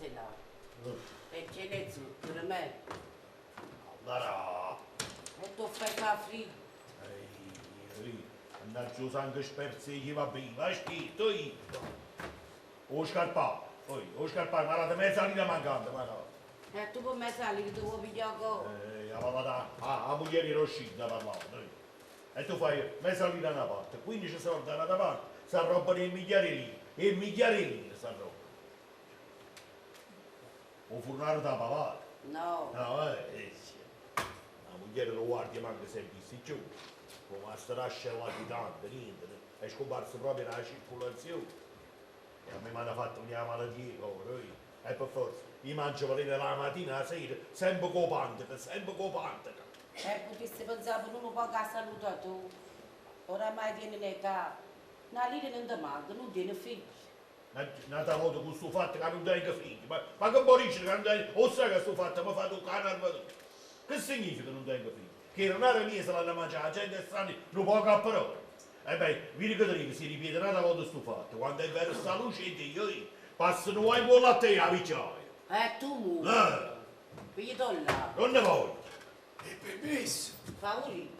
tazza 'e latte. E tiene 'e zucchero, meh. Allora. E t' 'o fai fa friddo. Ehi, ehi, mannaggia 'o sangue sperzo 'e chi va vivo, ha scritto, oi. 'O scarparo, oi, 'o scarparo m'ha dato meza lira mancante, m'ha dato. E tu pe meza lira te vuò piglià 'o core? Eh, ha parlato 'a, 'a mugliera 'e Roscillo, ha parlato, oi. E tu fai meza lira 'a na parte, 15 soldi 'a n'ata parte, s'arrobbano 'e migliare 'e lire, 'e migliare 'e lire s'arrobbano. 'O furnaro t'ha pavato? No. No, eh? A mugliera d' 'o guardia manco s'è vista cchiù. 'O mastrascio e latitante, niente, è scumparso proprio d' 'a circolazione. E a me m'hanno fatto venì 'a malatia 'e core, oì. E pe forza, io mangio veleno d' 'a matina 'a sera, sempe cu 'o panteco, sempe cu 'o panteco. E putisse penzà pure nu poco 'a saluta tua. Oramai tiene n'età, na lira nun te manca, nun tiene figli. N'ata vota cu stu fatto ca nun tengo figli. Ma ma che vo' dicere ca nun tengo. 'O ssaje ca stu fatto me fa tuccà 'a nervatura. Che significa nun tengo figli? Che 'e denare mieje se l'hanna mangià 'a gente estranea nu poco a parola? Ebbè, vide che te dico, si ripiete n'ata vota stu fatto, quando è vero sta luce 'e Dio, io passo nu guaio 'ncuollo a te e 'a vicchiaia. E tu muore. Eh! Pigliate 'o llate. Nun ne voglio. E permesso? Favorite.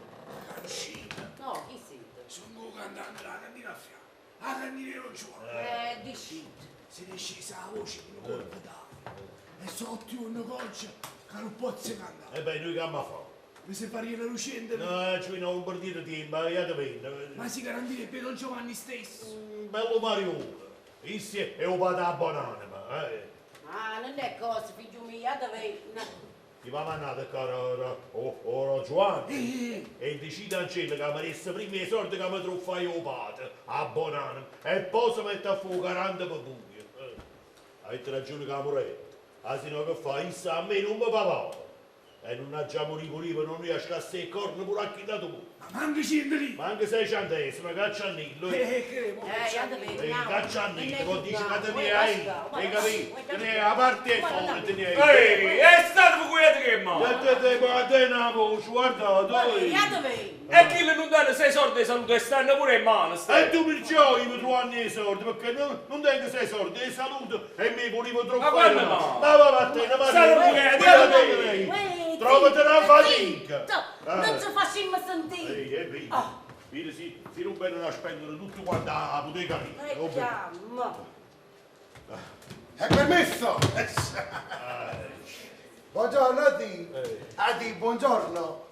Canuscite? No, chi siete? Songo 'o cantante d' 'a cantina a fianco. 'A cantina 'e don Giuanne. Eh, dicite. Se n'è scesa 'a voce cu nu colpo d'aria. E so' otto juorne c'ogge ca nun pozzo cantà. E beh, nuje che amma fa? Me se farriano lucente li. No, giuvinò, nun perdite tiempo, jatevenne. Ma si garantite pe' don Giovanni stesso. Bello mariuolo. Isso è 'o pate d' 'a bonanema, eh. Ah, nun è cosa, figlio mio, jatevenne. Chi v'ha mannato ccà 'o don Giuanne? E dicitancelle ca me desse primma 'e sorde ca me truffaie 'o pate, 'a bonanema, e po' se mette a fa 'o garante pe vuie. Avite ragione ca murette, a si no che fa, isso a me nun me pavava. E nun aggia murì pure io pe nun i' a scassà 'e corna pure a chill'ato pure. Ma manco ciento lire! Manco sei centesime, cacciannillo. Eh, che mo Eh, Eh, cacciannillo, vo' dice ca te ne 'a i', 'e capito? Te ne 'a parte 'e fore, te ne 'a i'. Ehi, e state cuiete che mo! Te te te te na voce, guardate, oi. E chille nun danno sei soldi 'e salute e stanno pure 'e mano, E stanno. tu pirciò ive truvanno 'e solde, pecché nun tengo sei solde 'e salute e me vulive Ma truffà. quanno mai? Ma va vattene, va State cuiete, te. Trovate na fatica. Non ci facciamo sentire. Ehi, e vedi, vedi si, si non vengono a spendere tutto quanto a bottega mia. E chiama. È permesso? Buongiorno a ti. A ti, buongiorno.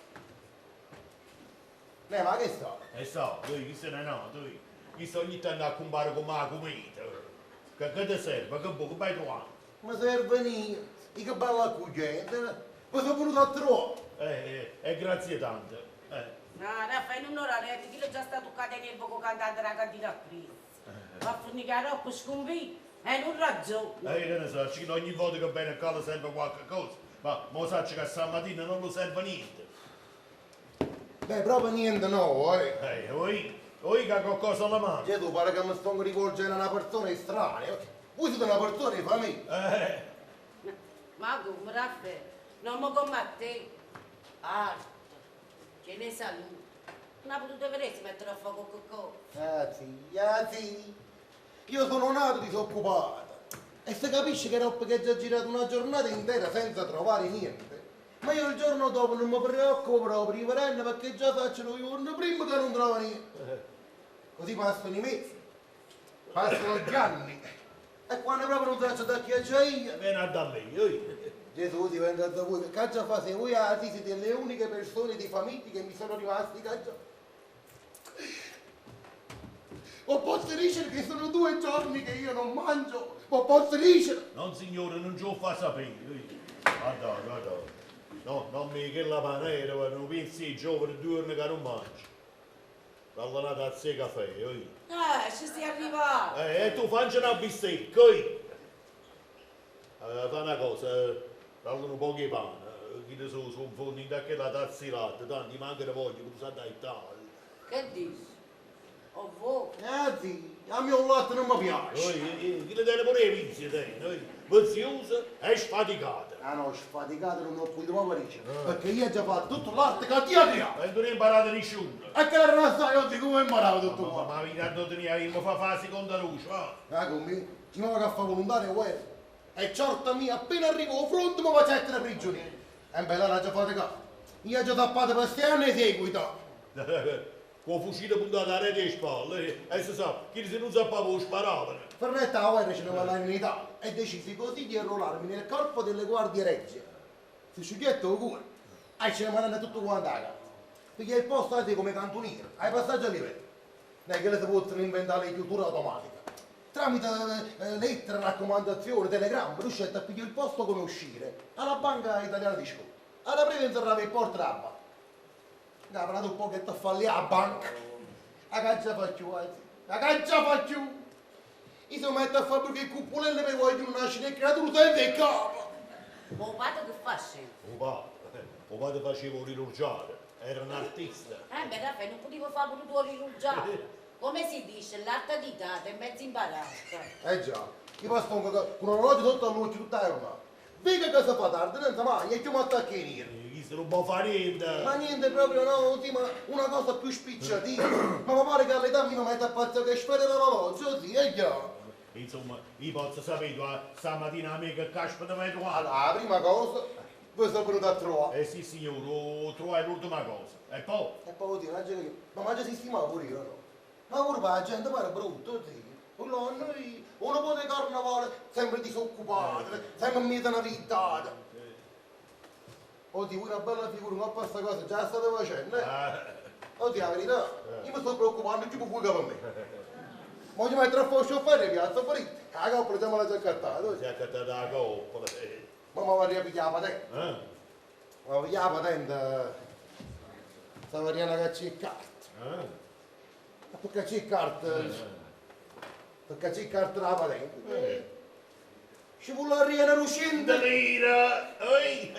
Ne, ma che sto? E so, lui chi se ne nato, lui. Chi sta ogni tanto a compare come la cometa. Che, che ti serve? Che vuoi? Che vai trovando? Mi serve niente. Io che bella accoglienza. Vi sono venuto a trovare. Eh, eh, e grazie tante. Eh. No, Raffaele, non ora letto, chi l'ha già stato toccato in nervo con cantante la cantina a Cristo. Va a fornire la roba sconfitta e non ragione. Eh, che ne so, ci ogni volta che viene a casa serve qualche cosa. Ma mo saccio che stamattina non lo serve niente. Beh, proprio niente no, eh. Eh, oi, oi che qualcosa alla mano. Gesù, pare che mi sto rivolgendo a una persona estranea. Voi siete una persona di famiglia. Eh, Ma come, Raffaele? Non mi come a te. Arte, che ne saluto. Non ha potuto vedere se mettere a fuoco qualcosa. Ah sì, ah sì. Io sono nato disoccupato. E se capisce che dopo che ho già girato una giornata intera senza trovare niente, ma io il giorno dopo non mi preoccupo proprio, riverendo perché già faccio lo giorno prima che non trovo niente. Così passano i mesi, passano gli anni. E quando proprio non faccio da chi già io, viene a da me, oi. Gesù diventa da voi, che caccia fa se voi ah, sì, siete le uniche persone di famiglia che mi sono rimasti, caccia. O posso dicere che sono due giorni che io non mangio, o posso dicere? Non signore, non ce lo fa sapere. oi. Guarda, guarda. No, non mi che la panera, guarda, non pensi giovane due giorni che non mangio. Dalla una tazza di caffè, oi. Eh, ci sei arrivato. Eh, e tu facci una bistecca, oi. Eh, fa una cosa, eh, dalle un po' di pane, eh, che ne so, su un fondo in quella tazza di latte, tanto manca ne voglio, tu sai dai tali. Che dici? O voi? Ah sì, a me un latte non mi piace. Oi, eh, chi le tiene pure le vizie, tiene, oi. Viziosa e sfaticata. Ah no, sfaticato non ho potuto proprio dicere, perché io ho già fatto tutto l'arte che ti ha creato. E non hai imparato nessuno. E che la rasta io dico come ho imparato tutto Ma, qua. ma, ma non tenia, mi fa fare la seconda luce, va. Ah, con me, ci manca a fare volontario guerra. E certo mia, appena arrivo al fronte mi faccio prigioniero. E bella l'ha già fatica. Io ho già tappato per 6 anni di seguito. Con il fucile puntato a rete e spalle, e si sa, chi se non sapeva sparavano. Ferretta la guerra ce ne va in Italia e decisi così di arruolarmi nel corpo delle guardie regie. Si scioglietto il cuore e ce ne mandano tutto quanto a casa. Perché il posto è come cantoniere, ai passaggi a livello. Non è che le si possono inventare le chiusure automatiche. Tramite lettere, raccomandazioni, telegramma, riuscite a pigliare il posto come uscire alla Banca Italiana di Sconto. Alla prima inserrava il porto della banca. Ha parlato un po' che ti fa lì alla banca. La caccia fa più, la caccia fa più. Io si mette a fare perché il cupolelle per voglio nascere creatura senza il capo. Ma o padre che fa sempre? O padre faceva un rilurgiare, era un artista. Beh, Raffaele, non potevo fare pure tu rilurgiare. Come si dice, l'arte di data è mezzo imparata. Eh già, io passo con un orologio sotto all'occhio tutta la giornata. Vega che si fa tardi, non sa mai, e chiamo attacchi nero. Chi se non può fare niente. Ma niente proprio no, sì, ma una cosa più spicciatina. Ma mi pare che all'età mia mi mette a pazzo che sfera l'orologio, sì, è chiaro. Insomma, io posso sapere, stamattina a me che caspita mi hai trovato. Allora, la prima cosa, voi sono venuto a trovare. Eh sì signore, trovai l'ultima cosa. E poi? E poi, oddio, ma mangia sistema pure io, no? Ma pure la gente pare brutto, sì. Noi, uno po' di carnavale, sempre disoccupato, sempre in mezzo a una vita. Oddio, una bella figura, ma questa cosa già state facendo, eh? Oddio, la verità, io mi sto preoccupando più per voi che per me. Ma voglio mettere a fuoco a fare piazza fritta. La coppola già me l'ha già accattata. Si è accattata la coppola. Ma mi vorrei pigliare la patente. Ma pigliare la patente, stava arrivando a cacciare carte. Ma per cacciare carte, per cacciare carte la patente. Ci vuole arrivare uscendo. Lira! Oi!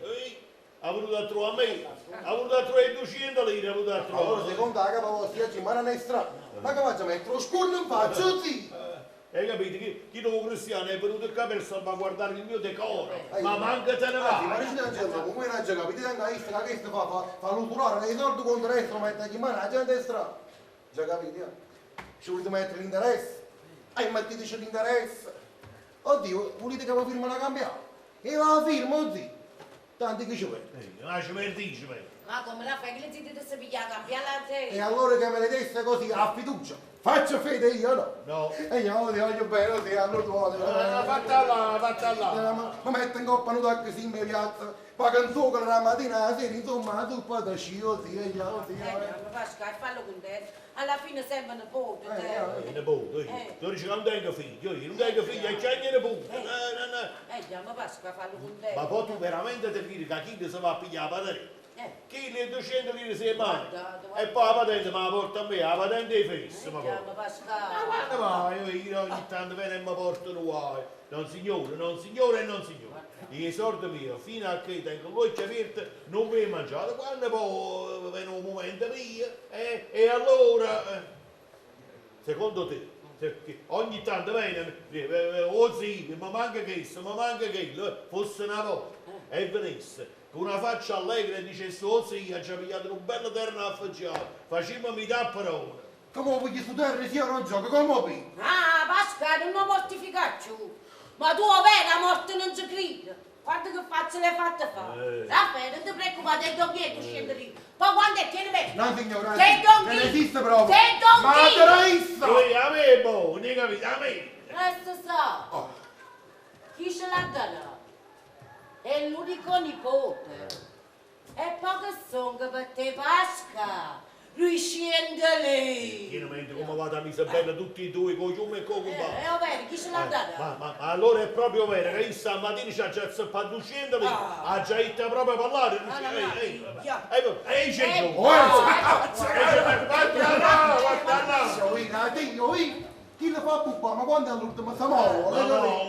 Oi! Ha voluto a trovare me, ha voluto a trovare 200 lire, ha voluto a trovare. Allora secondo la capa vostra oggi ma non è strano. Ma che faccio mettere lo scorno in faccia, sì! Hai capito? Chi nuovo cristiano è venuto qua per salvaguardare il mio decoro, ma manca te ne va! Sì, ma dice Angelo, come non già capito, anche questa che questa fa l'usurare, i soldi contro il resto mette in mano la gente è strana. Già capito? Ci volete mettere l'interesse? E metteteci l'interesse! Oddio, volete che la firma la cambiamo? E la firma, oddio! Tanti che ci vedo. Ma ci perdi, ci vedo. Ma come la fai? Che le siete se piglia cambiare la te? E allora che me le desse così, a fiducia. Faccio fede io, no? No. E io ti voglio bene, oddio, allora tu voglio. Fatta là, fatta là. Ma metto in coppa un tacco in piazza, paga un succo la mattina, la sera, insomma, tu poi da sci, oddio, io, oddio. Ma Pascal, fallo con te. Alla fine sembra un nipote, te. Nipote, io. Tu dici che non tengo figlio, io non tengo figlio, e c'è nipote. No, no, no. Già, ma Pascal, fallo con te. Ma poi tu veramente ti credi che chi si va a pigliare la patente? Chi le 200 lire si mangia? E poi la patente me la porta a me, la patente è fissa, ma poi. Ma Pascal. Ma guarda vai, io ogni tanto viene e mi porto un guai. Non signore, non signore e non signore. I soldi miei, fino a che tengo l'occhio aperto, non mi mangiate. Quando poi viene un momento mio, e allora, secondo te, ogni tanto viene, oh sì, mi manca questo, mi manca quello, fosse una volta, e venisse, con una faccia allegra e dicesse, oh sì, ha già pigliato un bello terreno affoggiato, facciamo metà per ora. Come voglio studiare sia non gioco, come voglio? Ah, Pascal, non mi mortificare più. Ma tu vera morte non ci credi. Guarda che faccia l'hai fatta fare. Raffaele, non ti preoccupare, te do niente scendere lì. Poi quando è tieni me. No signora, te do non esiste proprio. Te do Ma te la Oi, a me, boh, ne capito, a me. Questo sa. Oh. Chi ce l'ha data? È l'unico nipote. E poi che sono per te, Pasca. Lui scende lì. Chiaramente come vado a Isabella tutti e due con Giume e con Cuba. È vero, chi ce l'ha data? Ma allora è proprio vero che io stamattina ci ha già zappato 200 lì, ha già detto proprio a parlare. Ehi, c'è giù! Chi le fa puppa? Ma quando è l'ultima si muove? No, no, no,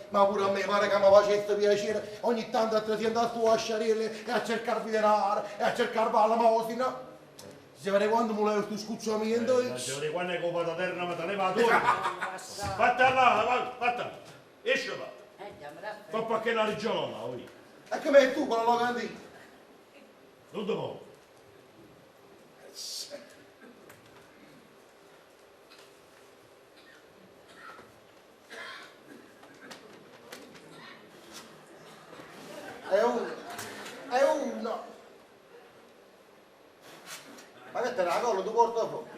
Ma pure a me pare che mi facesse piacere ogni tanto a te andare su a sciarelle e a cercarvi denaro e a cercarvi la mosina. Si vede quando mi levo questo scucciamento. Si vede quando è colpa terra ma te ne va tu. Fatta là, fatta. Esce va. Fa perché la riggiola là, oi. E come è tu con la locandina? Non ti muovo. mettere la colla, tu portafoglio.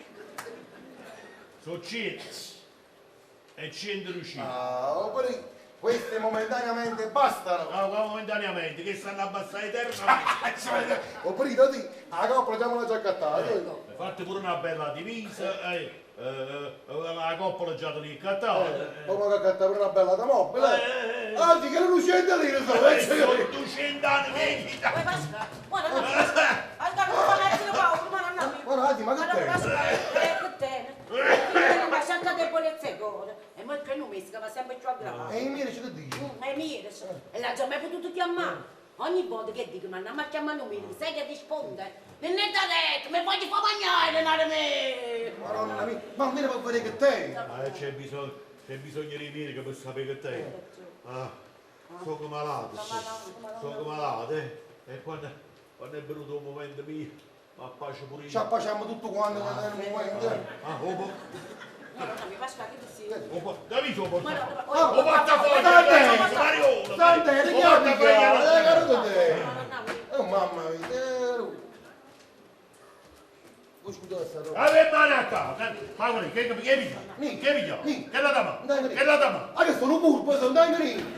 Sono 100 e 105. Ah, oppure queste momentaneamente bastano. No, qua momentaneamente, che stanno abbassando eternamente. Oppure ti la coppola già me l'ha già accattata. Hai fatto pure una bella divisa, la coppola già te l'hai accattata. Poi mi accattata pure una bella automobile. Anzi, che non 200 lire sono. Sono 200 anni, vedi? Vuoi Pasquale? Guarda, no, Pasquale, non fa mettere paura, ma non ha. Guarda, ma che Allora, te? Pasquale, che te? Una santa debolezza cuore. E ma che non mi va sempre più aggravato. E i miei che dici? Ma i miei, e l'ha già mai potuto chiamare. Ogni volta che dico, ma andiamo a chiamare un medico, sai che risponde? Non è da letto, mi voglio far mangiare, non me. Madonna mia, ma almeno per vedere che te. Ah, c'è bisogno, c'è bisogno di medico per sapere che te. Ah, sono malato, sono malato, eh. E quando, quando è venuto il momento mio, mi appacio pure io. Ci appacciamo tutto quanto quando è il momento. Ah, oh, Madonna mia, Pasquale, che ti sei? oh, Davide, oh, Madonna, oh, portafoglio, Sante! Mariolo! Sante, richiami, portafoglio! te. Madonna mia. Oh mamma mia, eh. Scusa sta roba. Ave mano a casa, ma guarda, che che piglia? Che piglia? Che la dama? Che la dama? Ah, che sono purpo, sono dai lì.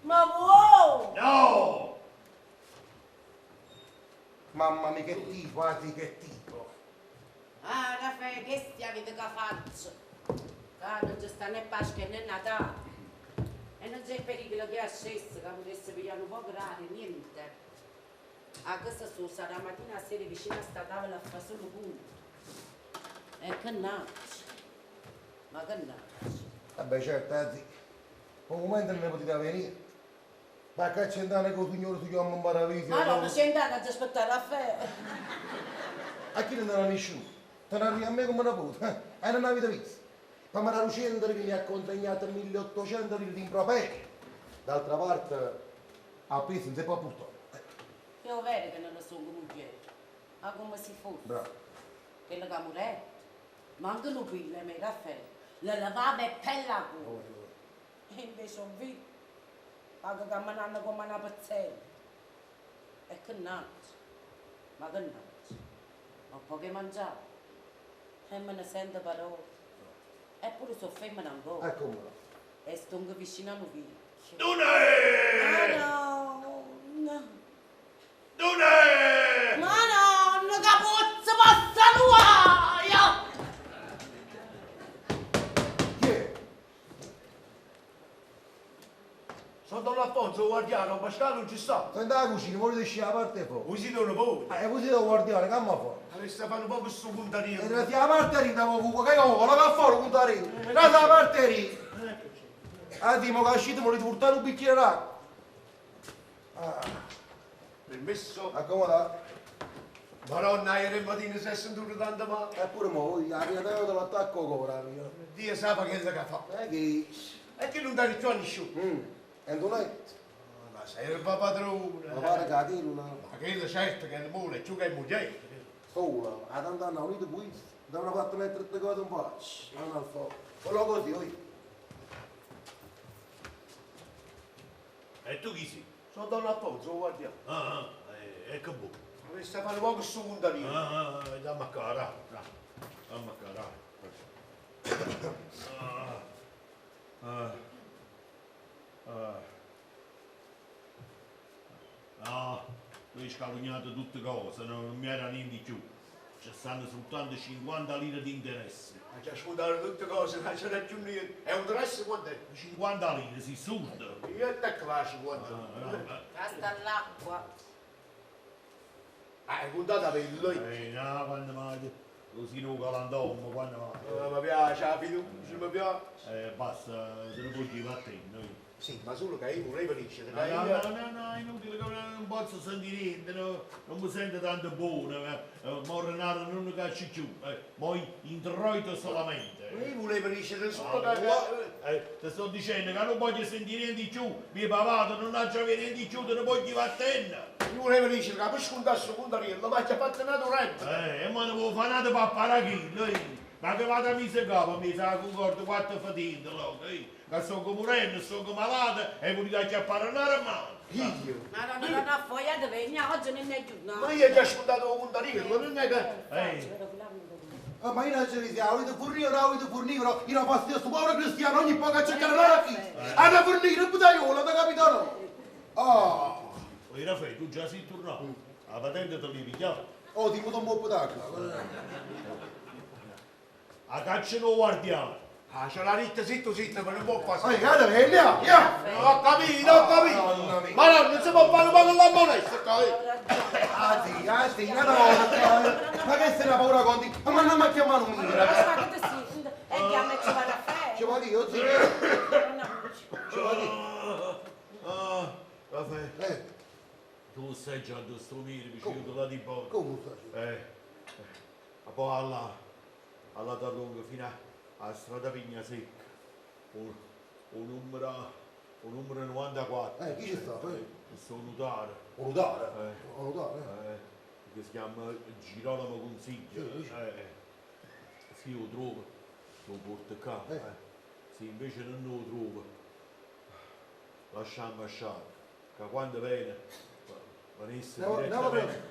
Ma wow! No! Mamma mia, che tipo, quasi che tipo. Ah, Raffaele, che stia avete che faccio? Ah, non ci sta né Pasqua né Natale. E non c'è pericolo che ascesse, che potesse pigliare un po' grave, niente. Ah, questa su sarà mattina a sera vicino a sta tavola a fare solo punto. E che naccio. Ma che naccio. Vabbè, certo, anzi, un momento non ne potete venire. Ma che c'è andare con il signore si chiama in paradiso? Ma no, non sei andata ad aspettare Raffaele. A chi non era nessuno? Te ne arrivi a me come una puta, eh? E non avete visto. Ma mi era che mi ha consegnato 1800 lire di improperi. D'altra parte, a peso non si può portare. Io vero che non lo sono moglie. Ma come si fosse? Bravo. Quella che morette. Ma anche lui, le mie Raffaele, la lavava e pella cuore. E invece ho visto. Paga camminando come una pazzella. E che naccio. Ma che naccio. Ho poco mangiato. E me ne sento parole. Eppure sono femmina ancora. Ecco come no. E sto vicino a un vecchio. Non è! Ma no, no. Non è! Ma no, che pozzo passa guaio! Chi è? Sono Don Alfonso, guardiano, Pasquale non ci sta. Senta la cucina, volete uscire la parte fuori. Così non lo può. Eh, così devo guardiare, che mi fa? Adesso fanno poco sto contarino. E la parte lì, davo che io voglio la fuori contarino. La parte lì. Ah, dimo che uscite, volete portare un bicchiere d'acqua. Ah, Permesso? accomoda. Madonna, ieri mattina si è sentito tanto male. Eppure mo, la via l'attacco ancora, mio. Dio sa che è che fa. Che... E che non dà più a nessuno. E non è? La serva padrona. Ma pare che la tilla, Ma quello certo che è il mule, più che è moglie. sola, a tanto hanno unito questo, devono fatto mettere le cose un po'. Non al fuoco. Quello così, oi. E tu chi sei? Sono Don Alfonso, guardiamo. Ah, ah, e che buco. Adesso fanno poco sto contarino. Ah, ah, dammi a cara, dammi a cara. Ah, ah, ah. Ah, tu hai scalognato tutte cose, non mi era niente di più. Ci stanno soltanto 50 lire di interesse. Ma ci ha scontato tutte cose, non c'era più niente. È un interesse quanto è? 50 lire, si surdo. Io te qua 50. Ah, Casta l'acqua. Ah, è contata per lui. no, quando mai, così non galantomo, quando mai. Ah, mi piace la fiducia, mi piace. Basta, te ne puoi dire a te, noi. Sì, ma solo che io volevo dire No, che no, io... no, no, no, è inutile che non posso sentire niente, no, non mi sento tanto buono, mo Renato non ne caccio più, mo introito solamente. Io volevo dire solo Ah, che... ti sto dicendo che non voglio sentire niente di più, mi hai pagato, non ho già niente di più, te ne voglio vattene. Io volevo dire che per scontare questo contarino, ma ci ha fatto una duretta. E ma ne volevo fare una papparachillo, eh. Ma che vado a mise in capo, mi sa concordo quattro fatinte, loco, eh? Che sto morendo, sto malato e volete acchiappare una mano. Io? No, no, no, no, foglia di vegna, oggi non è giornata. Ma io ho già scontato il contarino, non è che... Ehi. Ah, ma io non ce li siamo, avete fornito, avete fornito, io non fastidio sto povero cristiano, ogni poco a cercare l'ora fissa. Hanno fornito il putaiolo, da capito no? Ah! Oh, Raffaele, tu già sei tornato. La patente te l'hai pigliata. Oh, ti muto un po' putacca. A caccia non guardiamo. Ah, c'è la ritta zitto zitto, ma non può fare. Ehi, guarda, vegna, via! Non ho capito, ho capito. Ma no, non si può fare un po' con la moneta, capito? Ah sì, ah sì, una volta. Ma che se ne ha paura con te? Ma non mi ha chiamato un Ma che te si? E chiama e ci va Raffaele. Ci vado io, sì. Ci vado io. Ah, Raffaele. Eh. Tu stai già dove sto mire, vicino là di Bocca. Come stai? Ma poi alla, alla Tarlunga fino alla strada Pigna Secca. Un numero 94. Chi ci sta? Sto notare. Un notare? Un notare? Che si chiama Girolamo Consiglio. Se io lo trovo, lo porto qua. Se invece non lo trovo, lasciamo lasciare. Che quando viene, venisse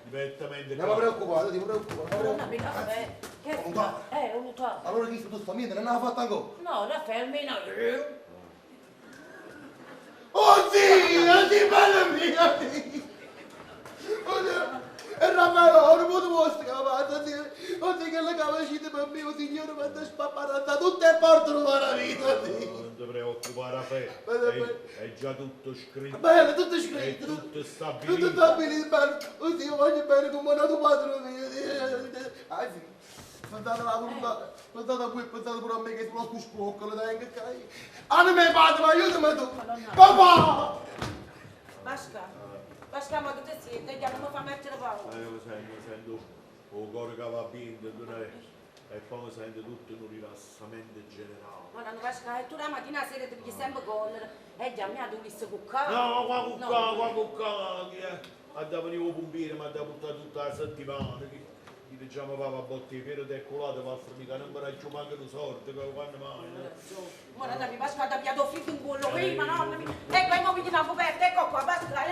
direttamente Non mi preoccupare, ti preoccupare. Non mi Raffaele. Che Un notare? Un notare. Allora chi tu sta niente, non l'ha fatta ancora? No, Raffaele, almeno... Oh sì, sì, bella mia, sì. E Raffaele, ho un posto che ha sì. Oh sì, che la capacità per me, oh signore, mi ha spapparata tutte le porte della vita, sì. Non ti preoccupare, Raffaele, è già tutto scritto. Bello, tutto scritto. È tutto stabilito. Tutto stabilito, bello. Oh sì, io voglio bene come un altro padre mio. Ah sì. Pensate alla volontà, pensate a voi, pensate pure a me che sono sto sporco, le tengo che. Anima padre, ma aiutami tu! Papà! Pasca, Pasca, ma che te siete? Che non mi fa mettere paura. Io mi sento il cuore che va bene, e poi mi sento tutto in un rilassamento generale. Ma non Pasca, e tu la mattina sera ti pigli sempre collera, e già mi ha dovuto cuccare. No, qua cuccare, qua cuccare, ha da venire il pompiere, mi ha da portare tutta la settimana. Diciamo papà, botte di pero del colato va a finire, non mi raggiungo manco un sordo, che quando mai. Ma non mi Pasca, ti abbiamo fritto un collo prima, no? Ecco, e mo mi una coperta, ecco qua, Pasca, e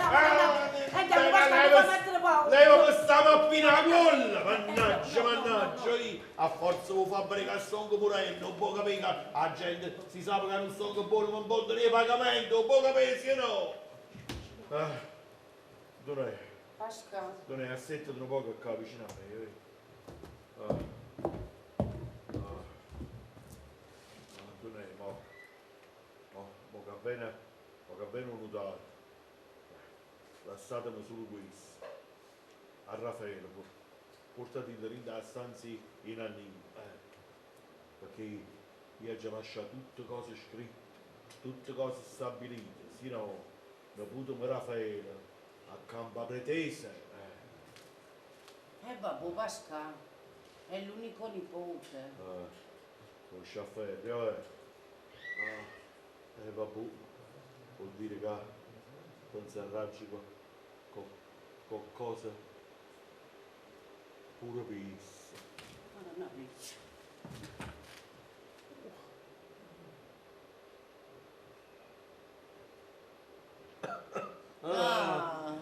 già mi Pasca, mi fa mettere paura. Lei mi stava appena la colla, mannaggia, mannaggia, io a forza di fabbrica sono pure non può capire che la gente si sa che non sono buono, ma non può tenere pagamento, non può capire se no. Dov'è? Pasca. Dov'è? Assettati un poco qua vicino a me, mo che viene un notario, lasciatemi solo questo, a Raffaele, portatelo in la stanza in Annino, perché io ho già lasciato tutte cose scritte, tutte cose stabilite, se no, ne Raffaele a campa pretese. Vabbè, Pasca. È l'unico nipote. Lo sciafferro, eh. Vabbè, vuol dire che pensarci con cose pure pisse. Madonna mia. Ah.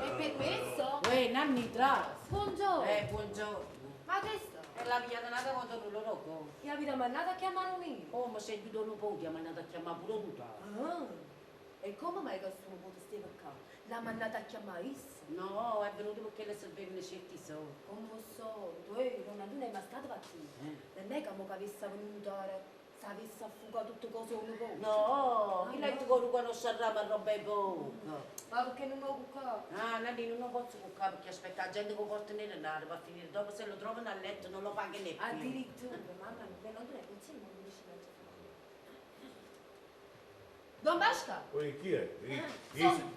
È permesso? Uè, Nanni, tra. Buongiorno. Buongiorno. Ma che sta? E la via da quando non lo rogo. E avete mandato a chiamare un mio? Oh, ma sei più un po', ti ha mandato a chiamare pure tu. Ah. E come mai che suo nipote stava qua? L'ha mandata a chiamare essa? No, è venuto perché le servivano certi soldi. Come soldi? Non è mai stata partita. Non è che mo che avesse venuto ora, se avesse affugato tutte cose un po'. No, chi lei ti conosce a ma roba è poco. Ma perché non lo cucca? Ah, Nanni, non lo posso cuccare perché aspetta la gente che porta nelle nare va a finire. Dopo se lo trovano a letto non lo paga neppure. Addirittura, mamma mia, non è così, non mi dice che Don Pasca? Chi è?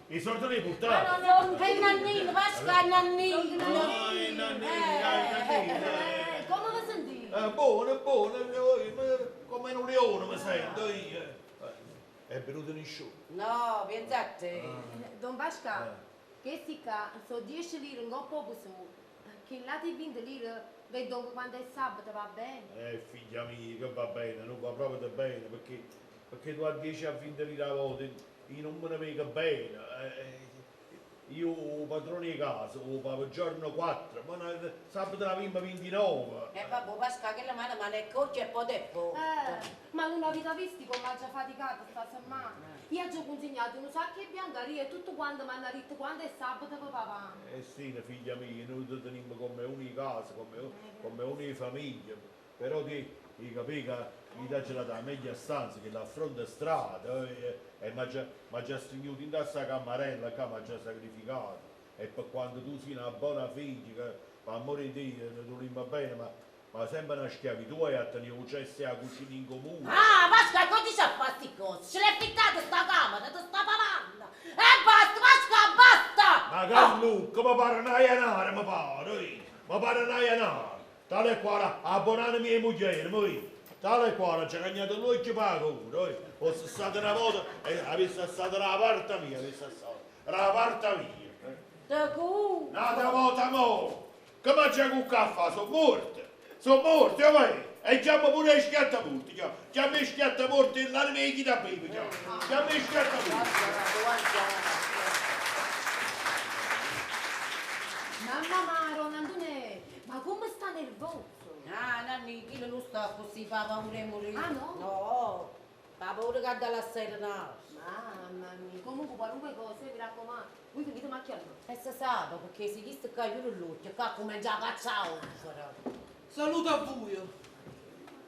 I soldi li portati? No, no, è Nannino, Pasca, è Nannino. Nannino, Nannino. Come vi sentite? Buono, buono, come un leone mi sento io. È venuto nessuno. No, pensate. Don Pasca, questi qua sono 10 lire in coppa su, che là ti 20 lire Vedo quando è sabato va bene. Figlia mia, che va bene, non va proprio bene, perché tu a 10 a 20 lire a volta io non me ne vedo bene. Io ho padrone di casa, ho pago giorno 4, ma sabato la prima 29. E vabbè, Pasquale, che la mano ma ne accorge e poi è poco. Ma non avete visto come ha già faticato sta settimana? Io ho già consegnato un sacco di biancaria e tutto quanto mi hanno detto quando è sabato per papà. Eh sì, figlia mia, noi ti teniamo come una di casa, come una di famiglia, però ti capisci che mi dà la meglio stanza che l'affronta strada e mi ha già stringuto in questa camarella che mi ha già sacrificato. E per quando tu sei una buona figlia, che, per amore di Dio, tu rimani bene, ma sempre una schiavitù e a tenere un cesso e la cucina in comune. Ah, Pasquale, cosa ci ha fatto queste cose? Ce l'hai affittata sta camera, ti sta pagando. E basta, Pasquale, basta! Ma che Luca, mi pare una ianara, mi pare, mi pare una ianara. Tale e quale, abbonare mia moglie, mi. Tale e quale, c'è cagnato lui ci paga ora, Fosse stata una volta, avesse stata la parte mia, avesse stata la parte mia. Da cu? Un'altra volta mo! Come c'è con caffè? Sono morto! Sono morto, io vai! E chiamo pure schiattamorti, chiamo schiattamorti e l'anima di chi da beve, chiamo schiattamorti! Mamma mia, Antonè, ma come sta nervoso? Ah, Nanni, chi non sta così, fa paura e morire. Ah, no? No, fa paura che dalla sera. Mamma mia, comunque qualunque cosa, mi raccomando, voi finite macchiando. E si sa, perché se chi sta qua io l'occhio, qua comincia a cacciare. Saluto a voi.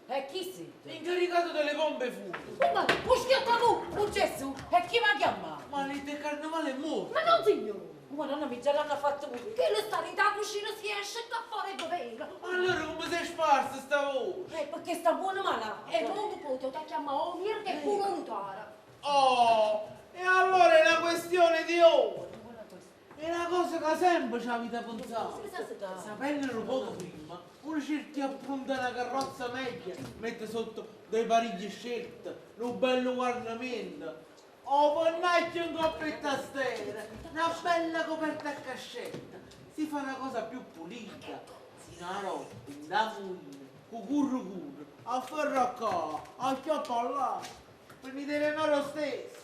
E chi siete? Incaricato delle bombe fuoco. Ma schiatta tu, un Gesù, e chi mi ha chiamato? Ma lei del carnevale è morto. Ma non signore. Ma nonna mi già l'hanno fatto morire. Che lo sta in da cucina si esce da fuori e bevere. Ma allora come sei sparsa sta voce? Perché sta buona malata. E non può, ti chiama Omir che è pure un notare. Oh, e allora è una questione di ore. È una cosa che sempre ci avete pensato. Sapendolo poco prima, uno cerca appunto una carrozza meglio, mette sotto dei parigli scelti, un bello guarnamento. O ponnacchio in coppetta stera, una bella coperta a cascetta. Si fa una cosa più pulita. Si una roba, da muina, cucurru curru, a ferro qua, a chioppa là. Venite le lo stesso.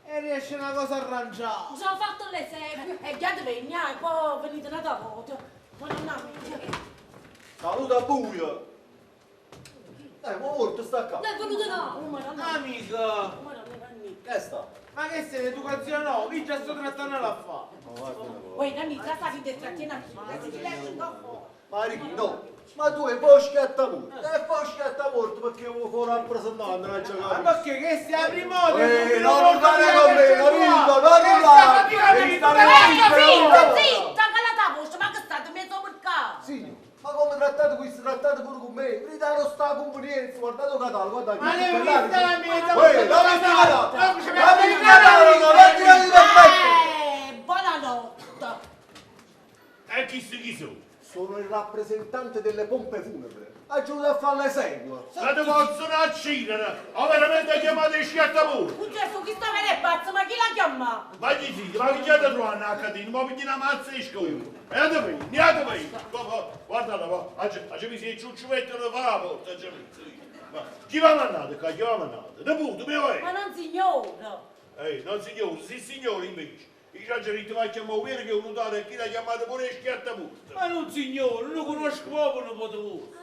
E riesce una cosa arrangiata. Già ho fatto l'esempio. E già te veniamo, poi venite un'altra volta. Ma non ha. Saluta buio. Ma morto sta qua. Non è venuto no. Amico. Che sta? Ma che sei l'educazione no? Chi già sto trattando la fa? Uè, Nanni, già sta finita trattiene qui. Si lascia un po'. Ma no, ma tu hai poi schiattamorto. E poi schiattamorto perché vuoi fare rappresentante, non c'è Ma perché che sei la prima volta? Non urlare con me, capito? Non urlare! Zitta, zitta, calata la voce, ma che state mezzo mercato? Signor, ma come trattate questo? Trattate pure con me? Ridare sta convenienza, guardate il catalogo, guardate. Ma ne vista la mia... Uè, dammi il catalogo! Dammi il catalogo, dammi il catalogo! Buonanotte! E chi si chi sono? Sono il rappresentante delle pompe funebri. Aiuto a fare l'eseguo. Ma ti possono uccidere! Ho veramente chiamato il schiattamorto! Un Gesù, chi sta venendo pazzo? Ma chi l'ha chiamato? Ma chi sì? Ma chi c'è da trovare a catena? Ma pigli una mazza di scuola! E andate via, andate via! Guardate, oggi mi si è ciucciuetto da fare la porta, oggi mi Ma chi va mandato qua? Chi va mandato? Da punto, mi vai! Ma non signore! Ehi, non signore, sì signore invece! Io ci ho detto che chiamo vero che è un notario e chi l'ha chiamato pure schiattamorto! Ma non signore, non lo conosco proprio, non potevo!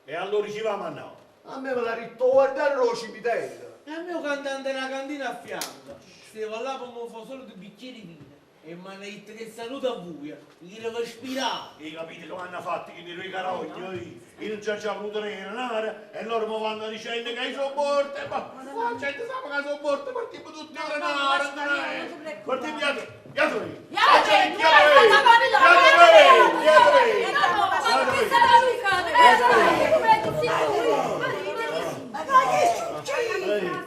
E allora ci va a mandare? A me me l'ha detto guardare lo cimitero. E a me cantante una cantina a fianco. Stavo là come un solo due bicchieri di vino. E mi hanno detto che saluto a voi, gli devo ispirare. Hai capito come hanno fatto che ne carogni? Io non ci ho voluto renare e loro mi vanno dicendo che io sono morto. Ma la gente sa che sono morto, partiamo tutti a renare. Partiamo, iatemi. Iatemi,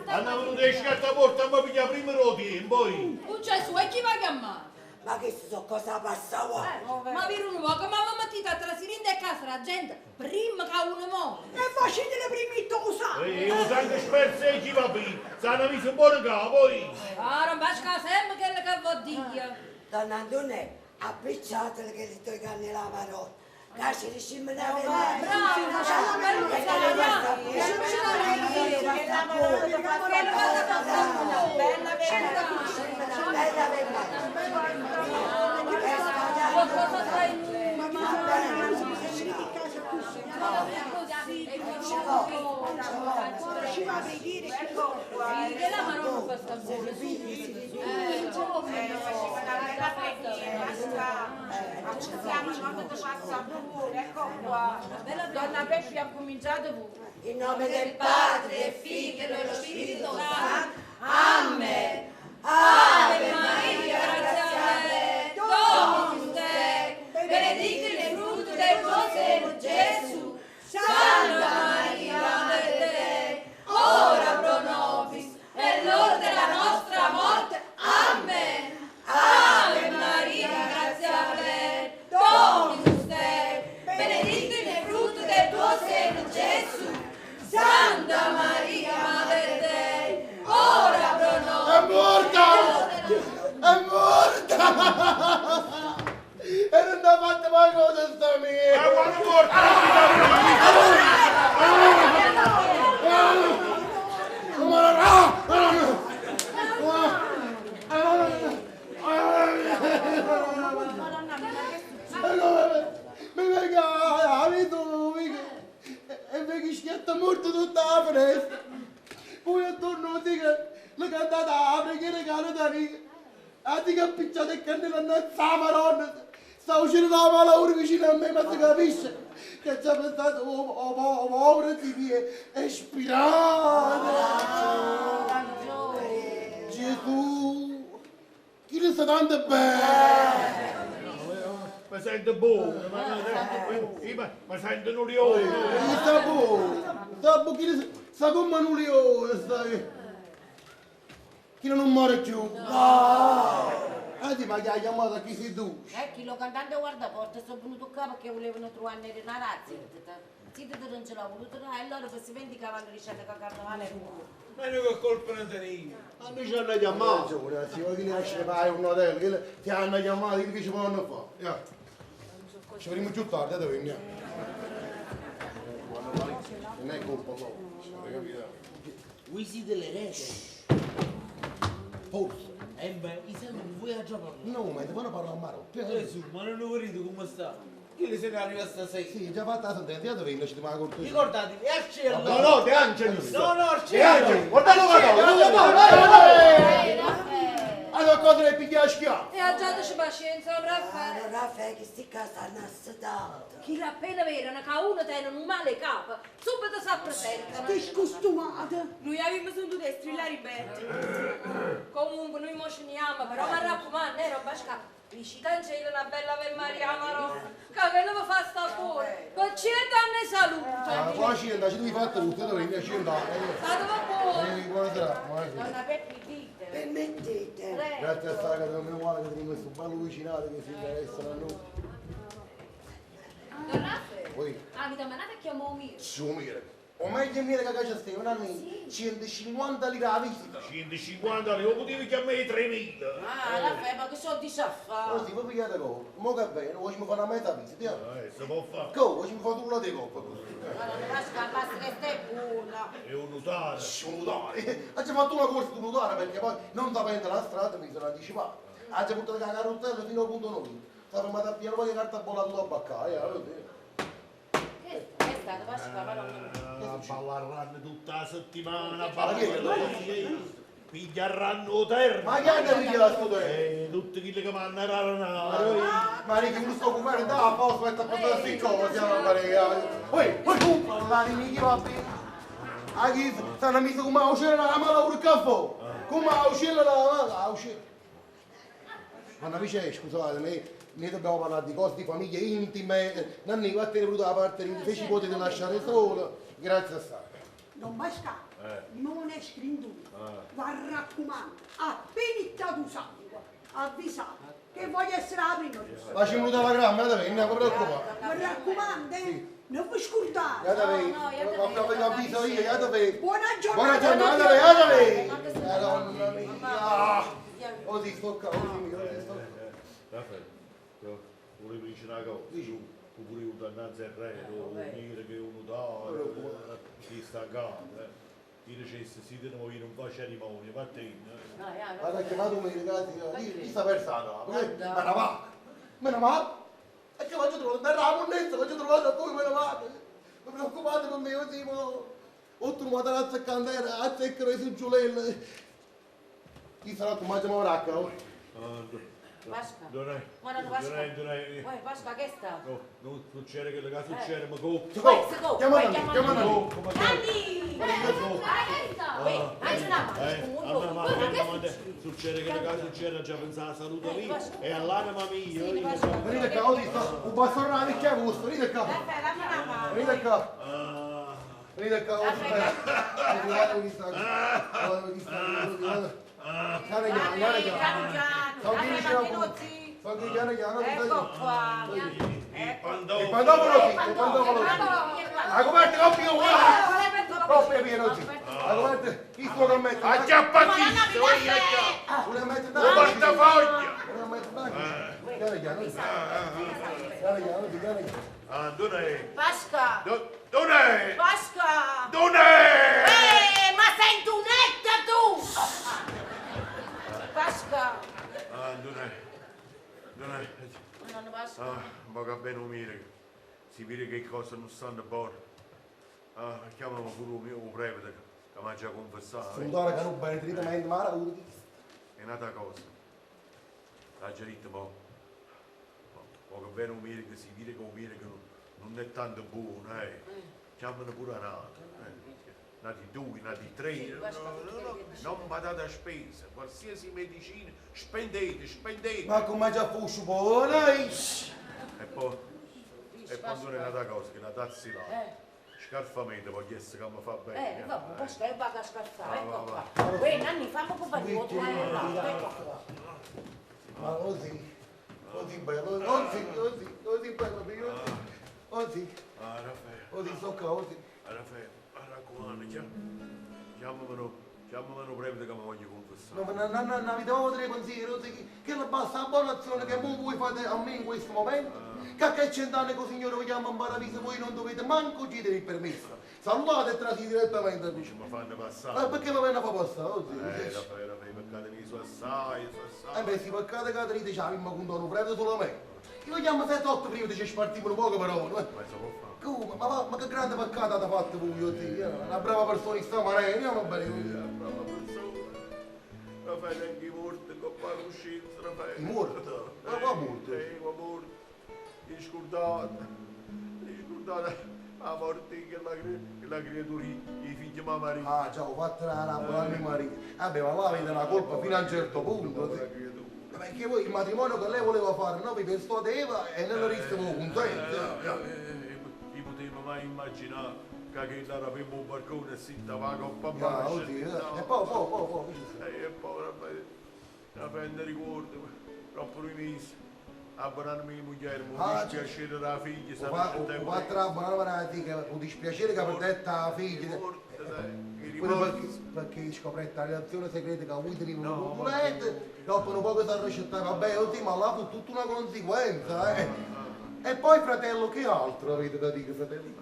Hanno venuto a schiattaporta, ma piglia prima lo tempo. Un Gesù, e chi va a chiamare? Ma che so cosa passava? Ma vero un po', come mamma mettita tra sirinda e casa la gente, prima che uno muore. E facete le prime cosa! Io sangue sperso e chi va bene, sanno visto un buon capo. Ah, non basta sempre quello che vuol dire. Donna Antonella, appicciatele che gli tocca la parola. Che ci riuscimmo a vedere. Qualcosa tra i Ci va a preghiere. Che la Madonna fa sta buona. Donna Peppi ha cominciato voi. In nome del Padre, del Figlio e dello Spirito Santo. Amen. Ave Maria, grazia plena, Dominus tecum, benedictus il frutto del tuo seno, Gesù. Santa Maria, Madre Dei, ora pro nobis, e l'ora della nostra morte. Amen. Ave Maria, grazia plena, Dominus tecum, benedictus il frutto del tuo seno, Gesù. Santa Maria, Madre Dei, ora pro nobis. È morta! È morta! E non ha fatto mai cosa sta mia! È morta! Mi venga a e mi schiatta morto tutta la finestra. Poi attorno dico, le cantata a preghiera che non da A dico appicciate il candela a maronna. Sta uscendo la mala vicino a me, ma si capisce che ci ha pensato, oh, povero di è spirata. Gesù, chi le sta tanto bene? Mi sento buono, mi sento un leone. Sta buono, sta buono, sta come un leone, stai. Chi non muore più? No! Ah, sì, ma chi ha chiamato chi si tu? Chi lo cantante guardaporta sono venuto qua perché volevano trovare una razza. Zitta non ce l'ha voluto e loro si vendicavano dicendo che carnevale è buono. Ma noi che colpa ne teniamo? A noi ci hanno chiamato. Ragazzi, ma chi ne esce fare un hotel? Che ti hanno chiamato, che ci possono fare? Ci vedremo più tardi, dove veniamo? Non è colpa loro, avete capito? Voi siete l'erede? Forse. Eh beh, io sento che voi già parlato. No, ma ti fanno parlare a Marotto. Gesù, ma non lo vedete come sta? Chi le se ne arriva stasera? Sì, già fatta la sentenza, dove ci ti cortesia. Ricordatevi, Arcello! No, no, De Angelis! No, no, Arcello! De Angelis! Guardate, guardate, guardate! Allora cosa ne piglia a schiaffo? E ha già pazienza, Raffaele. Allora, Raffaele, che sti casi hanno assedato. Chi l'ha appena vedono che uno tiene un male capo, subito si presentano. Che scostumata! Noi abbiamo sentito strillare i betti. Comunque noi mo ci andiamo, però mi raccomando, roba scappa. Vicita in cielo una bella Ave Maria, Marò, che quello mi fa sta buono. Per 100 anni salute. Ah, qua 100, ci devi fare tutto, dove vieni a 100 anni. State buono. Buonasera, buonasera. Donna Peppi, dite. Permettete. Grazie a Saga, meno male che teniamo questo bello vicinato che si interessano a noi. Don Raffaele? Oi. Ah, mi mandato a chiamare Omiro. Sì, Omiro. O meglio mio che c'è stava, un 150 lire la visita. 150 lire, lo potevi chiamare 3000. Ah, Raffaele, ma che soldi c'ha fa? Allora sì, voi pigliate cosa? Mo che bene, oggi mi fa una mezza visita. Si può fare. Come? Oggi mi fa nulla di coppa così. Allora, Pasqua, basta che stai buona. È un notare. Sì, un notare. Ha già fatto una corsa di un notare perché poi non sapendo la strada mi sono anticipato. Ha già portato la carrozzella fino al punto 9. Sta fermata a piano poi che carta bollata tutto a baccare. Che è stato, Pasqua, ma Balleranno tutta la settimana, balleranno, piglieranno terra. Ma chi è che piglia sto terra? Tutti quelli che vanno a raranare. Ma che non sto governo, da a posto, mette a portare queste cose, siamo a fare. Oi, oi, tu, parlare mica va bene. A chi stanno messo come a uscire la mano al caffè? Come a uscire la mano, a uscire. Ma invece, scusate, noi dobbiamo parlare di cose di famiglie intime. Nanni, vattene venuto da parte, se ci potete lasciare solo. Grazie assai. Non basta, non è scritto. Va raccomando, appena iniziato sangue, avvisate che voglio essere la prima. Facciamo un telegramma, da non ti preoccupare. Mi raccomando, non vi scordate. No, avviso io, Buona giornata. Buona giornata, iatemi. Madonna mia. Oh, si sto qua, oh, si sto qua. Raffaele, volevo dire una cosa. Dici. Tu pure juto annanze e rete, 'o miedeco e 'o nutario, chi sta ccà, eh. Io dicesse, si te ne vuò ì nun fa cerimonie, vattenne. Guarda chiamato 'o miedeco, chi sta persa 'a capa? Meno male, meno male. E che v'aggio trovato? Nterra 'a munnezza v'aggio trovato a voi, meno male. Vi preoccupate per me, così mo. Ho trovato la zecca 'nterra, 'a zecca d' 'e suggiulelle. Chi sarà tu mangia mo racca, oh. Pasca. Buona Pasca. Uè, Pasca, che sta? No, non succede quello che succede, ma go. Uè, se go, Chiama uè, Nanni, chiama chiama Nanni. Nanni. Nanni! Uè, anzi una mano, Succede quello che succede, già pensavo alla salute mia e all'anima mia. Sì, Pasca. Venite qua, oggi sta un bastone alla vecchia vostra, venite qua. Venite qua. Venite qua, oggi. Guardate chi sta. Guardate chi sta. Guardate. Piano piano, piano piano. Piano piano. Sono chi piano piano. Ecco qua. Il pandoro. Il pandoro, sì, il pandoro. La coperta, coppia, coppia pieno, sì. La coperta, chi sto che mette? Acchiappa chi? Oi, acchiappa. Una mette Un portafoglio. Una mette Piano piano. Piano piano, piano piano. Ah, dove è? Pasca! Dove è? Pasca! Dove è? Ma sei un'etta tu! Pasca! Ah, dove è? Dove è? Nonno Pasca. Ah, ma che bene umile. Si vede che cose non stanno buone. Ah, chiamami pure il mio prete che mi ha già confessato. Salutare che non bene, direttamente, ma era uno È un'altra cosa. L'ha già detto, ma, ma che bene umile che si vede che umile che non è tanto buono, eh. Chiamano pure nato. Nati due, nati tre. No, no, no, non badate a spesa, qualsiasi medicina, spendete, spendete. Ma come già fuscio buona? E poi, e poi non è un'altra cosa, che la tazza là. Scarfamento, voglio essere che mi fa bene. Vabbè, Pasca, e va a scaffare, Va, ecco va, qua. Uè, Nanni, fammi compagnia, tu ecco qua. Ma così, così bello, così, così, così bello, così, Ah, Raffaele. così, sto qua, così. Ah, Raffaele, mi raccomando, chiamamelo, chiamamelo prete che mi voglio confessare. No, ma no, no, no, vi devo dare consiglio, che la basta la buona azione che voi voi fate a me in questo momento, che a cent'anni che il signore vi chiama in paradiso, voi non dovete manco chiedere il permesso. Salutate e trasite direttamente. Mi fanno passare. Ma perché mi vengono a far passare? Così, Raffaele, Raffaele, i peccati miei sono assai, sono assai. Eh beh, si peccate che trite c'ha, ma con un prete solamente. Io chiamo 7-8 prima ci spartiamo un poco però. Ma si può fare? Come? Ma che grande peccato avete fatto voi, oddio. Una brava persona in sta maniera, andiamo bene. Una brava persona. Raffaele, anche morto, con la coscienza, Raffaele. Morto? Ma qua morto? Ma morto. Mi scordate. Mi scordate. La morte che la creatura, i figli di mia marito. Ah già, ho fatto la buona mio marito. Vabbè, ma là avete una colpa fino a un certo punto. Sì. Perché voi il matrimonio che lei voleva fare, no? Vi persuadeva e non lo ristavo contenti. Io potevo mai immaginare che quella era per un barcone e si stava con Ah, papà. oddio. E poi, poi. E poi, Raffaele, ricordo, dopo due mesi, abbonarmi mia moglie, mi dispiacere della figlia, Ho fatto la buona che un dispiacere che perdette la figlia. Perché scoprette la relazione segreta che voi tenevano con volete, dopo un poco si arrecettava, vabbè, oddio, ma là fu tutta una conseguenza, eh. E poi, fratello, che altro avete da dire, fratello?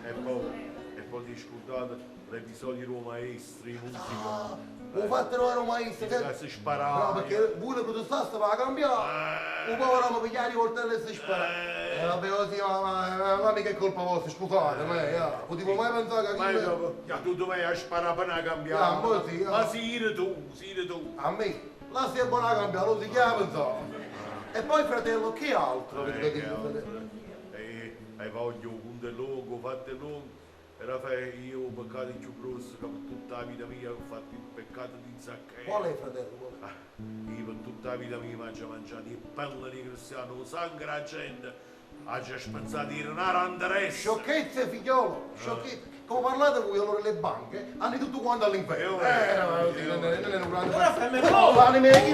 E poi ti scordate l'episodio di maestri, musica. Ho fatto trovare un maestro che si sparava. No, perché voi le protestaste va a cambiare. Un povero uomo pigliare i coltelli e si spara. E vabbè, così, ma mica è colpa vostra, scusate, ma potevo mai pensare che... Ma dopo, tu dovevi sparare per non cambiare. Ma si ira tu, si ira tu. A me? La si è buona a cambiare, lo si chiama, pensavo. E poi, fratello, che altro avete da dire, fratello? E voglio un punto lungo, fatto lungo. Raffaele, io ho peccato più grosso che per tutta la vita mia ho fatto il peccato di Zaccheo. Qual è, fratello? Qual è? Io per tutta la vita mia mi ho mangiato il pelle di cristiano, il sangue della gente, ha già spezzato il renaro andressa. Sciocchezze, figliolo, sciocchezze. Come parlate voi allora le banche hanno tutto quanto all'inferno. Non è un grande... Ora fammi no! L'anima è chi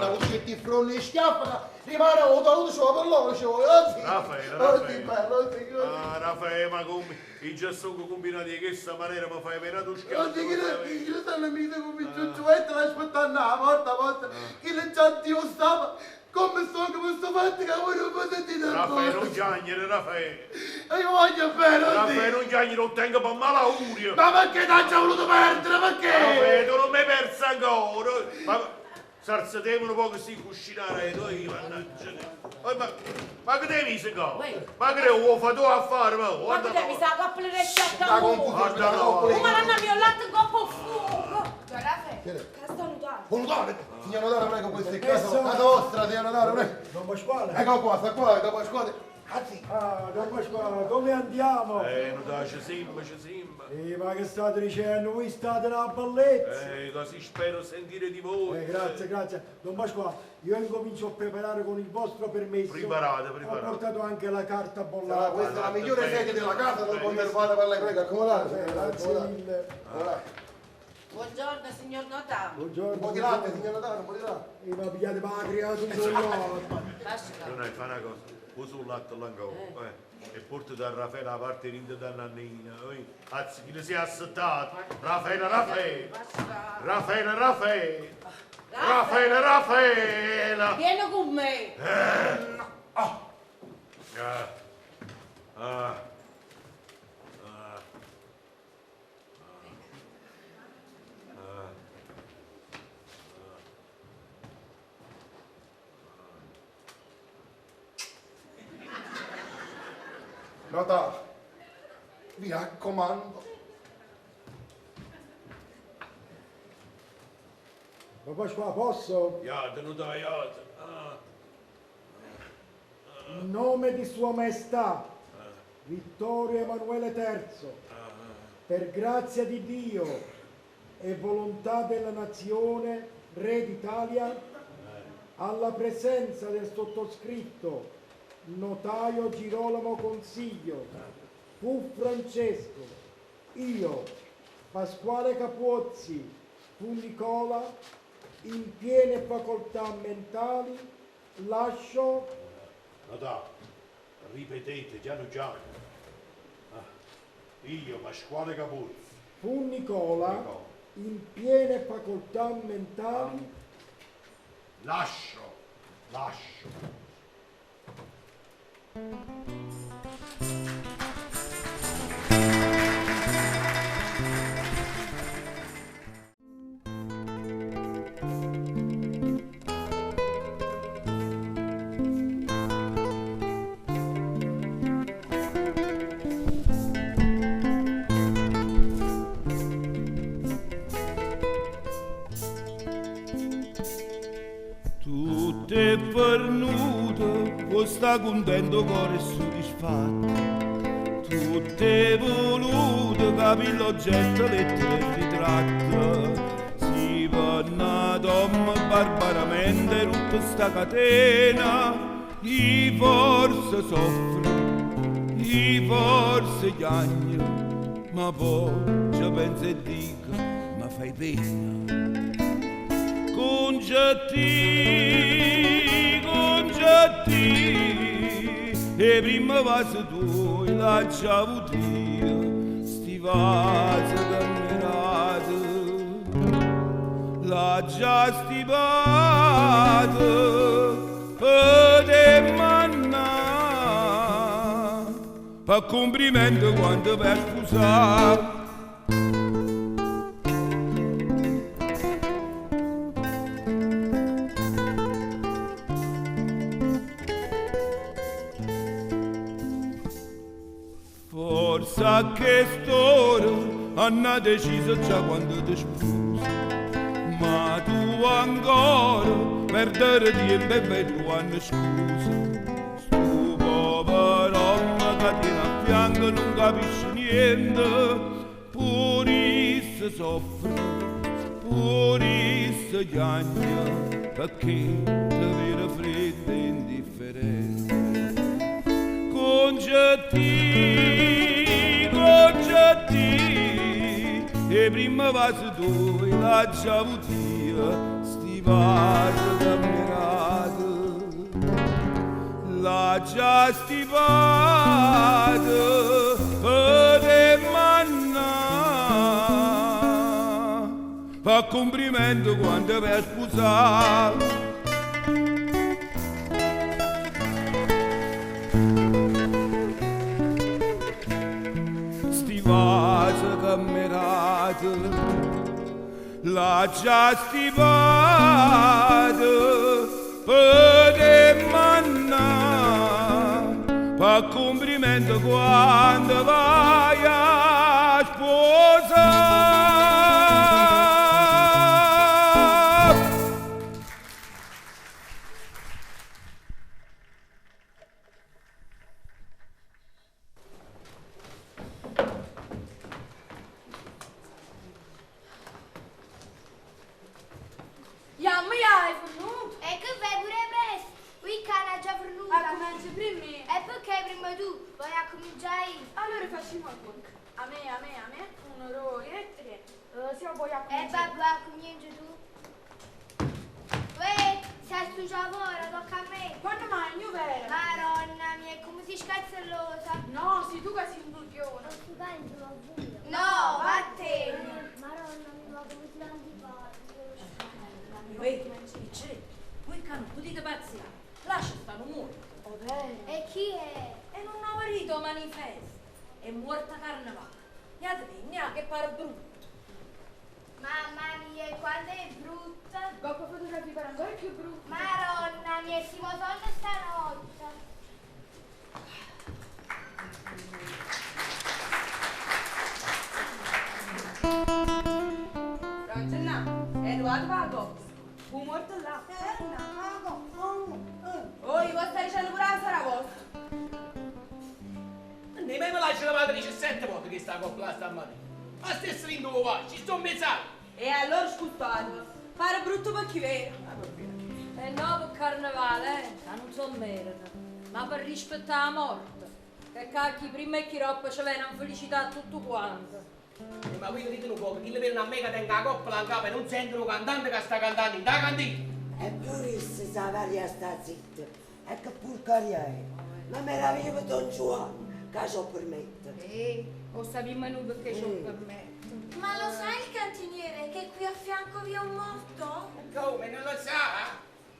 hanno avuto certi fronni e schiaffa, rimane ho dovuto solo per loro, cioè, oh sì. Raffaele, Oh sì, Raffaele. bello, oh sì, oh sì. Ah, Raffaele, ma come? Io già sono combinato di questa maniera, mi fai venire tu Oh schiaffo. sì, che sono amico con il giugiuetto, l'aspettando la porta, porta, che le già Dio stava, come sto, come sto fatto, che voi non potete sentire Raffaele, ancora. non chiagnere, Raffaele. E io voglio bene, oh Raffaele, sì. non chiagnere, non tengo per malaugurio. Ma perché ti ha già voluto perdere, perché? Raffaele, tu non mi hai perso ancora. Ma sarzatevo un po' così cucinare, tu io, mannaggia. Oh, ma che te mi qua? Ma che vuoi fare tu a fare? Ma Ma guarda che devi sa coppa le ricette La confusione, Guarda la là. coppola. Come l'hanno violato in coppa fuoco? Raffaele, che sta notando? Buon Natale, signor Notaro, prego, questa è casa, Adesso- casa vostra, signor Notaro, prego. Don Pasquale. Ecco qua, sta qua, dopo Pasquale. Anzi, Ah, Don Pasquale, come andiamo? Non dai, ci sembra, ci sembra. Ma che state dicendo? Voi state una bellezza. Così spero sentire di voi. Grazie, grazie. Don Pasquale, io incomincio a preparare con il vostro permesso. Preparate, preparate. Ho portato anche la carta sarà bollata. questa la migliore sedia della casa, non conservata per lei, prego, accomodate, signor Notaro, Grazie accomodate. mille. Accomodate. Buongiorno signor Notaro. Buongiorno. Un po' di latte, signor Notaro, un po' di latte. Ma pigliate per la creatura un latte. Non è, fa una cosa, uso un latte là ancora, e porta da Raffaele la parte di da Nannina, anzi chi le si è assettato, Raffaele, Raffaele, Raffaele, Raffaele, Raffaele, Raffaele. Vieni con me. Ah. Ah. Ah. Notaro, vi raccomando. Don Pasquale, posso? Iate, non dai, iate. Ah. In nome di Sua Maestà Vittorio Emanuele III, per grazia di Dio e volontà della nazione, Re d'Italia, alla presenza del sottoscritto notaio Girolamo Consiglio, fu Francesco, io, Pasquale Capuozzi, fu Nicola, in piene facoltà mentali, lascio Notaro, ripetete, piano piano. Ah. Io, Pasquale Capuzzi, fu Nicola, in piene facoltà mentali, lascio, lascio. Tutto è fornuto, può sta contento, cuore soddisfatto. Tutto è voluto, capi l'oggetto, lettere e ritratto. Si va una donna barbaramente rotto sta catena, i forse soffre, i forse chiagno, ma poi ci penso e dico, ma fai pena. Congetti, congetti, e prima vaso tu l'ha già avuto io, sti vasi che mi date, l'ha già stipato, ed è manna, per complimento quando per sposare. Forse a quest'ora hanno deciso già quando ti sposi, ma tu ancora perdere tempo e vai trovando scusa. Sto pover'uomo che tiene a fianco non capisce niente, pure se soffre, pure se piange, perché ti vede freddo e indifferente. Congetti, congetti, e prima vaso tu l'ha già avuto io, sti Sti vase che mi date, l'ha già stipato per te mannà. Fa complimento quando vai a sposare. Sti vase che mi date, l'ha già stipato per te mannà. Fa complimento quando vai a sposare. Yamma ya, è venuto. E che fai pure presto? Qui cana già venuta. Ah, comincia prima. E perché prima tu? Vuoi a cominciare io? Allora facciamo il conto. A me, a me, a me. Uno, due e tre. Se vuoi a E cominciare. vabbè, comincia tu. Uè, se sto già ora, tocca a me. Quando mai, mio vero? Madonna mia, come si scazzallosa. No, sei tu che sei un bruglione. No, vattene. Madonna mia, ma come si antipatico. Uè, c'è, voi che non potete pazziare, lascia stare un morto. Oh, vero. E chi è? E non ho marito manifesta, è morta carnevale. Gnate gna, che pare brutto. Mamma mia, quanto è brutta. Dopo fotografia pare ancora più brutta. Madonna mia, si sonno stanotte. Francella, è arrivato la coppa. Un morto là. Oh, io stai dicendo pure la Saragossa. Ne mai me lascia la madre 17 volte che sta coppia stamattina. Ma stesso lì dove va, ci sto mezz'anno. E allora scusate, pare brutto per chi vero. E no per carnevale, che non so merita, ma per rispettare la morte. Che cacchi prima e chi roba ci viene in felicità tutto quanto. Ma voi dite un po', chi le vede a me che tenga la coppola in capo e non sentono cantante che sta cantando in da cantina. E pure se sa varia sta zitta, e che porcaria è. Ma meraviglia Don Giovanni, che ci permette. Lo sappiamo noi perché ci permette. Ma lo sai il cantiniere che qui a fianco vi è un morto? Come, non lo sa?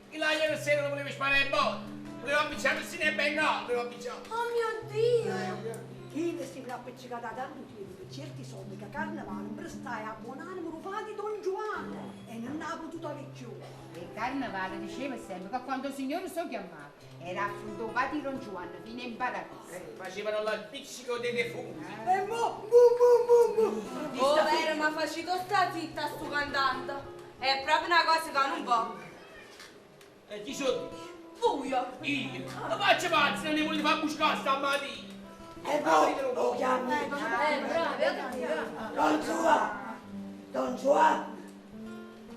Chi là ieri sera non voleva sparare il botte. Voleva appicciare il e ben no, voleva appicciare. Oh mio Dio! Chi si è appiccicata da tanto tempo per certi soldi che carnevale non prestai a buon animo rufati Don Giovanni e non ha potuto avere più. Il carnevale diceva sempre che quando il Signore so chiamava era affrontato di Don Giovanni fino in paradiso. Facevano l'appiccico dei defunti. E mo, mu mu mu mu. Oh, vero, ma facito sta zitta sto cantante. È proprio una cosa che non va. E chi sono? Buio. Io. Ma faccio pazzo, non ne volete far buscare stamattina. E poi lo chiami. Bravo, Don Giovanni, Don Giovanni,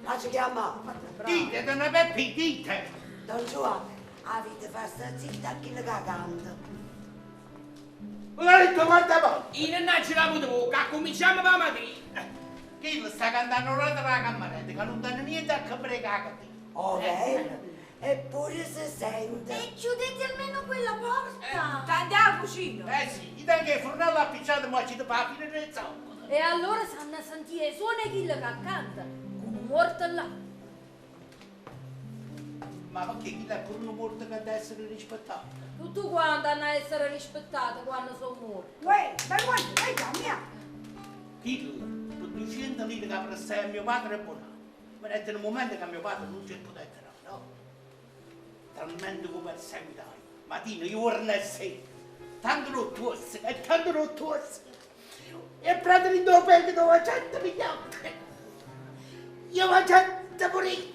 la ci chiama. Dite, donna Peppi, dite. Don Giovanni, avete fatto zitta a chi le canta. L'ho detto quante volte. Io non ce la potevo, che cominciamo la mattina. Chi lo sta cantando l'altra la cammaretta, che non danno niente a capire che la cantina. Oh, vero? Eppure si sente. E chiudete almeno quella porta! Tanti alla cucina. Eh sì, io anche il fornello appicciato, ma ci fa la fine del zocco. E allora sanno sentire suona chi che canta, con un morto là. Ma perché chi è pure un morto che deve essere rispettato? Tutto quanto hanno a essere rispettato quando sono morti. Uè, ma guarda, vai già, mia. Chi per 200 lire che prestai a mio padre è buono. Ma è nel momento che mio padre non c'è potuto, no? Talmente come perseguitai. Mattina, giorno e sera. Tanto rottoso, e tanto rottoso. E prendere in due pezzi dove c'è miliardi. Io faccio morire.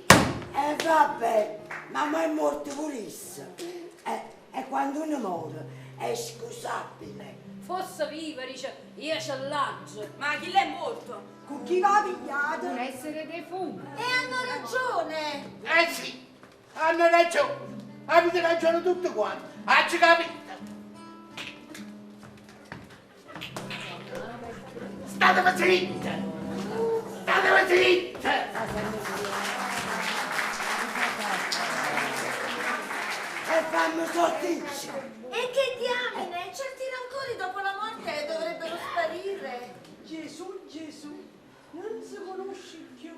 E vabbè, ma ma è morto pulisse. E quando uno muore è scusabile. Fosse viva, dice, io ce l'agio. Ma chi l'è morto? Con chi va pigliato? Un essere defunto. E hanno ragione! Eh sì, hanno ragione. Avete ragione tutti quanti. Faccio capito. State zitte! State zitte! che mi sortisce. E che diamine, certi rancori dopo la morte dovrebbero sparire. Gesù, Gesù, non si conosce più.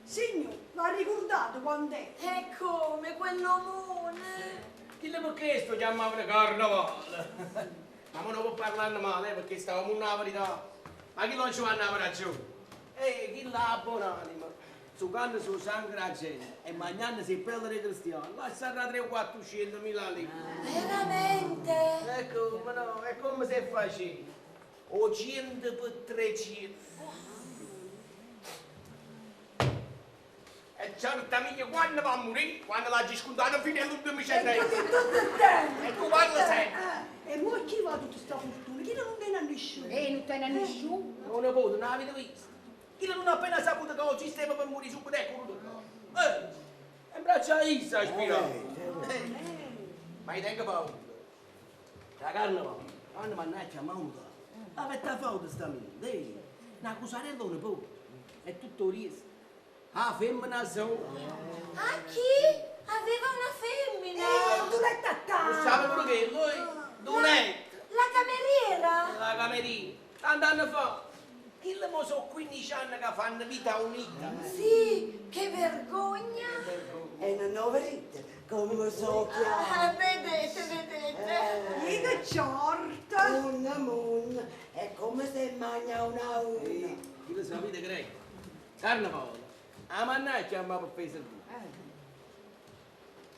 Signor, l'ha ricordato quando è? E come, quell'omone? Chi le perché sto chiamavano carnevale? Ma mo non può parlare male perché stavamo una verità. Ma chi non ci va a ragione? Ehi, chi l'ha buonanima? Sucando su sangue la gente e mangiando si pelle dei cristiani, lasciano 3 o 400 mila lire. Veramente? Ecco, ma no, è come se faceva. O 100 per 300. E certamente quando va a morire, quando l'ha scontato fino all'ultimo centesimo. E tutto il tempo. E tu parla sempre. E mo chi va tutta sta fortuna? Chi non tiene a nessuno? Non tiene a nessuno. Non ne può, non l'avete visto. Chi non ha appena saputo che oggi sistema per morire subito è cornuto. E in braccio a Isa aspira. Ma io tengo paura. La carne va, quando mannaggia mauta, la fetta fauta sta mia, una cosarella non può. È tutto rischio. Ah, femmina sola. A chi? Aveva una femmina. Dunetta Non sa pure che lui? Dunetta. La cameriera? La cameriera. Tanti anni fa. Chi le mo sono 15 anni che fanno vita unita. Sì, che vergogna. E non ho verità, come so chiaro. Ah, vedete, vedete. E che certa. Una mun, è come se mangia una a una. Chi lo sapete, credo. Carnevale. A mannaggia ma per fare i servizi.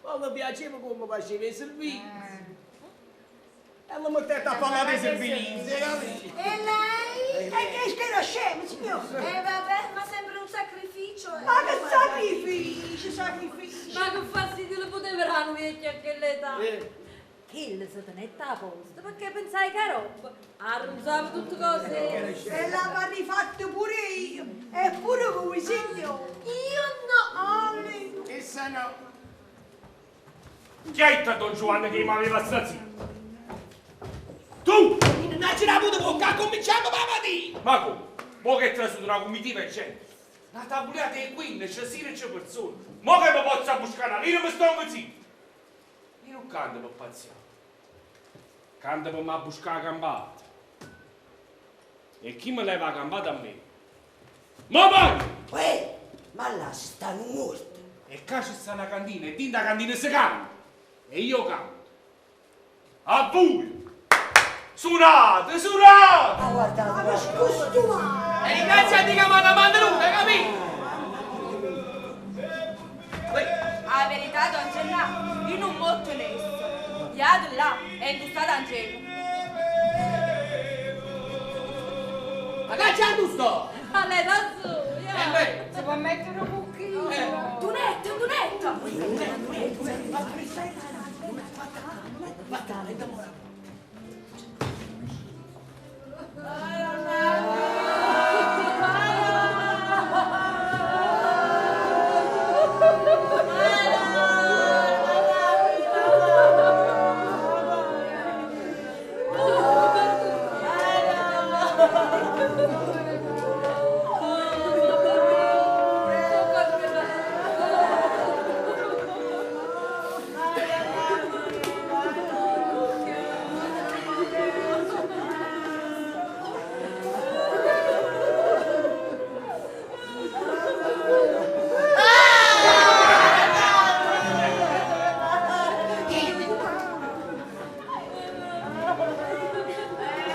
Poi mi piaceva come faceva i servizi. E lo mettete a parlare dei servizi, capito? E lei? E che era scemo, signore. Vabbè, ma sembra un sacrificio. Ma che sacrificio, sacrificio. Ma che fastidio le poteva dare un vecchio a quell'età? Che le si tenette a posto, perché pensai che roba. Arrusava tutte cose. E l'avrà rifatto pure io. E pure voi, signore. Io no. E se no? Chi è Don Giovanni che mi aveva zitto? Tu! Non ce l'ha avuto bocca, cominciamo mattina! Ma come? Mo che è trasuto una comitiva e gente. Una tavolata di 15, 16 persone. Mo che mi posso buscare una lira mi sto zitto. Io non canto per pazziare. Canto per mi buscare la gambata. E chi mi leva la gambata a me? Ma vai! Uè, ma là stanno morti. E qua ci sta una cantina e dentro la cantina si canta. E io canto. A voi! Suonate, suonate! Ma guardate, ma scostumato! E ringrazio a Dio che mi hanno mantenuta, capito? La verità, Don Gennaro, io non molto onesto. Gli altri là è industata Angelo. Ma che c'è giusto? Alle da su, eh, Si può mettere un pochino. Dunetta, Dunetta!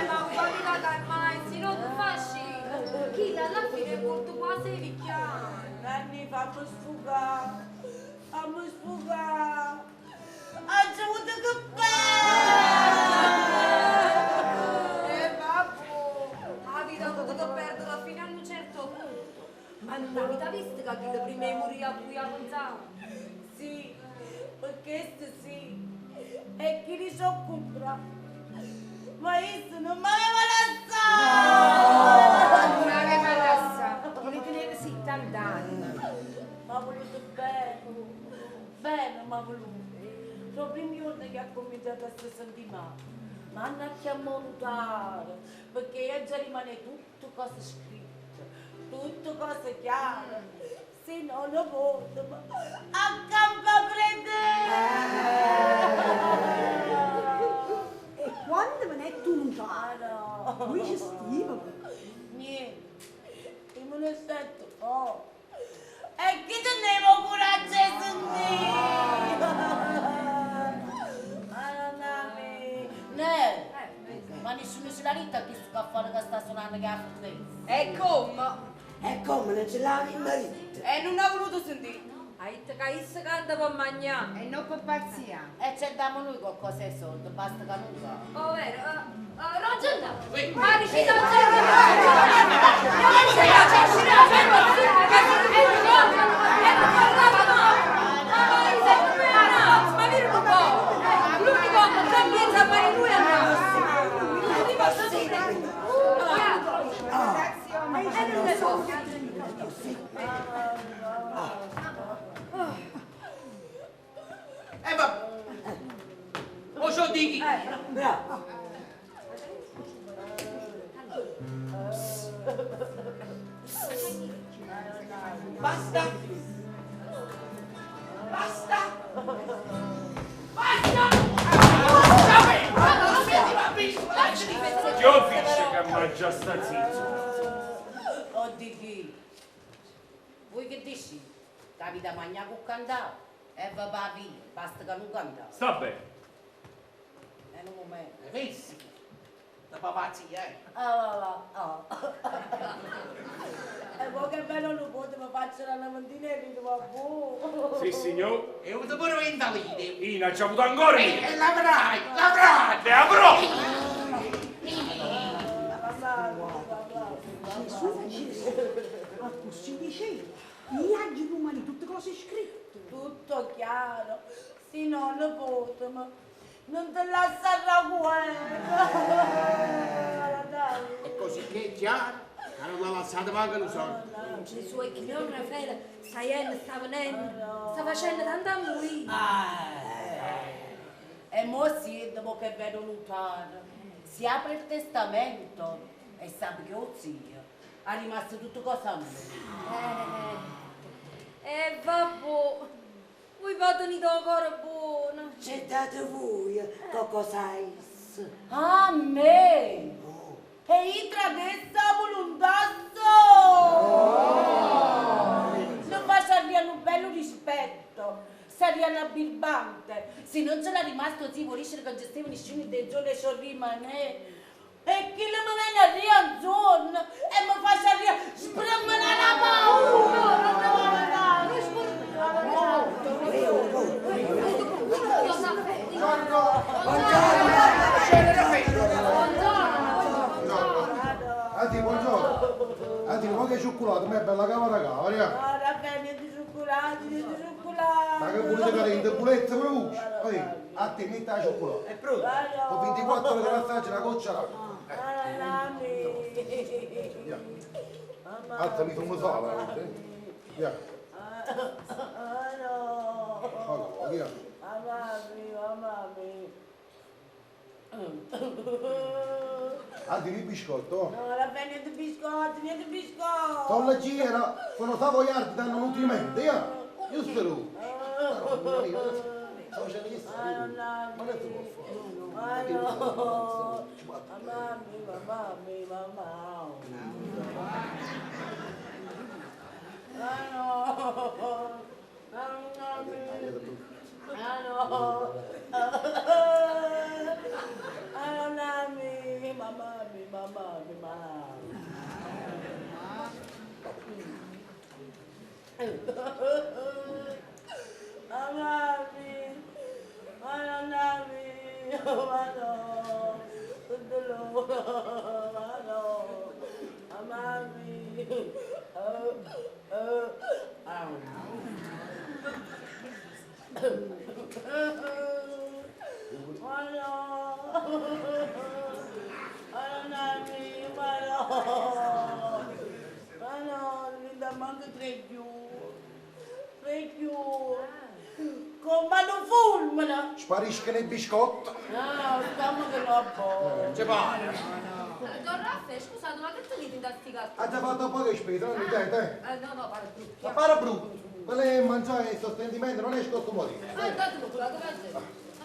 Ma guarda calmai, se no tu fasci. Chi alla fine è morto quasi vecchiano. Nanni, fammi sfugare, fammi sfugare. Ho avuto che Vabbè, la vita ha dovuto perdere fino a un certo punto. Ma non avete visto che chi prima di morire a cui ha pensato? Sì, perché sì. E chi li so comprare? Ma io non mi aveva lasciato! Non aveva lasciato, non teneva 70 anni. Ma ha voluto bene, bene mi ha voluto. Proprio il giorno che ha cominciato a si sentire male, mi hanno chiamato notare, perché io già rimane tutto cosa scritto, tutto cosa chiaro. Se no lo voto, a campa prendere! Quando venette un notaro, no. Voi ci stivamo. Niente, io me ne sento poco. E chi teneva il coraggio di sentire? Madonna mia. Ne, ma nessuno se l'ha detto a questo caffè che sta suonando che ha fatto. E come? E come non ce l'avevi il marito? E non ha voluto sentire. Ha detto che essa canta per mangiare. E non per pazzia. E ci diamo noi qualcosa di soldi, basta che non va. Oh, vero? Ragione. Sì. Ma riuscita a L'unico che sta in mezzo a mani lui è Ma io non so che E vabbè. Mo c'ho di chi? Bravo. Basta. Basta. Basta. Chi ho visto che mangia sta zitto? Oh, di chi? Voi che dici? Capita mangiare con cantare? E va va via, basta che non canta. Sta bene. È un momento. Vedi? Da papazia, eh. Ah, va, va, ah. E poi che bello lo pote, mi faccio la lavantina e dico, vabbè. Sì, signor. E ho avuto pure 20 lire. Io ne ho avuto ancora io. E l'avrai, l'avrai. Le avrò. Gesù, Gesù, a così diceva, gli domani tutte cose scritte. Tutto chiaro. Se no, nipote, ma non te lascerà guerra. E così che è chiaro, che non l'ha lasciato manco lo soldo. Gesù e chi non Raffaele, sta iendo, sta venendo, sta facendo tanta muia. E mo sì, dopo che vedo lontano, si apre il testamento e sa che ho zio, è rimasto tutto cosa a me. E vabbè, voi vado ancora buona. C'è date voi, che cosa è? A me? E io tra questa volontà Non faccia un bello rispetto, sarebbe una birbante. Se non ce l'ha rimasto zio, vuol dire che non ci stava nessuno dei giorni ci rimane. E chi mi viene a ria un giorno e mi fa sbramare la paura. Anzi, buongiorno. Anzi, ma che cioccolato, ma è bella cavara cavara. No, Raffaele, niente cioccolato, niente cioccolato. Ma che volete fare in debolezza pure voi? Ehi, a te metti la cioccolata. È pronto. Con 24 ore di passaggio una goccia d'acqua. Alzami come sala, eh. Via. No. Via. Mamma mia, mamma mia. Anzi, il biscotto. No, Raffaele, niente biscotti, niente biscotti. Sono leggera, sono savoiardi, danno nutrimento, via. Io sto lui. Sto facendo che Ma non si può fare. Ma no. Mamma mia, mamma mia, mamma. Ma no. Mamma mia. Ma no. Mamma mia, mamma mia, mamma mia, mamma. Mamma mia, mamma mia, ma no, tutto loro, ma no, mamma mia, oh, oh, ah. Ma no, mamma mia, ma no, ma no, mi dà manco tre più, tre più. Come un fulmine! Spariscono i biscotti. No, stiamo che lo abbo. Ci pare. Don Raffaele, scusate, ma che tenete in sti cartoni? Ha già fatto poche spese, non mi dai, dai. No, no, pare brutto. Ma pare brutto. Quello è mangiare e sostentimento, non è scomodo. Ah, date tu, la dove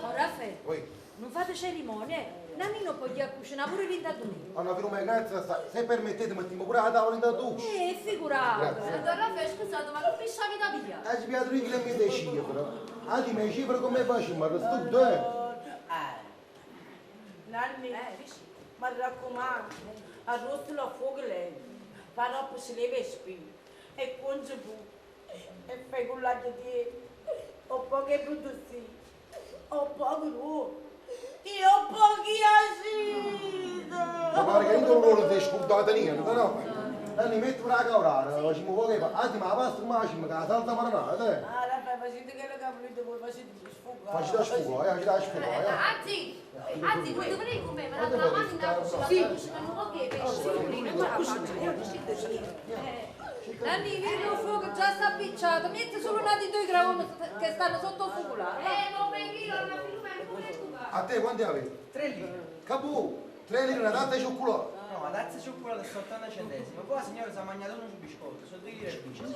Oh, Raffaele, Poi, non fate cerimonie. Nannina po' jì a cucinà pure dint' 'a domenica. Anna Filomena, grazie assai. Se permettete mettimmo pure 'a tavola dint' 'a doccia. Eh, figurate. Grazie. Don Raffaele, scusate, ma che pesce avete pigliato? Aggio pigliato due chili e mezzo 'e cifra. Ah, dimmi, 'e cifre come facimmo? Arrostute, eh? Nanni, mi raccomando, arrostalo a fuoco lento, fa dopo si leva e spina, e conge pure, e fai con l'aglio di ho poche produzioni, ho poco ruolo, io ho pochi acidi. Ma pare che io non lo sei scordata niente, no? Nanni, metti pure la caurara, facciamo poco e fa. Ah, ma la pasta come facciamo? Con la salsa marinata, eh? Ah, Raffaele, facete quello che volete voi, facete sfogare. Facete sfogare, facete sfogare, eh. Anzi, anzi, voi dovrei con me, ma la mano in acqua, Sì. sì. cucinano un po' che pesce. Non ce la faccio, io Nanni, vedi il fuoco già sta appicciato, metti solo una di due gravoni che stanno sotto il focolare. Non vengo, Anna Filomena, come tu A te quanti avevi? 3 lire. Capù, 3 lire una tazza di cioccolato. No, la tazza di cioccolato sta 80 centesimi, poi la signora si è mangiata 11 biscotti, sono 2 lire e 15.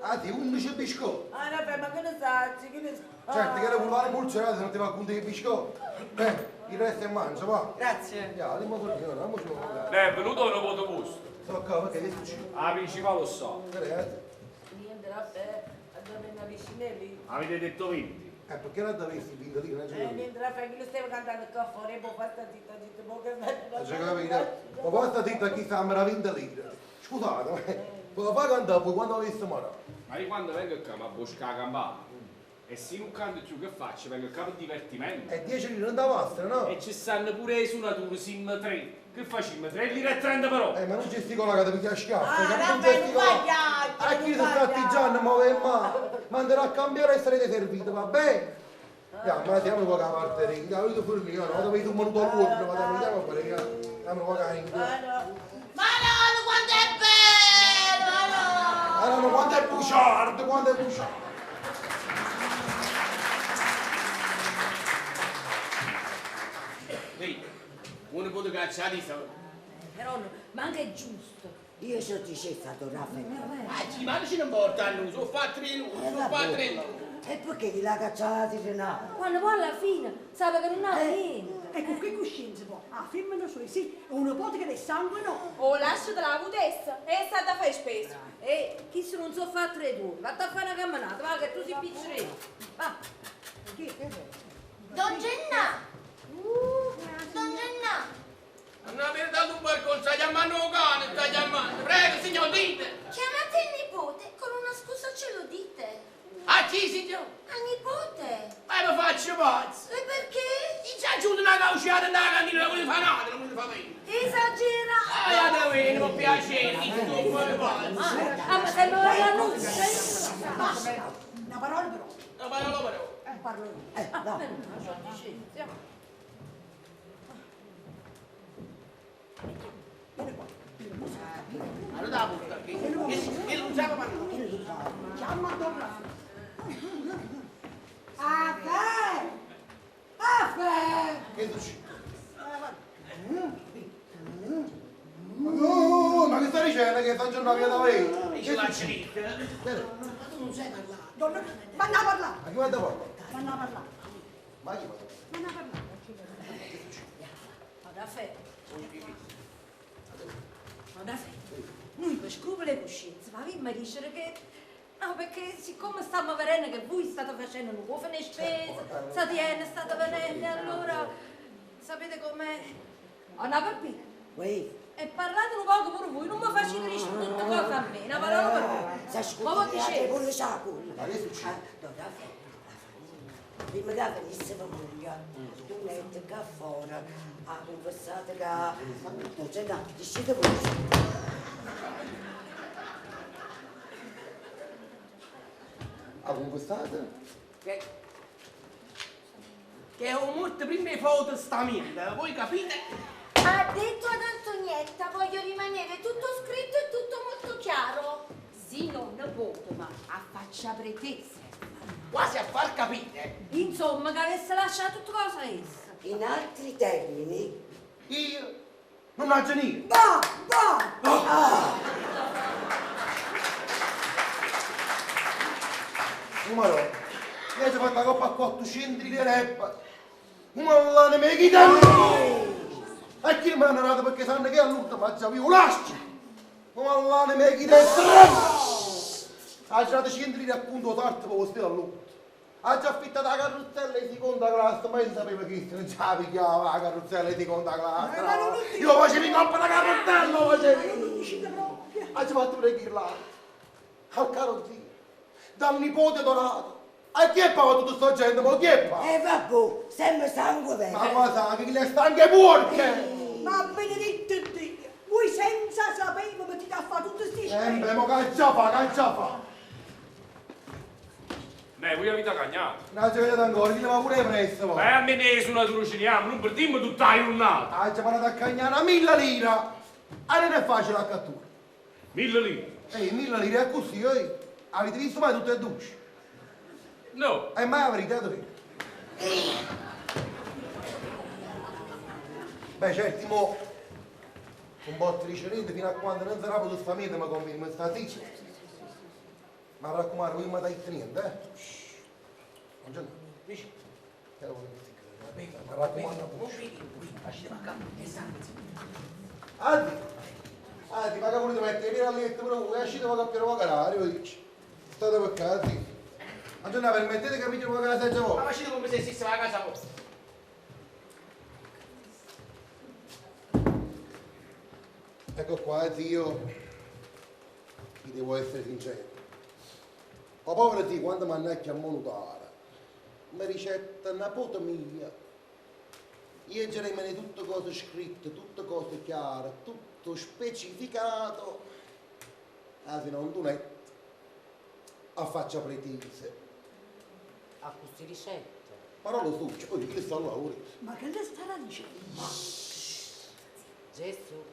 Ah, sì, 11 biscotti. Ah, Raffaele, ma che ne sai, che ne sai? Certo, che era volare pulcerato se non ti va conto i biscotti. Beh, il resto è mangia, va. Grazie. Ya, andiamo con il andiamo su. È venuto un voto gusto. So qua, perché che succede? La principale lo so. Grazie. Niente, Raffaele, andiamo in vicina lì. Avete detto 20. Perché non dovessi vinto lì, non c'è capito. Niente, Raffaele, che lo stavo cantando qua fuori, e poi fa sta zitta, zitta, poi che Non c'è capito. Ma poi sta zitta chi sta a vinta lì. Scusate, ma lo fa cantare poi quando avessi morto. Ma io quando vengo qua mi busco la campana. E se non canto più che faccio? Vengo qua per divertimento. E 10 lire non da basta, no? E ci stanno pure i suonatori, sim 3. Che facciamo? 3 lire e 30 però. Ma non gesticola che ti piglia a schiaffo. Ah, che non Raffaele, non gesticola. fa chiacchiere, A chi si non sta fa attiggiando, ma va in mano. Ma andrà a cambiare e sarete servito, va bene? Ya, ma siamo qua a parte di. Ya, io fuori no, no, dove tu minuto all'uomo, ma andiamo a fare, andiamo qua a Madonna, quanto è bello! Madonna! Allora, quanto è bugiardo, quanto è bugiardo. Vedi, uno può cacciare i soldi. Però no, ma anche è giusto. Io sono dicessato, Raffaele. Ah, sì, ma non ci importa a noi, sono fatti noi, sono fatti noi. E perché chi l'ha cacciata di Renato? Quando poi alla fine sa che non ha niente. E con che coscienza poi? Ah, femmina sua sì, e una potica del sangue no. Oh, lasciatela la putessa, è stata a fare spesa. E chi se non so fare tre due, vatti a fare una camminata, va che tu sei piccerino. Va. Don Gennà! Don Gennà! Non avete dato un barcone, sta chiamando un cane, sta chiamando. Prego, signor, dite. Chiamate il nipote, con una scusa ce lo dite. A chi, signor? Al nipote! Ma mi faccio pazzo. E perché? Gli ci ha aggiunto una cauciata nella cantina, non volete fare nada, non volete fare niente. Esagerato! Ah, da bene, mi piacere, chi sto come pazzo. Ah, ma sembra una luce. Basta, una parola però. Una parola però. Parlo io. No. Allora da butta qui. E non sa parlare. Chiama Don Raffaele. Affè! Affè! Che succede? Oh, ma che stai dicendo che sta giornata via da me? Che faccio Ma tu non sai parlare. Don Vanna a parlare! Ma chi va da parlare? Vanna a parlare! Ma chi va da Vanna a parlare! Raffaele. Ma Raffaele, noi per scrupolo e coscienza, ma vi dicere che... No, perché siccome stiamo vedendo che voi state facendo un po' di spese, state venendo, state venendo, allora... Sapete com'è? Anna Peppina, Uè, e parlate un poco pure voi, non mi facete rispondere tutte cose a me, una parola per voi. si Ma voi scusa, dicete? pure sa quello. Ma che succede? Don Raffaele, prima che venisse famiglia, tu metti qua fuori, ha confessato che... Non c'è da, dicete voi. Ha conquistato? Che ho morto prima di fare testamento, voi capite? Ha detto ad Antonietta, voglio rimanere tutto scritto e tutto molto chiaro. Sì, non ne poco, ma a faccia pretese. Quasi a far capire. Insomma, che avesse lasciato tutte cose a essa. In altri termini... Io non ho niente. Va, va! Ah! Numero, io ci ho fatto la coppa a 400 lire rap. Ma l'anima 'e chi te E chi mi hanno dato perché sanno che all'ultimo ha già vivo lascio! Ma l'anima 'e chi te Ha girato 100 lire appunto tardi per stare all'ultimo. Ha già affittato la carrozzella di seconda classe, ma io sapevo che se non ce la pigliava la carrozzella di seconda classe. Ma non no. lo Io facevo in coppa la carrozzella, lo facevo. Ma non dicite proprio. Ha già fatto pure chi là. Al caro zio, dal nipote dorato. A chi è pagato tutta sta gente? Ma chi è pagato? E vabbè, sempre sangue vero. Ma qua sa che le stanche porche! Ma benedetto Dio, voi senza sapere mi mettete a fare tutte queste Sempre, mo che già fa, che già fa. Beh, voi avete cagnato. Non ci vedete ancora, dite ma pure presto. Beh, a me ne sono trociniamo, non perdiamo tutta la giornata. Ah, ci vanno a cagnare 1000 lire. Ah, non è facile la cattura. 1000 lire? Ehi, 1000 lire è così, ehi. Avete visto mai tutte e due? No. E mai la verità dov'è? Beh, certo, mo un botto di cerente fino a quando non sarà potuto sta meta, ma conviene, sta zitto. Ma raccomando, voi mi date niente, eh? Buongiorno. Ma raccomando, Adi, Adi, ma che volete mettere via a letto, però voi uscite ma capire ma carario, dici. State per casa. Ma giorno permettete che mi ma la seggia voi? Ma facete come se stesse a casa vostra. Ecco qua, zio, vi devo essere sincero. Ma povero zio, quando mi hanno chiamato mi ricetta una nipote mia. Io già rimane tutte cose scritte, tutte cose chiare, tutto specificato. Ah, se non tu a faccia pretese. A queste ricette. Però lo so, poi che sta là, ora. Ma che le starà dicendo? Gesù,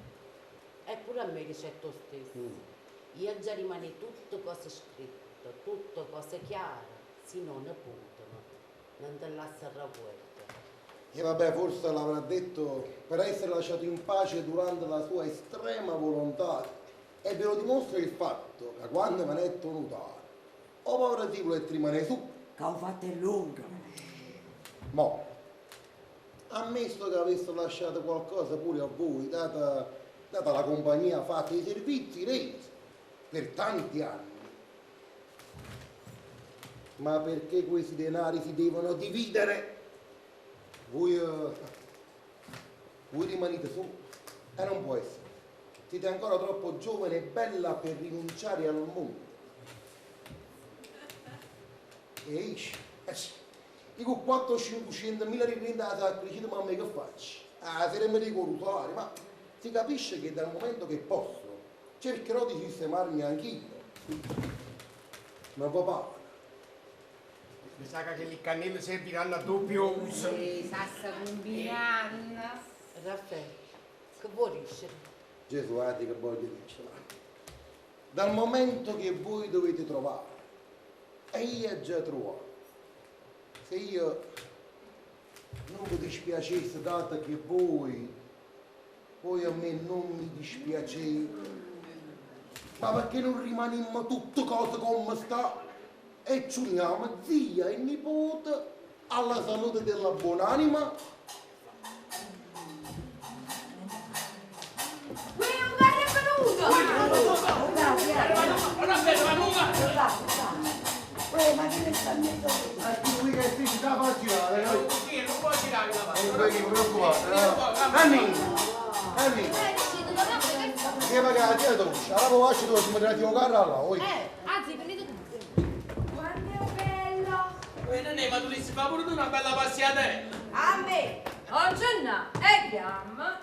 e pure a me ricetto stesso. Io già rimane tutte cose scritte, tutte cose chiare, se non ne puntano, non te la sarà vuelta. E vabbè, forse l'avrà detto per essere lasciato in pace durante la sua estrema volontà. E ve lo dimostra il fatto che quando me ne è tornato, o povero tipo e rimane su. Che ho fatto è lunga. Mo, ammesso che avesse lasciato qualcosa pure a voi, data la compagnia fatta i servizi resi per tanti anni. Ma perché questi denari si devono dividere? Voi rimanete su e non può essere. Siete ancora troppo giovane e bella per rinunciare al mondo. E io con 400-500 mila lire in sacca, dico, mamma che faccio? Ah, se ne mi dico rosario, ma si capisce che dal momento che posso cercherò di sistemarmi anch'io. Ma papà. Mi sa che le cannelle serviranno a doppio uso. Sì, sassa combinando. Raffaele, che vuoi dire? Gesù, guardi che voglio dire. Dal momento che voi dovete trovare, e io ho già trovato, se io non vi dispiacesse, dato che voi a me non mi dispiacete, ma perché non rimaniamo tutte cose come sta e ci uniamo zia e nipote alla salute della buonanima? Qui un carro è venuto! Ma che ne sta mettendo? Ma tu che si sta a girare, no? Non può girare la parte. Non mi preoccupare. Anni! Anni! Che pagare la doccia? Allora poi tu ci metterai il carro là, Anzi, venite tu. Quanto è bello! Non è, ma tu si fa pure tu una bella passiatella. A me! Oggi no, e chiama.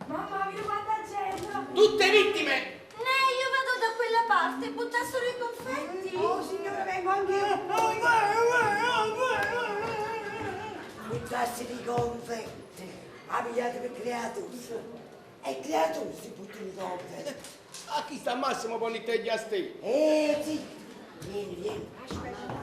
Mamma mia, quanta gente! Tutte vittime! Ne, io vado da quella parte e buttassero i confetti. Oh signora, vengo anch'io. Buttassero i confetti. Abbiate per creature. E creature si buttano i confetti. A chi sta Massimo con i tegli a ste? Sì. Vieni, vieni. Aspetta,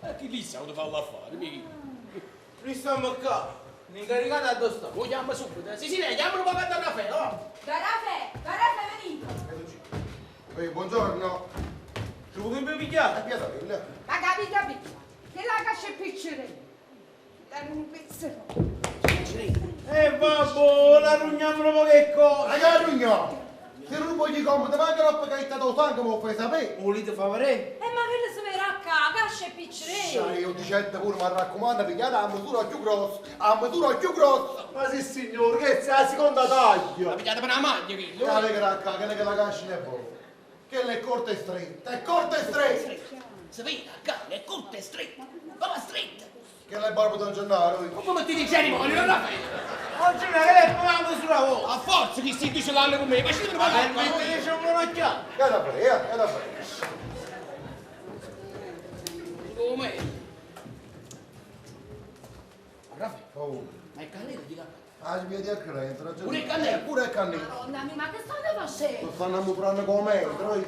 E chi lì sa dove fa l'affare, mica. Noi stiamo qua. L'incaricato a dove sta? Lo chiama subito. Sì, sì, lei chiamalo papà da Raffaele, oh. Da Raffaele, da Raffaele venite. Ehi, buongiorno. Ci vuoi pigliare? Ma capita, capita, che la caccia è piccerella. Dare un pezzo. E vabbè, la rugniamo un po' che cosa. Ma che rugniamo? Se non voglio comodo, ma anche roba che hai stato sangue, me lo fai sapere. Volete favore? E ma quello si verrà qua, cascia e piccerella. Sai, io dicette pure, ma raccomando, pigliate la misura più grossa, la misura più grossa. Ma sì signore, che è la seconda taglia. La pigliate per una maglia, figlio. Che che che la cascia è buona. Che è corta e stretta, è corta e stretta. Si vede, la è corta e stretta, come stretta. Che l'hai barbo da Gennaro? Ma come ti dice cerimonia, Raffaele? Oggi non è che la misura voi. A forza chi si dice l'anno con me, ma ci devo fare. Ma c'è un monocchiato. Che da fare, che da fare. Come? Raffaele, oh. Ma il cannello di là? Ah, ci vedi a credere, Pure il cannello? Pure il cannello. Madonna mia, ma che state facendo? Lo stanno ammutrando come entro.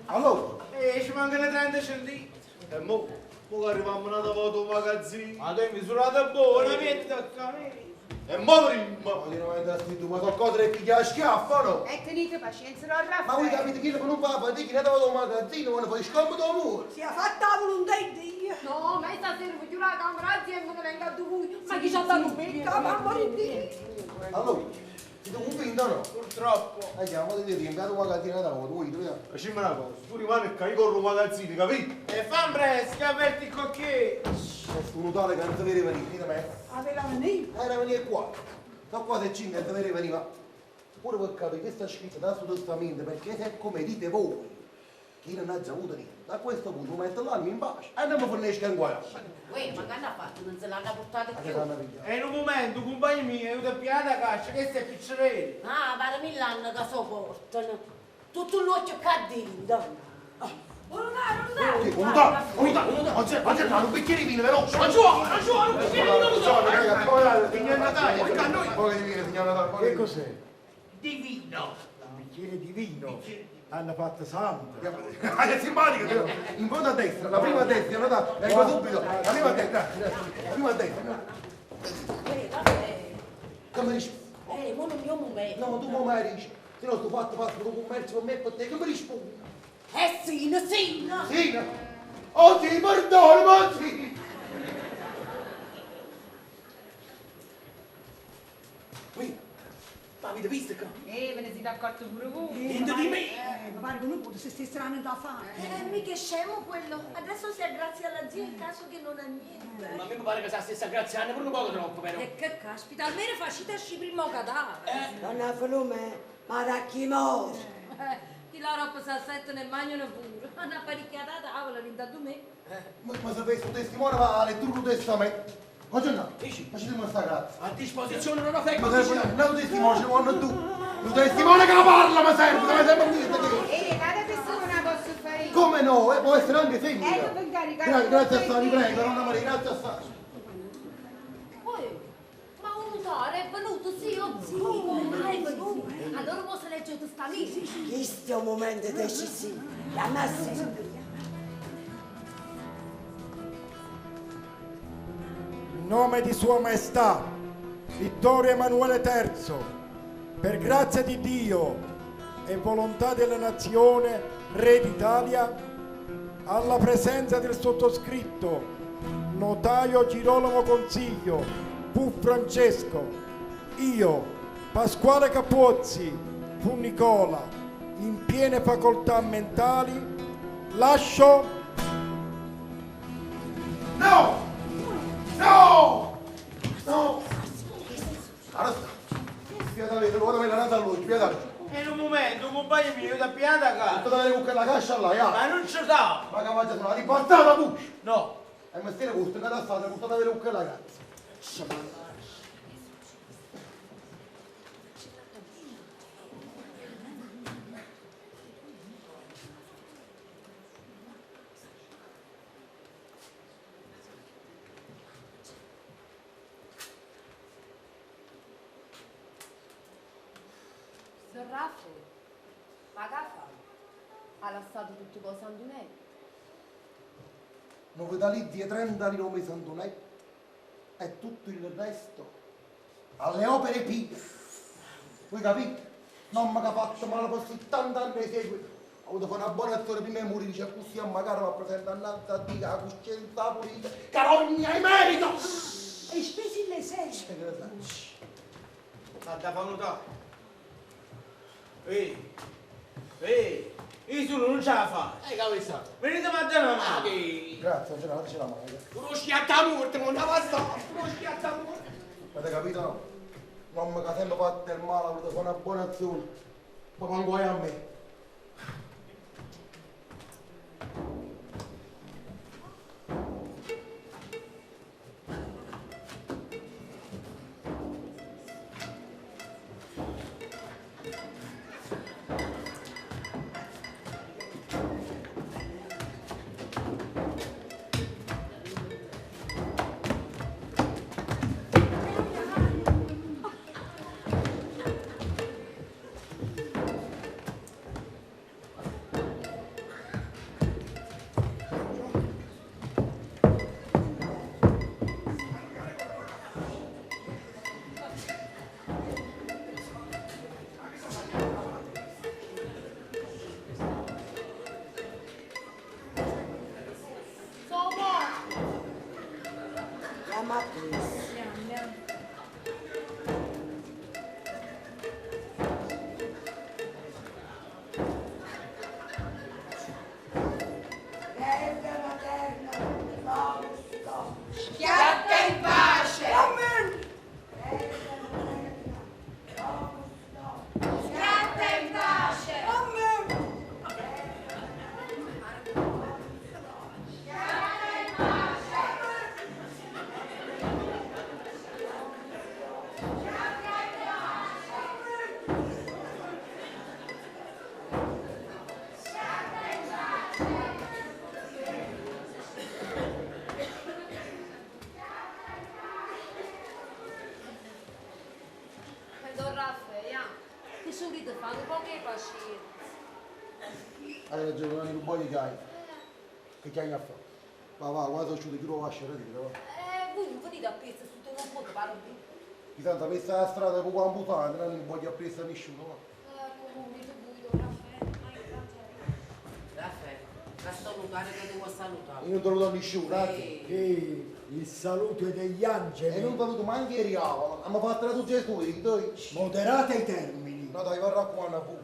Allora? Ci mancano 30 centini. E mo, mo che arriviamo un'altra volta al magazzino. Ma tu hai misurato buona, metti da qua. E mo prima! Ma di non andare tu, ma sono cose che piglia a schiaffo, no? E tenete pazienza, non Raffaele. Ma voi capite che non fa fatica, ne vado al magazzino, quando fai scomodo amore. Si è fatta la volontà di Dio. No, ma io stasera voglio la camera, azienda che venga a voi. Ma chi c'ha dato un Ma amore di Dio. Allora, siete convinti o no? Purtroppo. Andiamo, ti riempiate un magazzino da volta, voi dove? Facciamo una cosa, tu rimani qua, io corro un magazzino, capito? E fa presto, che avverti il cocchiere. Questo notare che non doveva venire, dite me. Aveva venire? Era venire qua. Sono quasi 5 non doveva venire. Pure per capire che sta scritto da suo testamento, perché se come dite voi, che io non ho già avuto niente, a questo punto metto l'anima in pace e non mi fornisco in guai. Uè, ma che hanno fatto? Non se l'hanno portata più. E in un momento, compagno mio, io ti ho pigliato la caccia, che sei piccerello. Ah, pare millanno che sopportano. Tutto l'occhio qua dentro. Unità, unità, oggi un bicchiere di vino veloce. Non ci vuole, non ci vuole, un bicchiere di vino. Signor Natale, signor Natale. Che cos'è? Di vino. Un bicchiere di vino. Hanno fatto santo. È simpatico. In fondo a destra, la prima a destra, Natale, vengo subito. La prima a destra, la prima a destra. Come rispondi? Mo non mi momento. No, tu come dici? Se no sto fatto fatto un commercio con me e per te, come rispondi? Sì, sì! Sì! Oh sì, perdono, ma sì! Qui, ma avete visto qua? Ve ne siete accorti pure voi? Niente di me! Ma pare che non potesse stare strano da fare. Mica è scemo quello. Adesso si aggrazia alla zia in caso che non ha niente. Ma a me mi pare che sia la stessa graziana, pure un poco troppo, però. E che caspita, almeno facite uscire prima il cadavere. Donna Filume, ma da chi muore? Chi la roba si assettano e mangiano pure. Hanno apparecchiata la tavola, rinda me. Ma se questo testimone va a lettura del testamento. Oggi no, facciamo questa grazia. A disposizione non ho fatto. Ma se non testimone, ci vanno tu. Il testimone che parla, ma serve, ma serve niente. E la testimone la posso fare io. Come no? Può essere anche femmina. Ecco per incaricare. Grazie a vi prego, nonna Maria, grazie a Sari. Poi, ma un notare è venuto, sì o sì? Ma è venuto. Allora posso leggere il testamento? Questo è un momento decisivo. La massa. In nome di Sua Maestà Vittorio Emanuele III, per grazia di Dio e volontà della nazione, Re d'Italia, alla presenza del sottoscritto, notaio Girolamo Consiglio, fu Francesco, io, Pasquale Capozzi, fu Nicola, in piene facoltà mentali, lascio... No! No! No! Allora, spiegate, guarda la nata a lui, spiegate. In un momento, un compagno mio, io ti ho pigliato a casa. Tu devi bucare la cascia là, ya. Ma non ci sta. Ma che mangia sono ribaltata la buccia. No. E mestiere gusto, che da stata, gusto da avere bucare la cazzo. Raffaele, ma che fa? Ha lasciato tutte cose a Antonello. Un vitalizio di 30 lire al mese Antonetto e tutto il resto alle opere pie. Voi capite? Non mi ha fatto male per 70 anni di seguito. Ho avuto fare una buona azione prima di morire, dice così magari va presente innanzi a Dio, la coscienza pulita, carogna e merito! E spesi le sei. Guarda, fa notare. Ehi, ehi, io solo non ce la faccio. Capito? Venite a dare una mano. Grazie, Gennaro, dateci la mano. Uno schiattamorto, non la sta. Uno schiattamorto. Avete capito no? Non mi ha sempre fatto del male, ha voluto fare una buona azione. Ma manco guai a me. Chiama Chris. Bella materna, Fausto. Schiatta in pace! Amen. Schiatta in pace! Amen. Don Raffaele, che solito fanno poche pazienza. Hai ragione, non voglio che hai. Che chiami a fare? Va, va, quando sono uscito chiudo la vascia, va. Voi non venite a pezzo su tutto un po' parlo più. Chi tanto messa la strada con qua ambutante, non voglio appresso a nessuno, va. Come tu voi, Don Raffaele, ma io Raffaele, la salutare che devo salutare. Io non saluto a nessuno, grazie. Che il saluto è degli angeli. E non saluto manco i diavolo, abbiamo fatto la tua Gesù, dai. Moderate i termini. No dai, va raccomando a voi.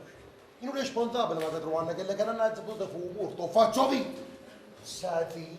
Io non responsabile ma che trovano che le cananazze potete fu morto, faccio vita. Senti,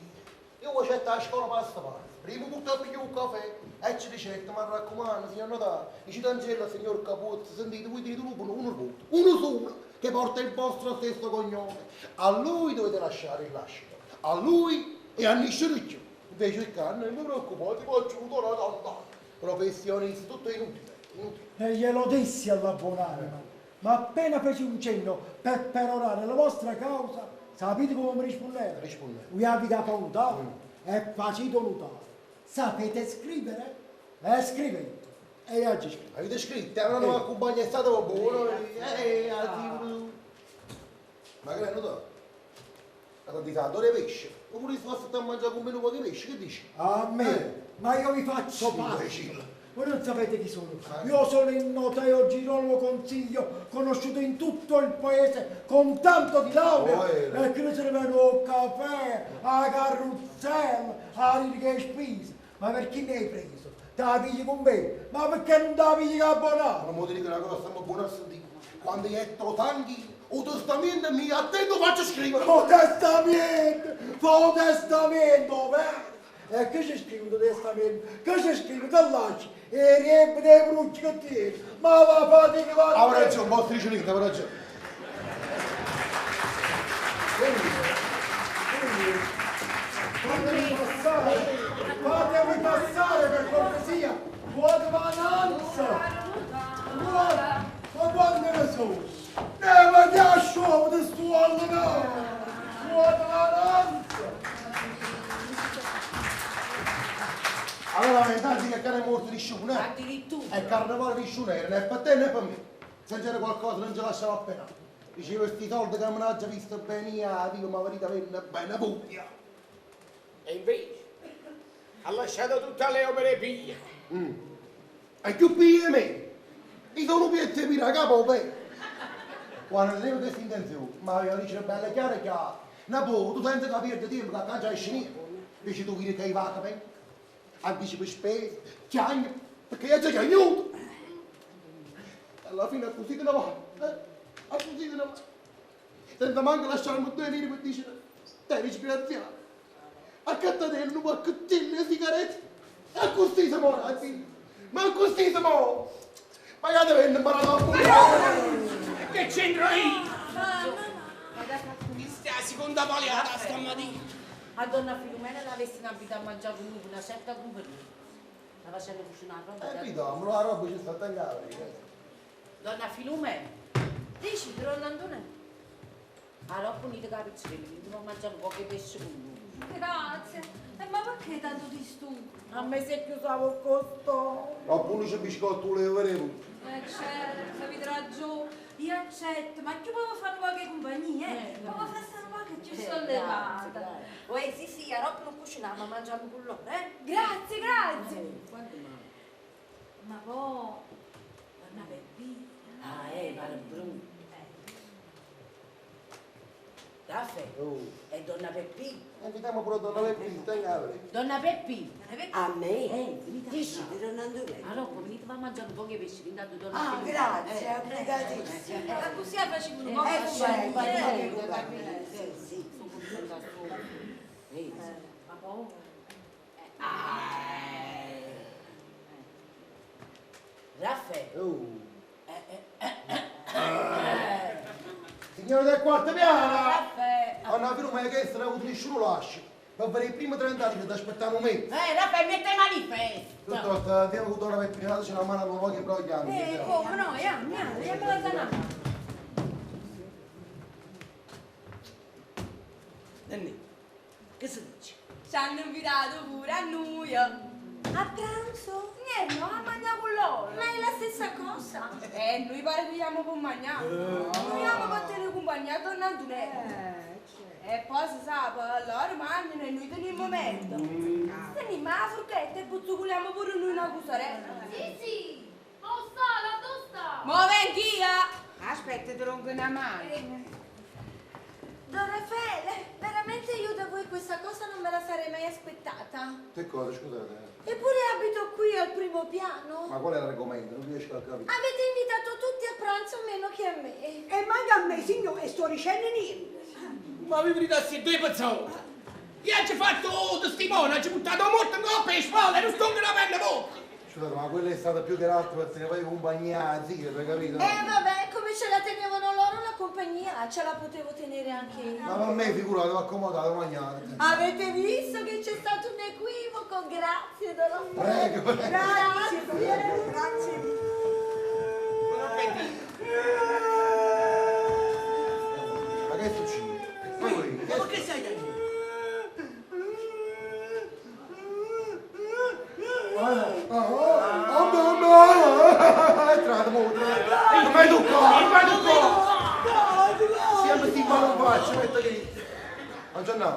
io ho a scuola pasta pasta. Prima tutto a pigliare un caffè e ci dice, ma raccomando, signor notaio, dice D'Angelo, signor Capozzo, sentite, voi dite uno, uno, uno solo che porta il vostro stesso cognome. A lui dovete lasciare il lascito, a lui e a nessuno più. Invece il cane, non mi preoccupate, faccio un torno professionista, tutto è inutile, inutile. E glielo dissi alla buonanima, ma appena feci un cenno per perorare la vostra causa, sapete come mi rispondeva? Rispondeva. Vi avete paura e facete notare. Sapete scrivere? E scrivete. E oggi scrivo. Avete scritto? Allora non accompagna è stato buono. Ma che è notato? La quantità d'ore pesce. Oppure si fa a mangiare con meno pochi pesce, che dici? A me? Ma io vi faccio pace. Voi non sapete chi sono. Io sono il notaio Girolamo Consiglio, conosciuto in tutto il paese con tanto di laurea. E che ne servono il caffè, la carrozzella, la riga e spesa. Ma perché ne hai preso? Te la pigli con me? Ma perché non te la pigli con abbonare? Ma mo ti dico una cosa, stiamo buona a sentire. Quando gli etto tanghi, o testamento mio, a te lo faccio scrivere. O testamento! Fa o testamento, vero? E che c'è scritto testamento? Che c'è scritto? Che lasci? E riempie dei brucci che tieni. Ma va fate va. Ha ragione, vostri celini, ha ragione. Fatemi passare, fatemi passare per cortesia. Guadvananza. Ma quando ne sono? Ne ma ti asciugo di stuolo no. Guadvananza. Allora, intanto che cane è morto di sciune, eh? Addirittura. È carnevale di sciune, né per te né per me. Se c'era qualcosa non ce lasciava appena. Dicevo, questi soldi che non ho già visto bene, io, dico, ma verità venne bene puglia. E invece ha lasciato tutto a le opere pie. E più pie me? Io sono piezzo di capo pe. Quando tenevo questa intenzione, ma aveva dice bella chiara chiara. Na po', tu senza capire di tempo che cangia scena. Dici tu che va a capire? Anticipa spese, chiagna, perché io già chiagnuto. Alla fine così te ne va, eh? Così te ne va. Senza manco lasciarmi due lire per dire, te disgraziato. A cattanello un pacchettino di sigarette. E così si muore, zio. Ma così si muore. Ma io devo imparare a morire. Che c'entro io? Questa è la seconda paliata stamattina. A donna Filomena l'avessi abituata a mangiare con una certa compagnia. La facendo cucinare roba. Vediamo, la roba ci sta tagliata. Donna Filomena. Dici, donna Antonella. Allora unite la pizzerella, quindi mangiare un po' di pesce con noi. Grazie. Ma perché tanto disturbo? A me si è chiuso la costo. Appunto c'è biscotto, volevo vedere tutto. Certo, avete ragione. Io accetto, ma chi può fare qualche compagnia, eh? Può fare qualche più sollevata. Uè, sì, sì, a roba non cuciniamo, ma mangiamo con loro, eh? Grazie, grazie. Quanto male? Ma poi, donna Peppina. Ah, pare brutto. Raffaele, è donna Peppina. Invitiamo pure donna Peppina, tenga. Donna Peppina. A me? Dici di donna Antonella. Allora, venite a mangiare un po' di pesce, intanto donna Ah, Peppina. grazie, obrigatissima. Ma così facciamo un po' Certo, sì, sì. Ma poi? Raffaele. Signore del quarto piano! Raffaele! Anna Filomena che non ha avuto nessuno lascio. Per avere i primi 30 anni che ti aspettavo me. Raffaele, mette manifesto! Piuttosto, andiamo con donna Peppina, c'è una mano a nuovo che brogliamo. Come no, andiamo, andiamo alla zanata. Nenni, che si dice? Ci hanno invitato pure a noi. A pranzo? Niente, no, a mangiare con loro. Ma è la stessa cosa. Noi pare che andiamo per mangiare. Noi andiamo per tenere compagnia a donna Antonella. E poi si sa, loro mangiano e noi teniamo momento. Teniamo la forchetta e buzzuculiamo pure noi una cosarella. Sì, sì. Oh, sta, la tosta. Ma vengo io. Aspetta, ti rompo una mano. Don Raffaele, veramente io da voi questa cosa non me la sarei mai aspettata. Che cosa, scusate? Eppure abito qui al primo piano. Ma qual è l'argomento? Non riesco a capire. Avete invitato tutti a pranzo meno che a me. E manca a me, signore, e sto dicendo niente. Ma vi venite due pezzoli. Io ci ho fatto testimone, ci ho buttato molto in coppa e spalle, non sto ancora per la bocca. Scusate, ma quella è stata più che altro per tenere poi compagnia, zia, hai capito? Vabbè, come ce la tenevano loro la compagnia, ce la potevo tenere anche io. Ma per me, figurate, ho accomodato, mangiate. Avete visto che c'è stato un equivoco? Grazie, don Raffaele. Prego, prego. Grazie. Grazie. Buon appetito. Ma che succede? Ma perché sei lì? Non mi tocca! Non mi tocca! Siamo sti mano in faccia, metto che... Buongiorno.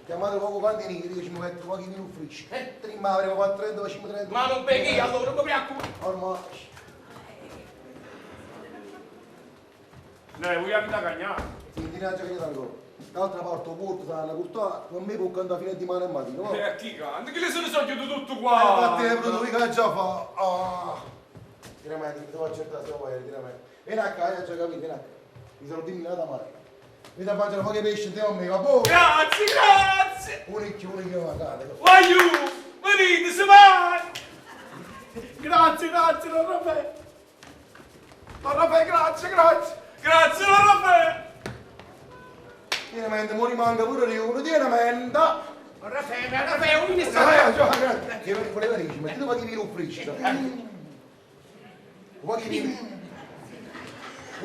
Chiamate poco quanti io ci metto pochi in ufficio. Prima avremo 430, facciamo 30. Ma non becchi, allora non mi preoccupo. Ormai. Ne, voi avete cagnato? Sì, ti ne già ancora. D'altra parte, ho porto sarà una portata, con me può cantare fino a dimane e mattina. E a chi canta? Che le sono soggiunto tutto qua? Infatti è brutto, mica già fa. Ah. Tira me, ti devo accertare se vuoi, tira me. Vieni a casa, ho già capito, vieni a casa. Mi sono diminuita male. Mi da mangiare pochi pesci insieme a me, va buono? Grazie, grazie! Unicchio, unicchio, magari. Voglio! Venite, se vai! Grazie, grazie, don Raffaele. Don Raffaele, grazie, grazie. Grazie, don Raffaele! Tieni mente, mo rimanga pure io, uno tiene mente. Raffaele, Raffaele, un istante. Che voleva dire, ma ti paghi vino fresco. Paghi vino.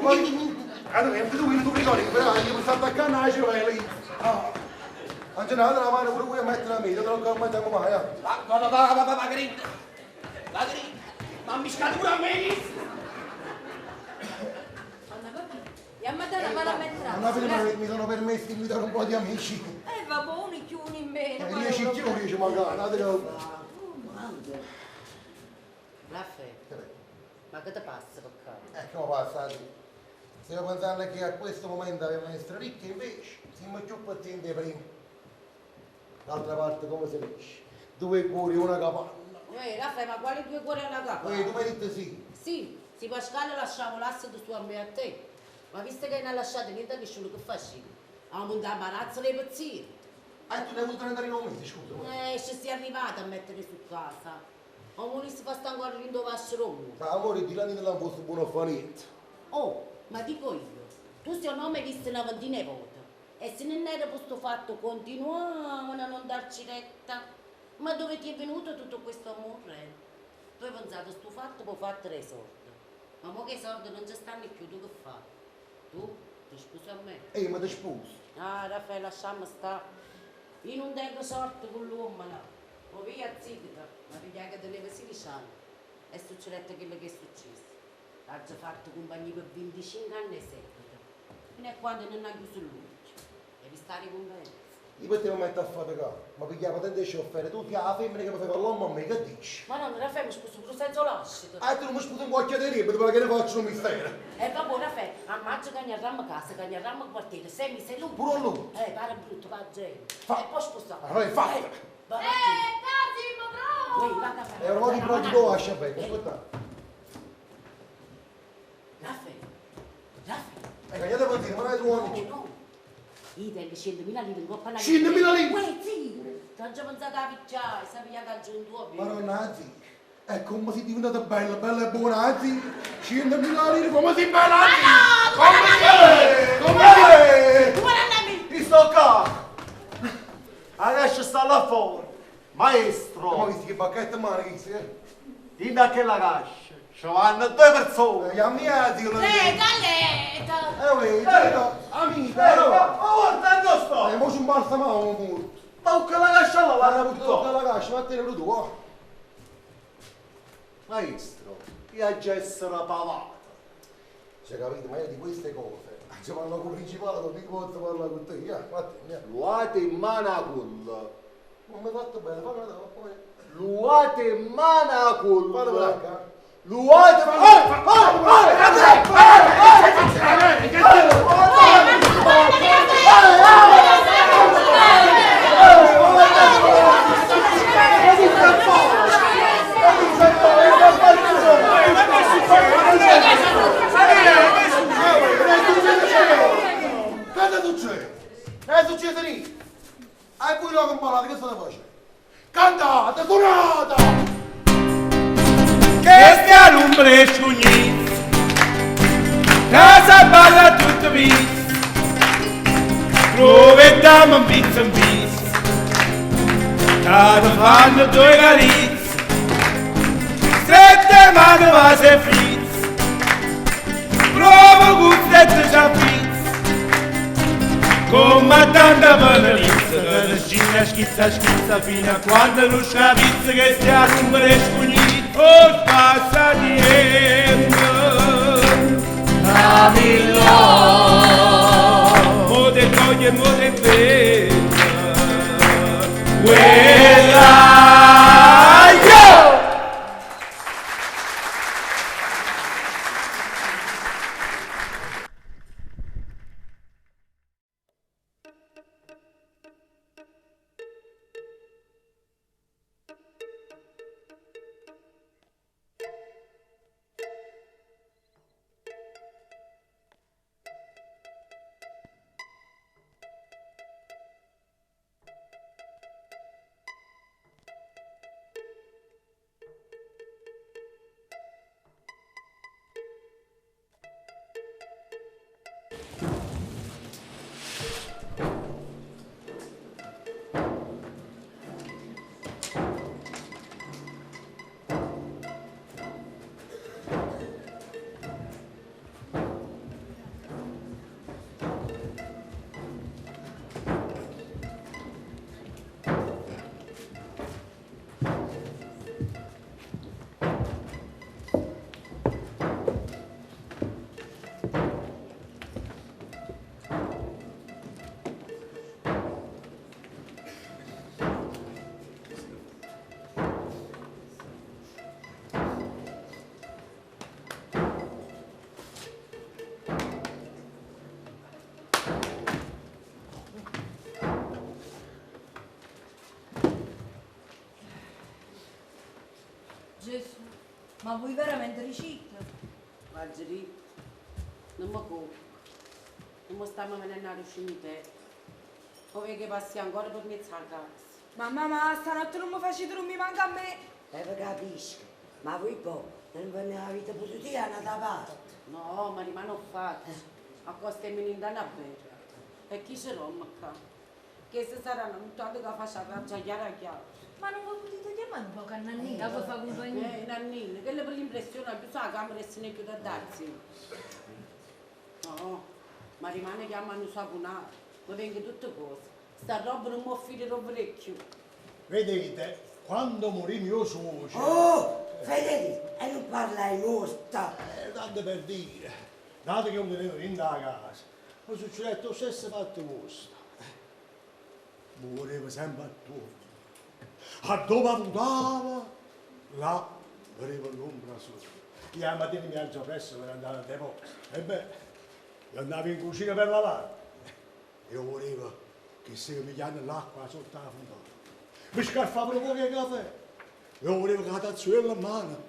Paghi. Allora, tu tu ricordi che però io sto attaccando alla cervella lì. Ah. Anche la mano pure qui a mettere la media, te lo mettiamo mai. Va, va, va, va, va, va, grinta. Va, grinta. Ma mi pure a me. Alla fine mi sono permesso di invitare un po' di amici. Va buono, chi uno in meno. 10 Chi lo dice magari, date che... Quando? Raffaele, ma che ti passa per qua? Come passa? Stiamo pensando che a questo momento avevamo essere ricchi, invece siamo più pazienti prima. D'altra parte, come si dice? Due cuori, una capanna. Ehi, Raffaele, ma quali due cuori alla capanna? Ehi, tu mi hai detto sì. Sì, se Pasquale lasciamo l'asse su a me e a te. Ma visto che non ha lasciato niente a nessuno, che facciamo? Abbiamo un imbarazzo dei pezzini. Ah, tu ne hai avuto 39 mesi, scusa. Ci sei arrivata a mettere su casa. Ma non si fa stare ancora in dove a Ma amore, di là non l'hanno posto buono a fare niente. Oh, ma dico io, tu sei un uomo visto una ventina di volte e se non era questo fatto continuavano a non darci retta. Ma dove ti è venuto tutto questo amore? Tu hai pensato sto fatto può fare tre soldi. Ma mo che i soldi non ci stanno più, tu che fai? Tu ti sposi a me? Ehi, ma ti sposi? Ah, Raffaele, lasciamo stare. Io non tengo sorte con l'uomo, no. O via zitta, ma vedi che teneva 16 anni. E succedette quello che è successo. L'ha già fatto compagnia per 25 anni e seguito. Fino a quando non ha chiuso l'occhio. Devi stare con me. Io potevo mettere a faticare, ma pigliava tante sciofere, tu la femmina che mi fai l'uomo a me, che dici? Ma no, Raffaele, mi sposo pure senza lascito. Ah, tu non mi sposi in qualche deriva, perché ne faccio un mistero. E vabbè, Raffaele, a maggio che andiamo a casa, che andiamo a quartiere, 6 mesi e lui. Pure lui? Pare brutto, va gente. E poi sposare. Allora è fatta. Tazim, bravo! E ora ti pronti tu, lascia bene, aspetta. Raffaele, Raffaele. Che devo dire, ma non hai trovato? No, no. Io tengo 100.000 lire in coppa alla 100.000 lire? Uè, sì! Ti ho già pensato a picciare, sapevi che al tuo Madonna, zia, è come sei diventata bella, bella e buona, zia! 100.000 lire, come sei bella, zia! Ma no, Come sei? Come sei? Guarda Ti sto qua! Adesso sta là fuori! Maestro! Ma visto che bacchetta in mano, chi sei? In da che la cascia! Ci vanno due persone! La mia zia! Leta, leta! Uè, zia, amica, no! Ma guarda, dove sto? Mo c'è un balsamano, morto! Ma che la cascia là, guarda Tocca la cascia, vattene pure tu, oh! Maestro, io già essere pavato. Cioè, capito, ma io di queste cose, ci parlo con il principale, non mica posso parlare con te, vattene. Luate in mano a culla. Non mi hai fatto bene, fammi una poi. Luate in mano a culla. Fallo per Luate... Oh! Oh! Oh! Cosa succede? Non è successo niente. E voi lo comparate, che state facendo? Cantate, suonate! Che stia l'umbre scugnizza, casa balla tutto pizza, trovettiamo un pizza in pizza, che fanno due carizze, strette mano ma se frizza, prova con strette c'ha pizza, come tanta penalizza, che scina schizza schizza fino a quando non scapizza che stia l'umbre scugnizza. Oh, passa tempo, Camillo, mo te coglie, mo te vede, quella io! Gesù, ma voi veramente riuscite? Margherita, non mi cocco. Non mi stiamo venendo a cimitero. Poi che passi ancora per mezza casa. Mamma, ma stanotte non mi facete dormire manco a me. E vi capisco, ma voi poi non ve ne avete potuto dire da parte. No, ma rimane fatto. A costa di in una bella. E chi ci rompe qua? Che se saranno nottata che faccia arrangiare chiara chiara. Ma non vi potete chiamare un po' a Nannina per fare compagnia? Nannina, che le per l'impressione più sa la camera e se ne chiude a darsi. No, ma rimane chiamano saponato, ma vengono tutte cose. Sta roba non mi offrire l'orecchio. Vedete, quando morì mio suocero... Oh, Federico, e non parlai morta. Tanto per dire, dato che io mi tenevo in casa, mi succedette lo stesso fatto vostro. Moriva sempre attorno. A dove andava, là vedeva l'ombra sua. Io la mattina mi alzo presto per andare al deposito. E beh, io andavo in cucina per lavare. Io volevo che si pigliando l'acqua sotto la fontana. Mi scarfavo un po' di caffè. Io volevo che la tazzuella in mano,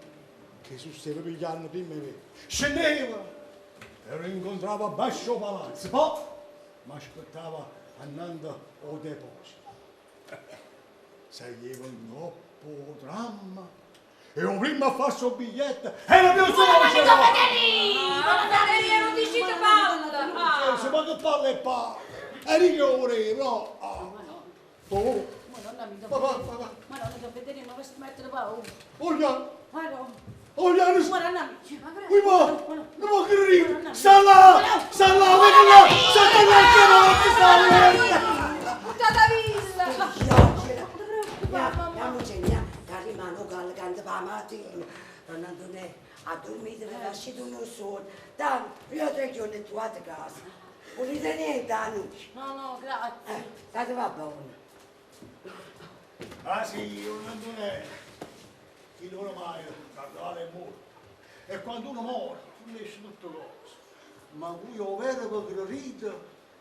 che si stava pigliando prima di me. Scendeva e lo incontravo a basso palazzo. Poi mi aspettava andando al deposito. Saliva un dopo dramma e io prima a fare il biglietto era mio suocero! Ma Federico, non dici che parla! Se ma che parla e parla! Era io che volevo, no? Oh! Madonna mia, Papà, Madonna, Federico, ma questo mettere paura. Oh, no! Madonna. Oh, no! Madonna mia. Ui, ma! Non può credere! Sta là! Sta là! Vedi là! Sta là! Sta là! Buttata via! Andiamo, che rimane che canta per la mattina. Non andare a dormire, vi lasciate uno solo. Tanto, io 3 giorni tu a casa. Volete niente a noi? No, no, grazie. State va buono. Ah sì, non è. Chi ormai carnevale è morto. E quando uno muore, finisce tutte cose. Ma voi ho vero che credete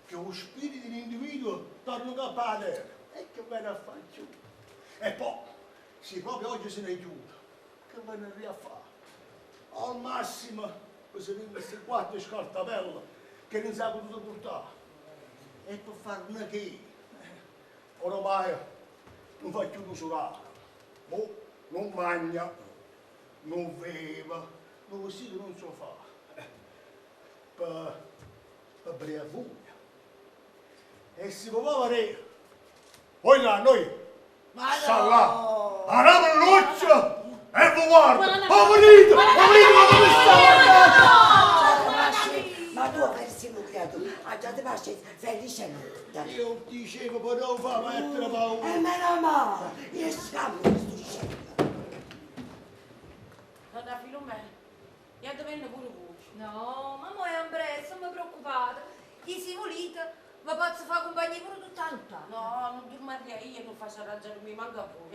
che lo spirito di un individuo torna capo a terra. E che viene a fare giù? E poi, se proprio oggi se ne chiude, che viene a fare? Al massimo, si vengono queste 4 scartabelle che non si è potuto portare. E per farne che? Ormai non fa più l'usurato, mo non mangia, non beve, non vestito non so fare. Per bere. E si può fare, poi là noi, sta là, arama l'occhio e vi guarda, ho venito, ma dove sta? Ma tu avresti un creato, ah già ti passi felice notte. Io dicevo per non far mettere paura. E meno male, io scammo questo scemo. Donna Filomena, io dovendo pure voi. No, ma mo è presto, non mi preoccupate. Chi si volete, vi posso fare compagnia pure tutta la notte. No, non dormirei io, non faccio arrangiare mi manca a voi.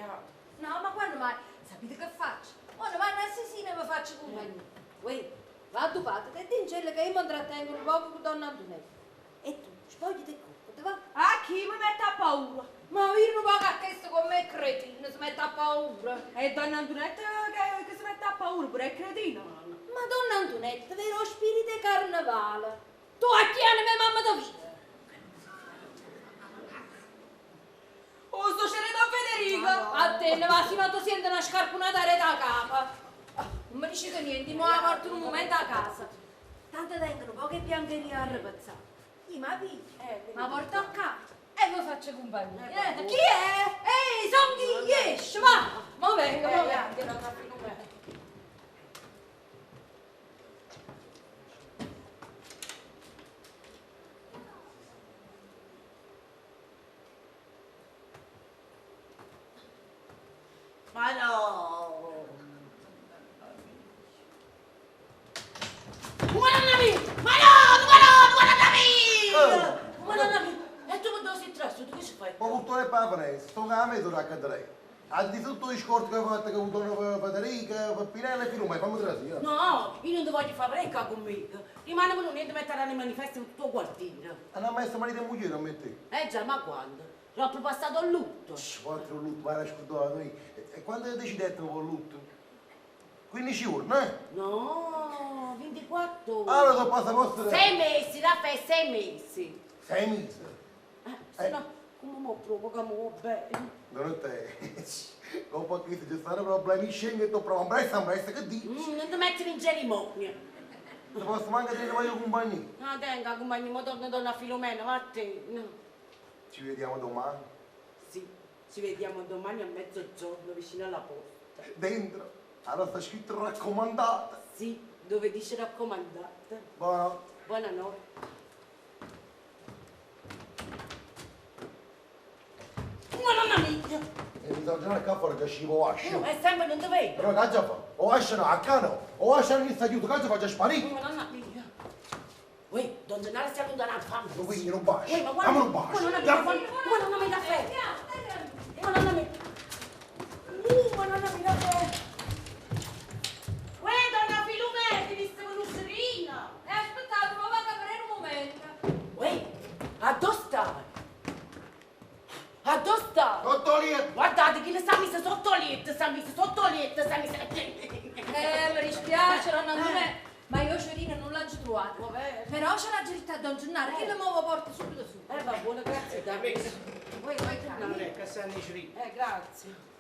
No, ma quando mai? Sapete che faccio? Quando vanno a Sesina mi faccio compagnia. Uè, va a padre e dincelle che io mi intrattengo un poco con donna Antonella. E tu, spogliati e cuccati, va? A chi mi mette a paura? Ma io non poco a questo con me è cretino, si mette a paura. E donna Antonetta che si mette a paura, pure è cretina. Ma donna Antonetta, vero spirito di carnevale. Tu a chi mia mamma da vita? Oh, sto c'era da Federico! A te ne va, ma tu senti una scarpunata a da capa. Non mi dici niente, mi porto un momento a casa. Tanto tengono poche biancherie a ripezzare. Io mi piglio, ma porto a casa e vi faccio compagnia. Chi è? Ehi, son chi? Esce, va! Mo vengo, mo vengo. Ma no! Guarda mia! Ma no! Guarda, guarda mia! Guarda mia! E tu dove sei trasso? Tu che ci fai? Ma purtroppo la fresca, sto con la mezz'ora a cadere. Al di tutto i scorti che ho fatto che ho avuto Federica, Pinella e Filomena, fammi trasire. No, io non ti voglio fare brecca conmigo. Rimane con niente mettere nei manifesti in tutto il quartiere. Ah, no, ma marito e moglie non metti. Eh già, ma quando? L'ho passato il lutto. Quattro lutto, ma era scordato noi. E quando decidete con il lutto? 15 giorni, eh? No, 24 ore. Allora sono passaporto. 6 mesi, Raffaele, 6 mesi. 6 mesi? Se no, come mo provoca mo bene. Non te. Dopo che ci stanno problemi, scendo e tu provo presto, presto, che dici? Non ti mettere in cerimonia. Ti posso manco dire voglio compagnia. Ah, tenga, compagnia, mo torna donna Filomena, vattene. Ci vediamo domani. Sì, ci vediamo domani a mezzogiorno vicino alla porta. Dentro. Allora sta scritto raccomandata. Sì, dove dice raccomandata. Buonanotte. Buonanotte. Madonna mia! E mi sono girato qua fuori che scivo ascio. Oh, è sempre non ti vedo. Però che già fa? O ascio no, a cano. O ascio non sta aiuto, che già faccio sparire. Madonna mia. Uè, don Gennaro si è allontanato, fammi. Non quindi non bacio. Uè, ma guarda. Dammi un bacio. Madonna mia, madonna mia, caffè. Madonna mia. Madonna mia, caffè. Uè, donna Filomena, ti viste con l'uscerina. E aspettate, ma vado a aprire un momento. Uè, a dove stai? A dove stai? Sotto letto. Guardate, chi le sta messa sotto letto, sta messa sotto letto, sta messa... Mi dispiace, nonna Antonella, ma io Cerina non l'ho trovata. Però ce l'ha dritta a Don Gennaro, che la muovo porta subito su. Va buono, grazie. Dai. Vuoi, vuoi Non è che stanno i Cerina. Grazie.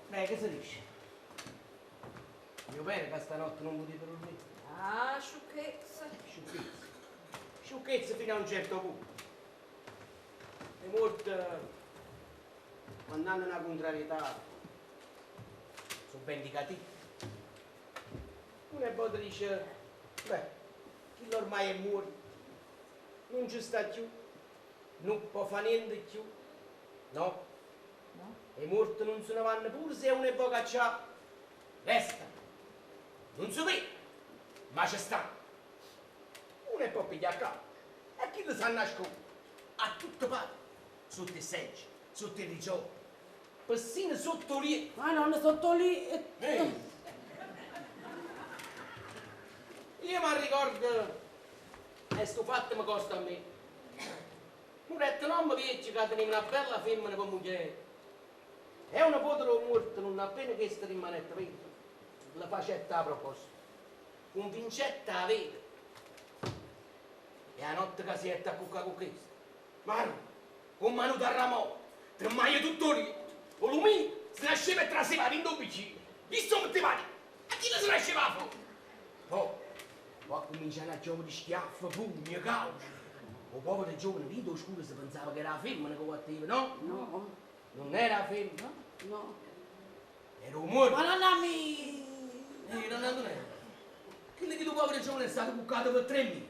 Beh, che si dice? Mio bene che stanotte non potete dormire. Ah, sciocchezza. Sciocchezza. Sciocchezza fino a un certo punto. E molte, quando hanno una contrarietà, sono vendicati. Una volta dice, beh, chi ormai è morto, non ci sta più, non può fare niente più. No. I morti non se ne vanno pure se uno è poco c'ha. Resta. Non si vede, ma ci sta. Uno è può pigliare a capo. E chi lo sa nasconde? A tutte parti. Sotto i seggi, sotto i riggioli. Persino sotto lì. Ma non sotto lì. Io mi ricordo, e sto fatto mi costa a me. Un retto nome vecchio che teneva una bella femmina come moglie. E una povera morta non appena che sta rimanetta viva, la facetta a proposta. Convincetta a vita. E la notte che si è a cucca con questo. Ma no, con mano da ramò, tremaia tutto lì. O lumì si nasceva e traseva in un vicino. Visto metteva lì, a chi si nasceva fuori? Poi, poi cominciano a giovane di schiaffo, pugni, cauci. O povero giovane lì oscuro si pensava che era la femmina che batteva, no? No. Non era la femmina? No. Era un morto. Madonna mia! Non è. Quello che tu povero giovane è stato bucato per 3 mesi.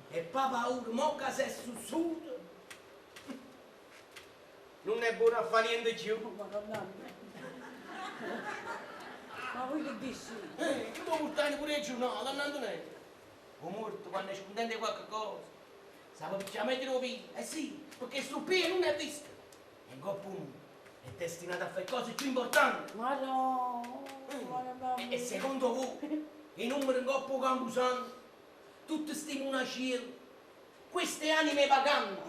E papà ora, mo che si è sussuto. Non è buono a fare niente più. Madonna mia. Ma voi che dici? Io devo portare pure il giornale, Antonello. O morto quando è scontento di qualche cosa. Sa perché meglio lo vedi? Eh sì, perché sto pieno non è visto. E in coppa uno è destinato a fare cose più importanti. Ma no! E secondo voi, i numeri in coppa Camposanto, tutti questi monacieri, queste anime vaganti,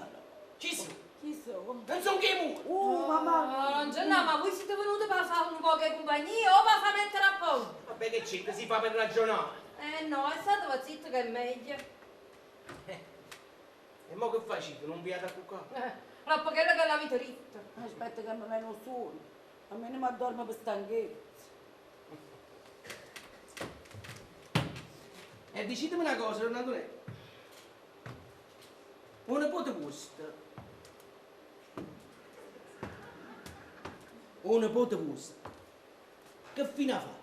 ci sono? Chi sono? Non sono che muri. Mamma! No, non Gennaro, ma voi siete venuti per fare un po' di compagnia o per far mettere a posto? Vabbè che c'è, si fa per ragionare. Eh no, è stato zitto che è meglio. E mo che facete? Non vi andate a cuccare? Troppo quello che l'avete detto. Aspetta che mi viene solo. A me non mi addormo per stanchezza. E dicetemi una cosa, don Antonello. Un nipote vostro. Un nipote vostro. Che fine ha fatto?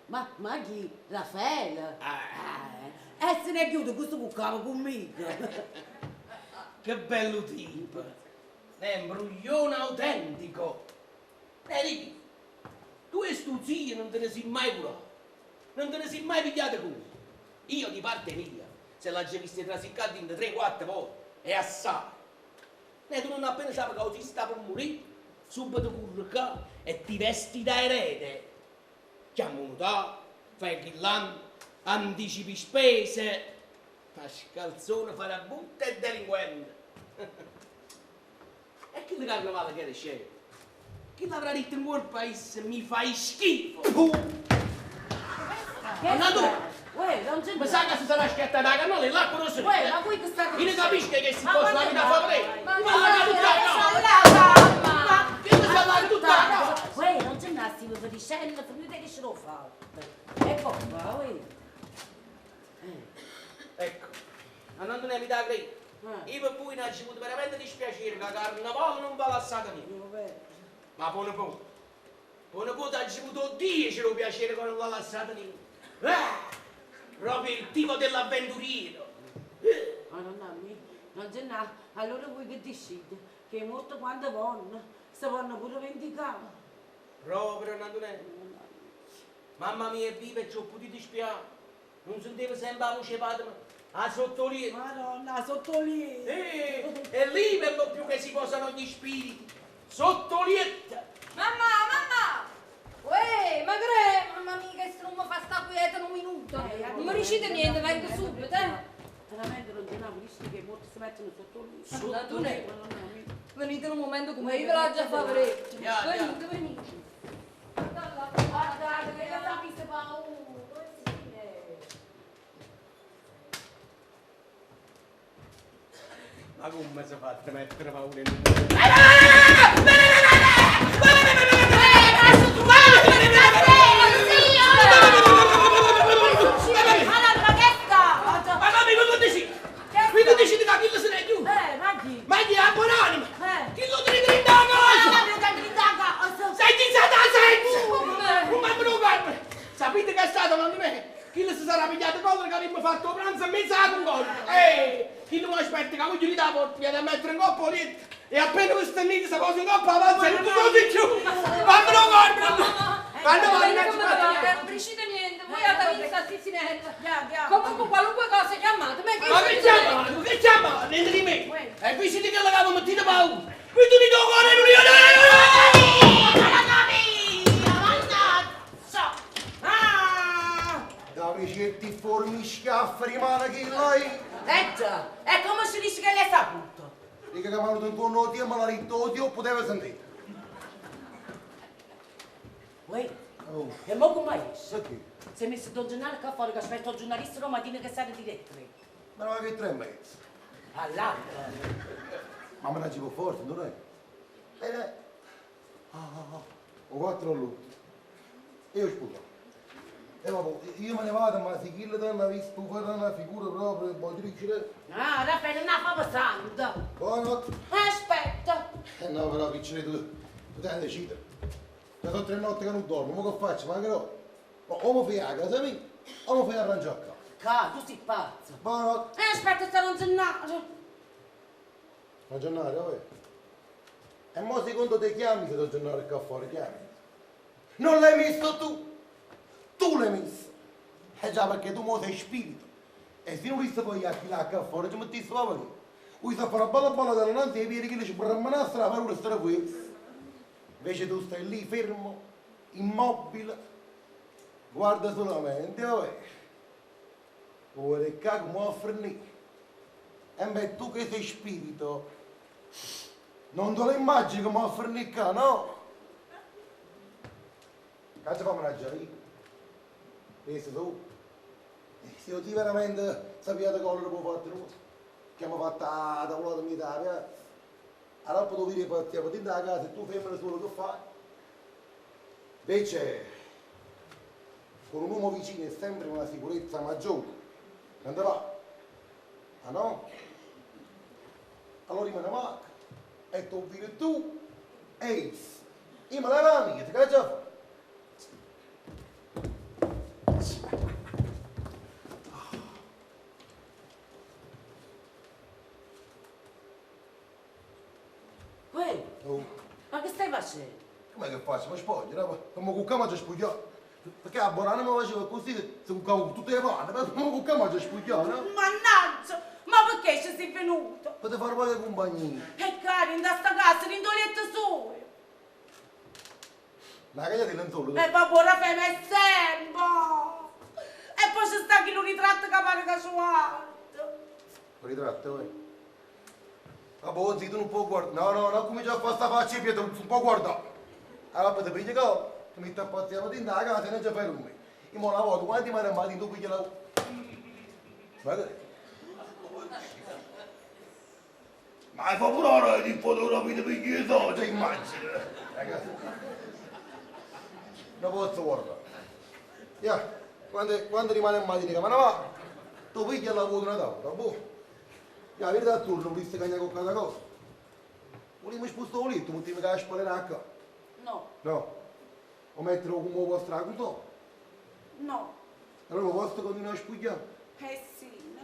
Ma chi? Raffaele? E se ne è chiuso questo cuccava conmigo. Che bello tipo! È un bruglione autentico! Dico, tu e sto zio non te ne sei mai curato, non te ne sei mai pigliato cura. Io di parte mia, se l'ha già vista trasiccata in 3-4 volte, è assai. E tu non appena sai che così sta per morire, subito curca e ti vesti da erede. Chiama un notaio, fai ghirlande, anticipi spese. Mascalzone, farabutta e delinquente. E chi carnevale che scemo? Chi l'avrà detto in cuor paese mi fai schifo? Che Ma tu? Uè, non c'è Mi sa che si sarà schiattata la cannola e l'acqua non si Uè, ma voi che state Io non capisco che si Ma possa la quando vita mai? favorire. Ma Ma la tutta la Che mi sa la tutta la casa? Uè, non c'è una stiva per discendere, finite di ce fa. Ecco qua, uè. Ecco, ma non ne mi dà credo. Io per voi ne ho avuto veramente dispiacere che carnevale non va lasciato niente. Ma buono poco. Buono poco ha avuto 10 lo piacere che non va lasciato niente. Ah, proprio il tipo dell'avventuriero. Madonna mia, non c'è una. Allora voi che decide? Che è morto quando vanno, si vanno pure vendicare. Proprio Antonello. Mamma mia è viva e ci ho potuto spiare. Non sentivo sempre la voce padre, a sottolineare. Madonna, sottolineare. E lì per lo più che si posano gli spiriti. Sottolietta. Mamma, mamma! Uè, ma che mamma mia, che se non mi fa sta quieta un minuto. Non mi riuscite niente, vengo subito, eh. Veramente non c'è una visto che molti si mettono sotto lì. Antonello, venite un momento come io ve l'ho già favorito. Venite, venite. Guardate che la mi paura. Ma come si fa a mettere paura in Ma che sta? Ma mamma, ma dici? Qui tu dici che chi se ne è giù? Ma chi? Ma chi è buonanima? Chi lo tiene in Ma casa? lo tiene in casa? Sei iniziata senza! Come me lo guarda? Sapete che è stato, non me? Chi si sarà pigliato collera che abbiamo fatto pranzo a mezza con collera? Ehi! Chi non aspetta che voglio da porta, viene a mettere in coppa lì e appena questo è si posa in coppa avanza e non tutto giù! Ma me lo guarda! Ma no, ma non ci Non riuscite niente, voi avete visto a Cicinella. Comunque qualunque cosa chiamate, ma che Ma che chiamate? Che chiamate? Niente di me! E qui siete che l'avevamo mettito paura! Qui tu mi do cuore non io! Dove certi formi schiaffi rimane chi lei? Ecco, e come si dice che l'hai saputo? Dica che mi ha avuto un tuono Dio, ma l'ha detto Dio, poteva sentire. Uè, Oh. e mo come esce? Perché? Si è messo Don Gennaro qua fuori che aspetta il giornalista romatino che sarà direttamente. Ma non che 3:30. All'alba. Ma me la ci può forte, non è? Bene. Ah, ah, ah. Ho quattro all'ultimo. E io sputo. E vabbè, io me ne vado, ma se chi le dà una vista, fare una figura proprio, poi difficile. Ah, Raffaele, non fa pesante. Buonanotte. Aspetta. Eh no, però, piccine, tu, tu devi decidere. Da sono tre notti che non dormo, ma che faccio? Ma che no? O mi fai a casa mia, o mi fai arrangiare a casa. Ca, tu sei pazzo. Buonanotte. Aspetta, sta Don Gennaro. Ma Gennaro, vabbè. E mo secondo te chiami se Don Gennaro è qua fuori, chiami. Non l'hai messo tu! Tu l'hai messo! Eh già, perché tu mo sei spirito. E se non riesci poi a là qua fuori, ci metti sulla lì. Vuoi sa fare una bella balla dalla nanti e vedi che ci vorremmo una per ora stare qui. Invece tu stai lì fermo, immobile, guarda solamente, vabbè. Vuole qua come offrirmi. E beh, tu che sei spirito, non te lo immagini come offrirmi qua, no? Cazzo fammi mangiare io. Pensa tu. Se io ti veramente sappiate cosa avevo fatto noi, che abbiamo fatto la tavolata mia da piazza. Allora potevo dire partiamo dentro la casa e tu femmina solo che fai. Invece, con un uomo vicino è sempre una sicurezza maggiore. Non te va? Ah no? Allora rimane manca. E tu vieni tu e io. Io me la rami, che già fa? Uè, Oh. ma che stai facendo? Com'è che faccio? Mi spoglio, no? Ma mi cuccavo già spogliato. Perché a Borano mi faceva così, si cuccavo con tutte le panne, ma mi cuccavo già spogliato, no? Mannaggia, ma perché ci sei venuto? Potete fare poche compagnie. E cari, in sta casa, in letto solo. Ma che gli lenzuolo? E va buona fame sempre! E poi ci sta chi lo ritratto che pare casuale. Ritratto, vai. Vabbè, zitto, non può guardare. No, no, non comincia a fare sta faccia di pietra, non può guardare. Allora poi ti pigli che ti metti a pazzare in casa e non ci fai rumore. Io mo una volta, quando ti mandi a mattina, tu pigli la... Ma che? Ma fa pure ora di fotografia di pigli i soldi, immagina. Ragazzi, non posso guardare. Ya, quando rimane in mattina, ma va, tu pigli la vuota una tavola, boh. Ya, vedi da turno, volessi cagnare con cada cosa. Volevo spostare un letto, mettiamo che la spalera a casa. No. No. O mettere come vostra cosa? No. Allora lo posso continuare a spugliare? Eh sì, no.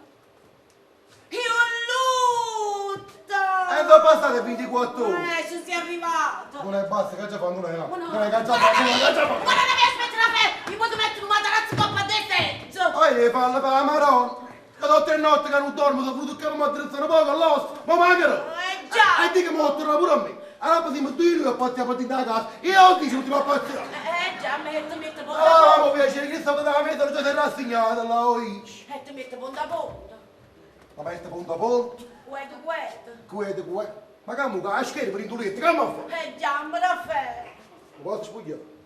Io lutta! E sono passate 24 ore! Ci sei arrivato! Non è basta, che già fa, non è no. Ma no. Non è che già fa, non è che già fa! Ma non mi aspetta la fe! Mi posso mettere un matarazzo coppa a seggio! Ah, devi farla per la maronna! Che da 3 notti che non dormo, sono venuto che mi addrizzano poco all'osso, ma magari! Già! E dico che mi torna pure a me! Allora possiamo due che passiamo di da casa, io oggi ci ultimo a passare! Già, metti punta Ah, mi piacere, che stavo da mezza, già si è rassegnata, la oici! E ti metti punta a punta! Ma mette punta a punta! Guarda, guarda! Guarda, guarda! Ma che muca, la scherma per indulirti, che mi fa? Già, me la fai! Lo posso spugliare?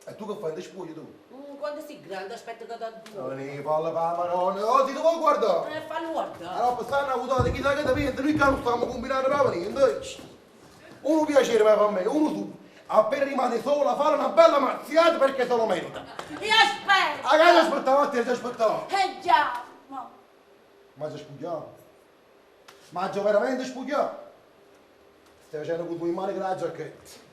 E tu che fai? Ti spugli tu? Quando sei grande aspetta che ti Non ne parla per la maronna, oh, ti devo guardare! Fallo guardare! Allora, passare una votata, chissà che ti pensa, noi qua non stiamo combinando proprio niente. Uno piacere va per me, uno tu. Appena rimane sola, fare una bella mazziata perché se lo merita. Io aspetto! A casa aspettavo, a te già aspettavo. Già! Ma... Ma già spugliato. Ma già veramente spugliato. Stai facendo con due mani che la giacchetta.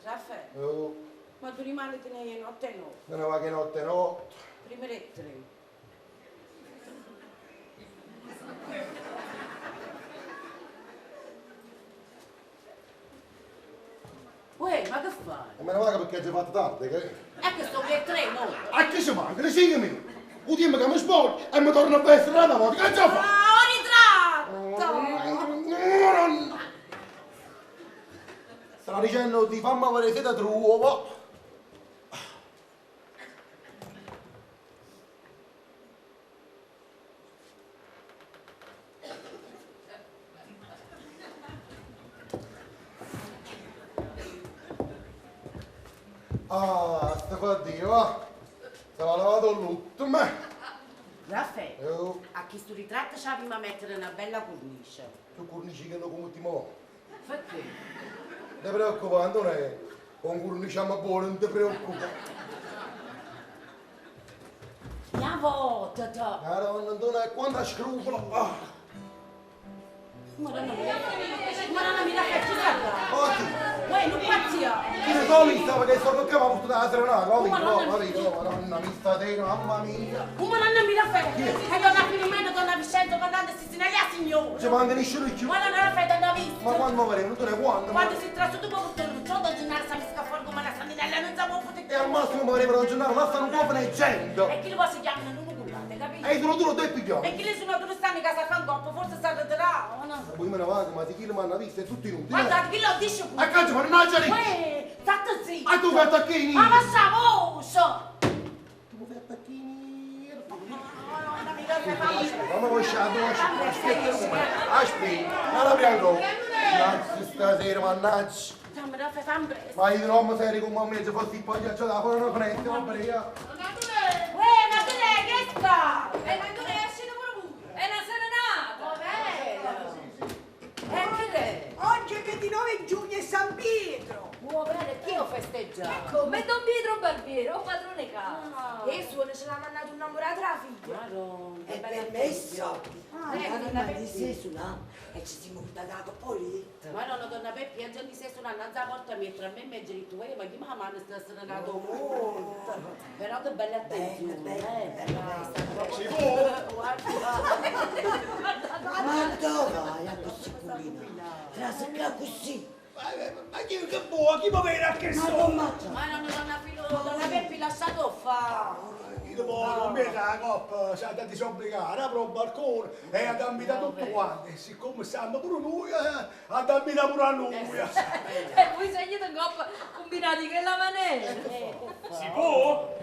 Raffaele, Oh, ma tu rimani te ne notte no? non ne va che notte no. Prima le 3. Uè, ma che fai? E me ne vado perché è già fatto tardi, che? È che sto che 3, no? A che ci manca? Le 5 minuti. Un tempo che mi spoglio e mi torno a vestire una volta, che già fa? Ah, un ritratto! Sta dicendo di fammi avere seta truova. Ah, sta fa Dio, va. Stava lavato il lutto, ma. Raffaele, Oh, a chi sto ritratto ci abbiamo a mettere una bella cornice. tu cornici che lo come mo. Perché? Non ti preoccupare, Antonio. Con corniciamo buono, non ti preoccupare. La volta, te. Madonna, Antonio, quanta scrupolo. Ah, Madonna mia, Madonna mia, che ci sta? oggi. Uè, non pazzia! Chi ne so lì stava che sono che mi ha portato la serenata, va via, Madonna va via, madonna, mi stasera, mamma mia. Oh, Madonna mia, Raffaele! E donna Filomena, donna Vincenzo, mandando si la signora! Ci manca nessuno più. Madonna Raffaele, donna visto! Ma quando mi faremo? Non ne quando? Quando si trasuto proprio tutto il giorno, Gennaro sa mi fuori come una santinella, non sa poter... E al massimo mi faremo da Gennaro, là stanno un po' di gente. E chi lo si chiamano l'uno con l'altro, capito? E sono tu lo devi pigliare. E chi le sono due stanno in casa fa un coppo, forse si arreterà, o no? Poi me ne vado, ma di chi mi hanno visto è tutto inutile. Guarda, chi lo dice pure? A cazzo, mannaggia lì! Uè, state zitto! Ah, tu fai attacchini! Ma basta voce! Tu fai attacchini! Madonna mia, che fai? Mamma vuoi sciando, aspetta un momento. Aspetta, non apri ancora. Mannaggia stasera, mannaggia. Dammi da fare presto. Ma io non mi serio come me, se fossi pagliaccio da fuori una finestra, va bene. Uè, ma tu ne che sta? E ma tu ne esci pure tu. È una serenata! E che è? Oggi è 29 giugno è San Pietro. Oh, bene, chi lo festeggia? Come Don Pietro Barbiere, o padrone casa. E suona ce l'ha mandato un innamorato la figlia. Madonna, È permesso. Ah, Ma di sé suona e ci siamo buttati a poletta. Ma no, donna Peppi, io già ti sei suonando la volta mentre a me mi hai detto, ma chi mi ha mandato sta serenata molto. Però che bella attenzione, Bella, bella, eh. Ci può? Guarda. Ma dove vai a così culina? Trasca così. Ma chi che buo, chi mi viene a che Ma so? come Ma no, donna Filo, donna Peppi, lasciato fare. Dopo non viene la coppa, si ha da disobbligare, apre un balcone e ad invitare tutti quanti. E siccome siamo pure noi, ad invitare pure a noi. E voi siete in coppa combinati in quella maniera. Si può?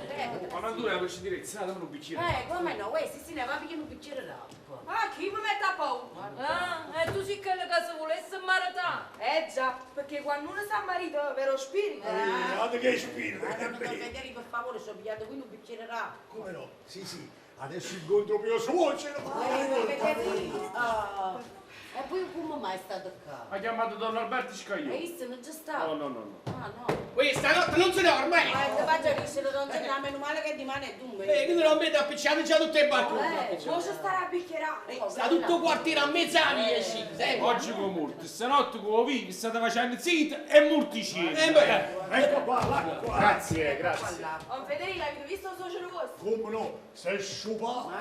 Ma non dura per scegliere, dammi un bicchiere. Come no? Uè, sì, ne va perché un bicchiere d'acqua. Ah, chi mi mette a paura? Ah, e tu sei quello che si volesse maritare. Eh già, perché quando uno si marita, vero spirito. Guarda che spirito, che Don Federico, per favore, sono pigliato qui un bicchiere d'acqua. Come no? Sì, sì, adesso incontro mio suocero. Ah, e poi come mai è stato qua? Ha chiamato Don Alberto Scaglione. E io non c'è stato. No, no, no, no. Ah, no. Questa notte non si dorme! Ma ti faccio ridere, Don Gennaro, meno male che dimane è dunque. Quindi non vedo appicciato già tutto il balcone. Mo ci starà a bicchierare. Sta tutto il quartiere a mezza via, sì. Oggi con molti, stanotte con vivi, state facendo zitto e multicini. Beh. Ecco qua, l'acqua. Grazie, grazie. Don Federico, avete visto il suocero vostro? Come no? Sei sciupato.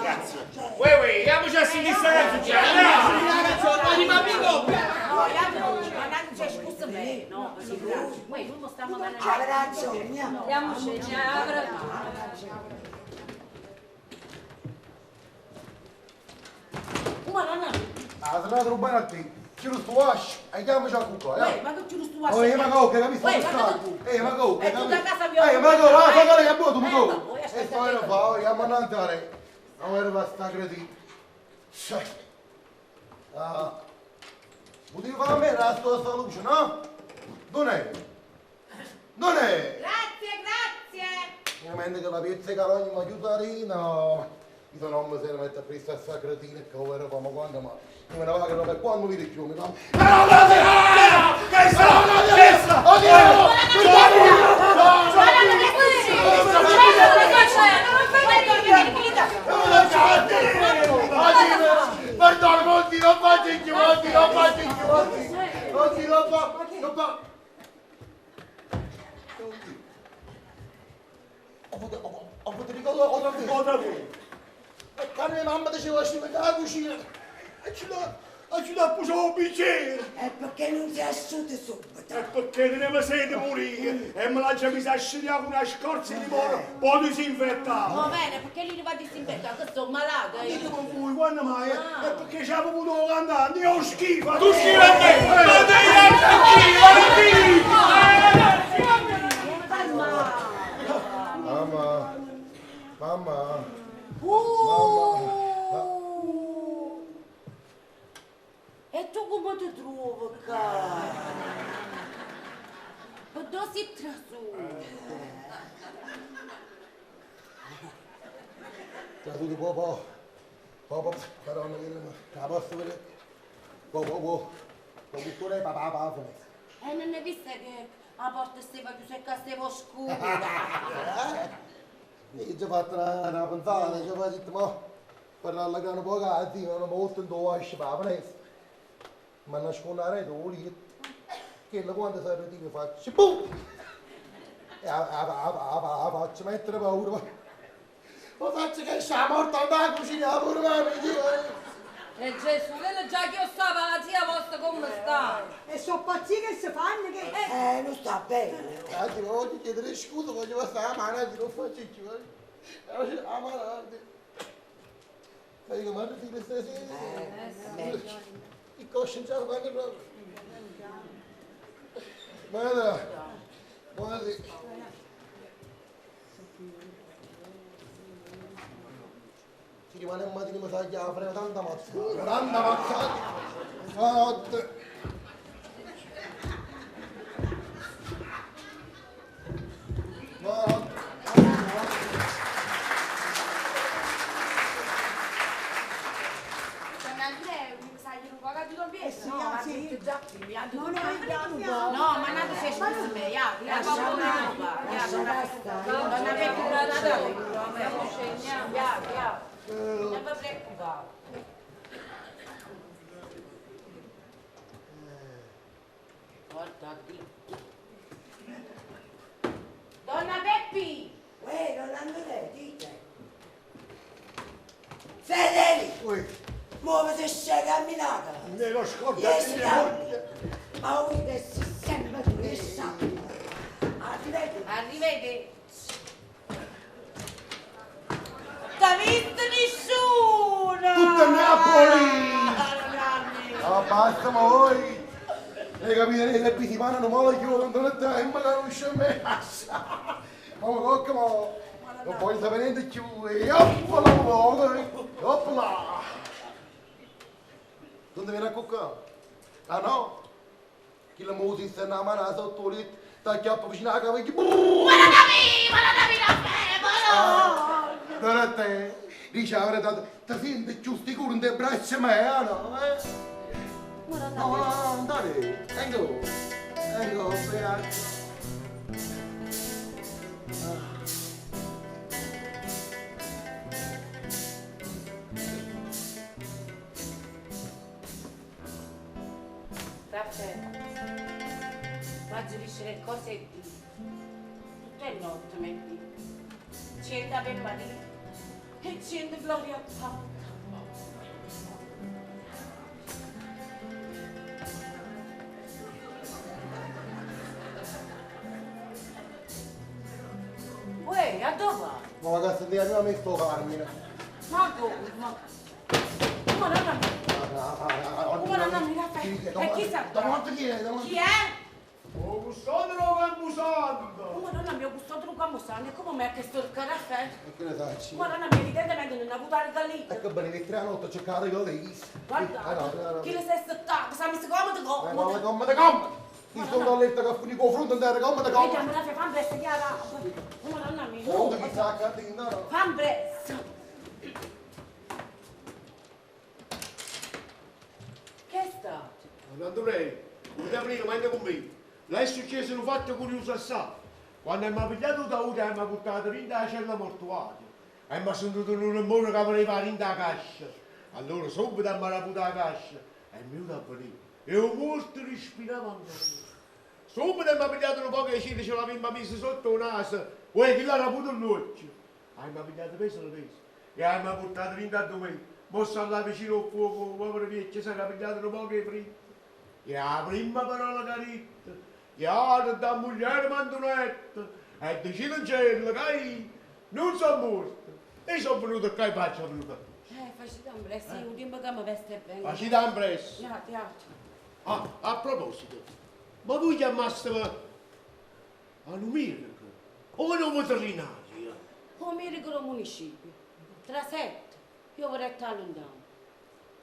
Grazie. Uè, uè, andiamoci a sentire sta canzone. Anima amico! No, ma non c'è scusa me. No, così grazie. Uè, noi stiamo venendo. Abbraccio, mia. Andiamoci, abbraccio. Ma non è. Ah, se no, bene a te. Ci lo sto e chiamaci a cucca, Uè, ma che ci lo sto Oh, ma che capisco? Uè, ma che tu? Ma che E tu da casa mia. Ma che, va, fa che abbiamo tu, tu. Eh, E poi lo fa, andiamo a andare. Non era sta credita. Ah. Potevi fare a me la tua luce, no? Non è. Non è. Grazie, grazie. Ovviamente che la pizza e carogna mi aiuta no. Io non mi se ne mette a questa sta cretina che ora ma quando ma io me ne vado per quando mi più mi fa. Che sta? Che sta? Perdona, Monti, non faccio più, Monti, non faccio più, Monti. Monti, non fa, non fa. Ho avuto ricordo otra vez. Otra vez. E cane mia mamma diceva ci la cucina. E ci l'ha appoggiato un bicchiere. E perché non si è asciutto subito? E perché teneva sete pure io. E me l'ha già messa a scegliere con una scorza di limone, poi disinfettava. Va bene, perché lì va a disinfettare, che sono malata io. Io con voi, quando mai? E perché ci avevo avuto cantante, io schifo. Tu schifo a me! Ma te Mamma, mamma. E tu come ti trovi qua? Ma dove sei trasuto? Trasuto poco, poco, però non la posso vedere. Poco, poco, poco, papà, papà. E non hai visto che la porta stava chiusa e che stava oscura? Io ho già fatto una pensata, ci ho fatto, ma per allargare un po' la zia, non ho in due asce per la finestra. Ma nascondo la rete, lì, che quando si ritira faccio, boom! E faccio mettere paura. Ma faccio che c'è morta la cucina pure, ma mi dico. E Gesù, quello già che io stavo alla zia vostra come sta? E sono pazzi che si fanno che... Non sta bene. Anzi, ma voglio chiedere scusa, voglio passare la mano, anzi, non faccio più. La mano, ma dico, ma ti stai Il coscio già lo fanno proprio. Guarda, guarda. Si rimane un mattino mi sa che la tanta mazzata, tanta mazzata. Buonanotte. Buonanotte. Don Andrea, mi sa che non paga tutto bene. Sì, No, ma sì. tu già mi ha No, no, no, No, ma non sei scusa me, ya, ya, Non avete Ya, ya. Non vi preoccupare. Guarda qui. Donna Peppi! Uè, non andrei, dite. Federico! Muoviti e camminata! Me lo scordo. Dieci anni! Ma voi che si sempre tu che sa! Arrivederci! Arrivederci! sta visto nessuno! Tutta Napoli! Ah, basta ma voi! Hai capito? Le pisimane non me la chiudo, non è tempo che non c'è me. Ma cocca, ma non voglio sapere niente più. E oppala, oppala! Dove viene a cuccare? Ah no? Chi la musica una mano sotto il letto, ti acchiappa vicino alla caviglia. Ma Non è te. Dice la verità, ti senti più sicuro in te braccia me, ah no? Eh? No, no, no, andate. Ecco, ecco, beato. Raffaele, faccio dicere cose e di. Tutte le notte mi dico. 100 Ave Maria e 100 Gloria a Padre. Uè, a dove vai? Ma la cazzo di anima mi sto Carmine. Ma come? Ma... Come non Come non mi Raffaele? E chi sa? Davanti chi è? Davanti. Chi è? O custode lo camposanto! Come non mio custode lo camposanto? E come mi ha chiesto il caffè? E che ne sai? Ma non mi evidentemente non ha avuto la lì. Ecco bene, che tre notte ho cercato io lei. Guarda, chi le sei stato? Sa mi si comodo comodo. Comodo, comodo. Ti sono a letto che finì con fronte andare comodo, comodo. Vediamo la fa presto, chiara. Come non mi. Pronto chi sa che no. Fan presto. Che è stato? Andrei, non aprire, ma con me. Lei è successo un fatto curioso assai. Quando mi ha pigliato da Uta e mi ha portato in la cella mortuaria. E mi ha sentito un rumore che voleva in la cascia. Allora subito mi ha raputo la cascia e mi è venuto a venire. E un morto respirava ancora. Subito mi ha pigliato un po' che cile, ce l'aveva messo sotto il naso. Uè, chi l'ha raputo l'occhio? E mi ha pigliato peso la peso. E mi ha portato in da domenica. Mo sta là vicino al fuoco, povero vecchio, si era pigliato un po' che fritto. E la prima parola che ha detto, e da moglie Antonetta, e decide in cielo che io non sono morto. E sono venuto qua e faccio venuto. Facite un presto, io tempo che mi veste bene. Facite un presto. Ja, ja. Ah, a proposito, ma voi chiamaste a un medico o un veterinario? Un medico del municipio, tra 7, io vorrei stare lontano.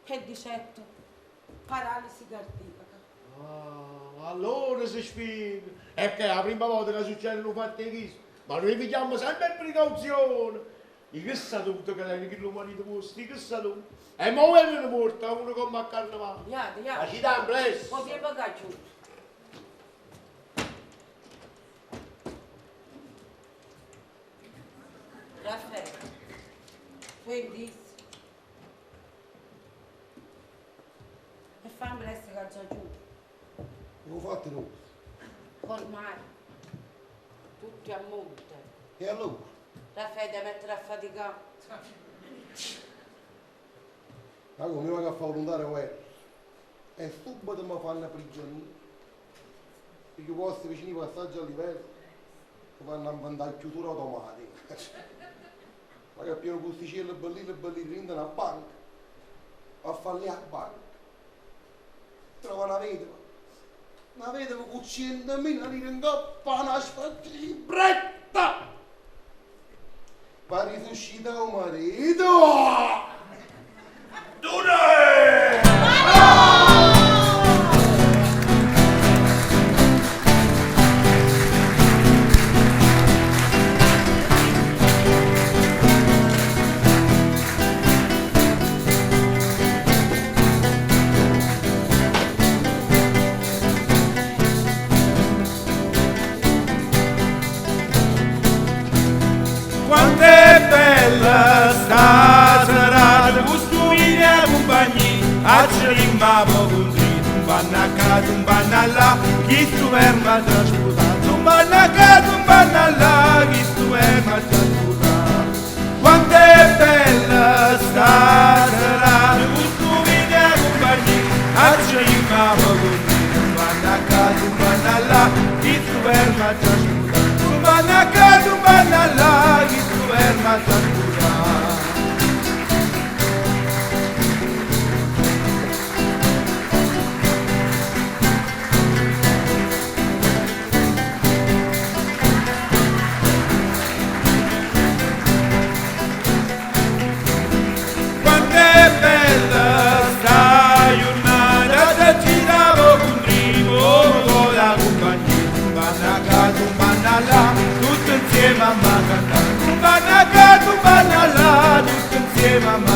E 18, paralisi cardiaca. Ah, allora si spiega. È che è la prima volta che succede un fatto di questo. Ma noi pigliamo sempre precauzione. E che sa tutto che lei che lo marito vostro, che sa tutto. E mo è morta uno come a carnevale. Ja, ja. Ma ci dà un presto. Poi tempo che chiudo. Raffaele, quindi e fammi presto che già giù. Ho fatto tu. Ormai, tutti a monte. E allora? Raffaele deve mettere a faticare. Ma come vado a fare volontare guerra? E subito mi fanno prigioniero. Perché posti vicini passaggi a livello ti fanno andare a chiusura automatica. Ma che pieno posticino bellino bellino in una banca. A farli a banca. Trova una vedova. Una vedova con 100.000 lire in coppa, una sfaccilibretta! Va risuscita un marito! Dure! Quanto è bella sta serata, costruire a compagnia, a ci rimamo così, non vanno a casa, non vanno là, chi tu ferma già sputa, non vanno a casa, non vanno là, chi tu ferma già sputa. Quanto è bella sta serata, costruire a compagnia, a ci rimamo così, non vanno a casa, non vanno là, chi tu ferma già sputa, non vanno a casa, non vanno là, chi tu ferma già sputa.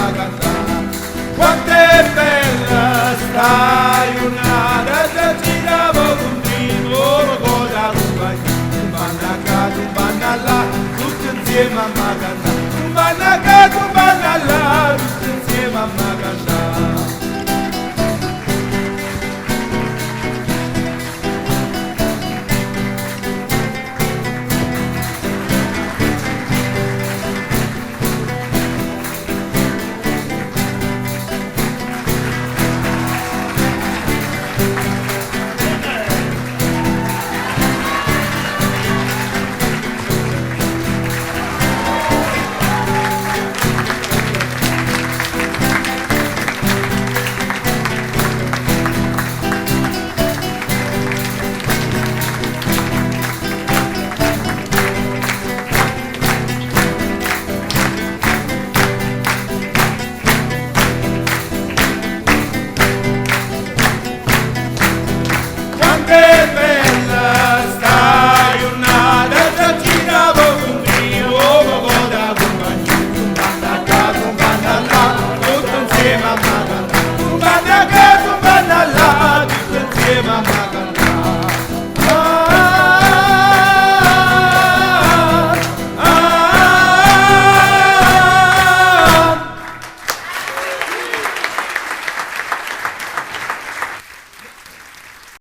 a cantare. Quanto è bella sta giornata, se giravo continuo con la compagnia. Vanno a casa, vanno là, tutti insieme a cantare. Vanno a casa,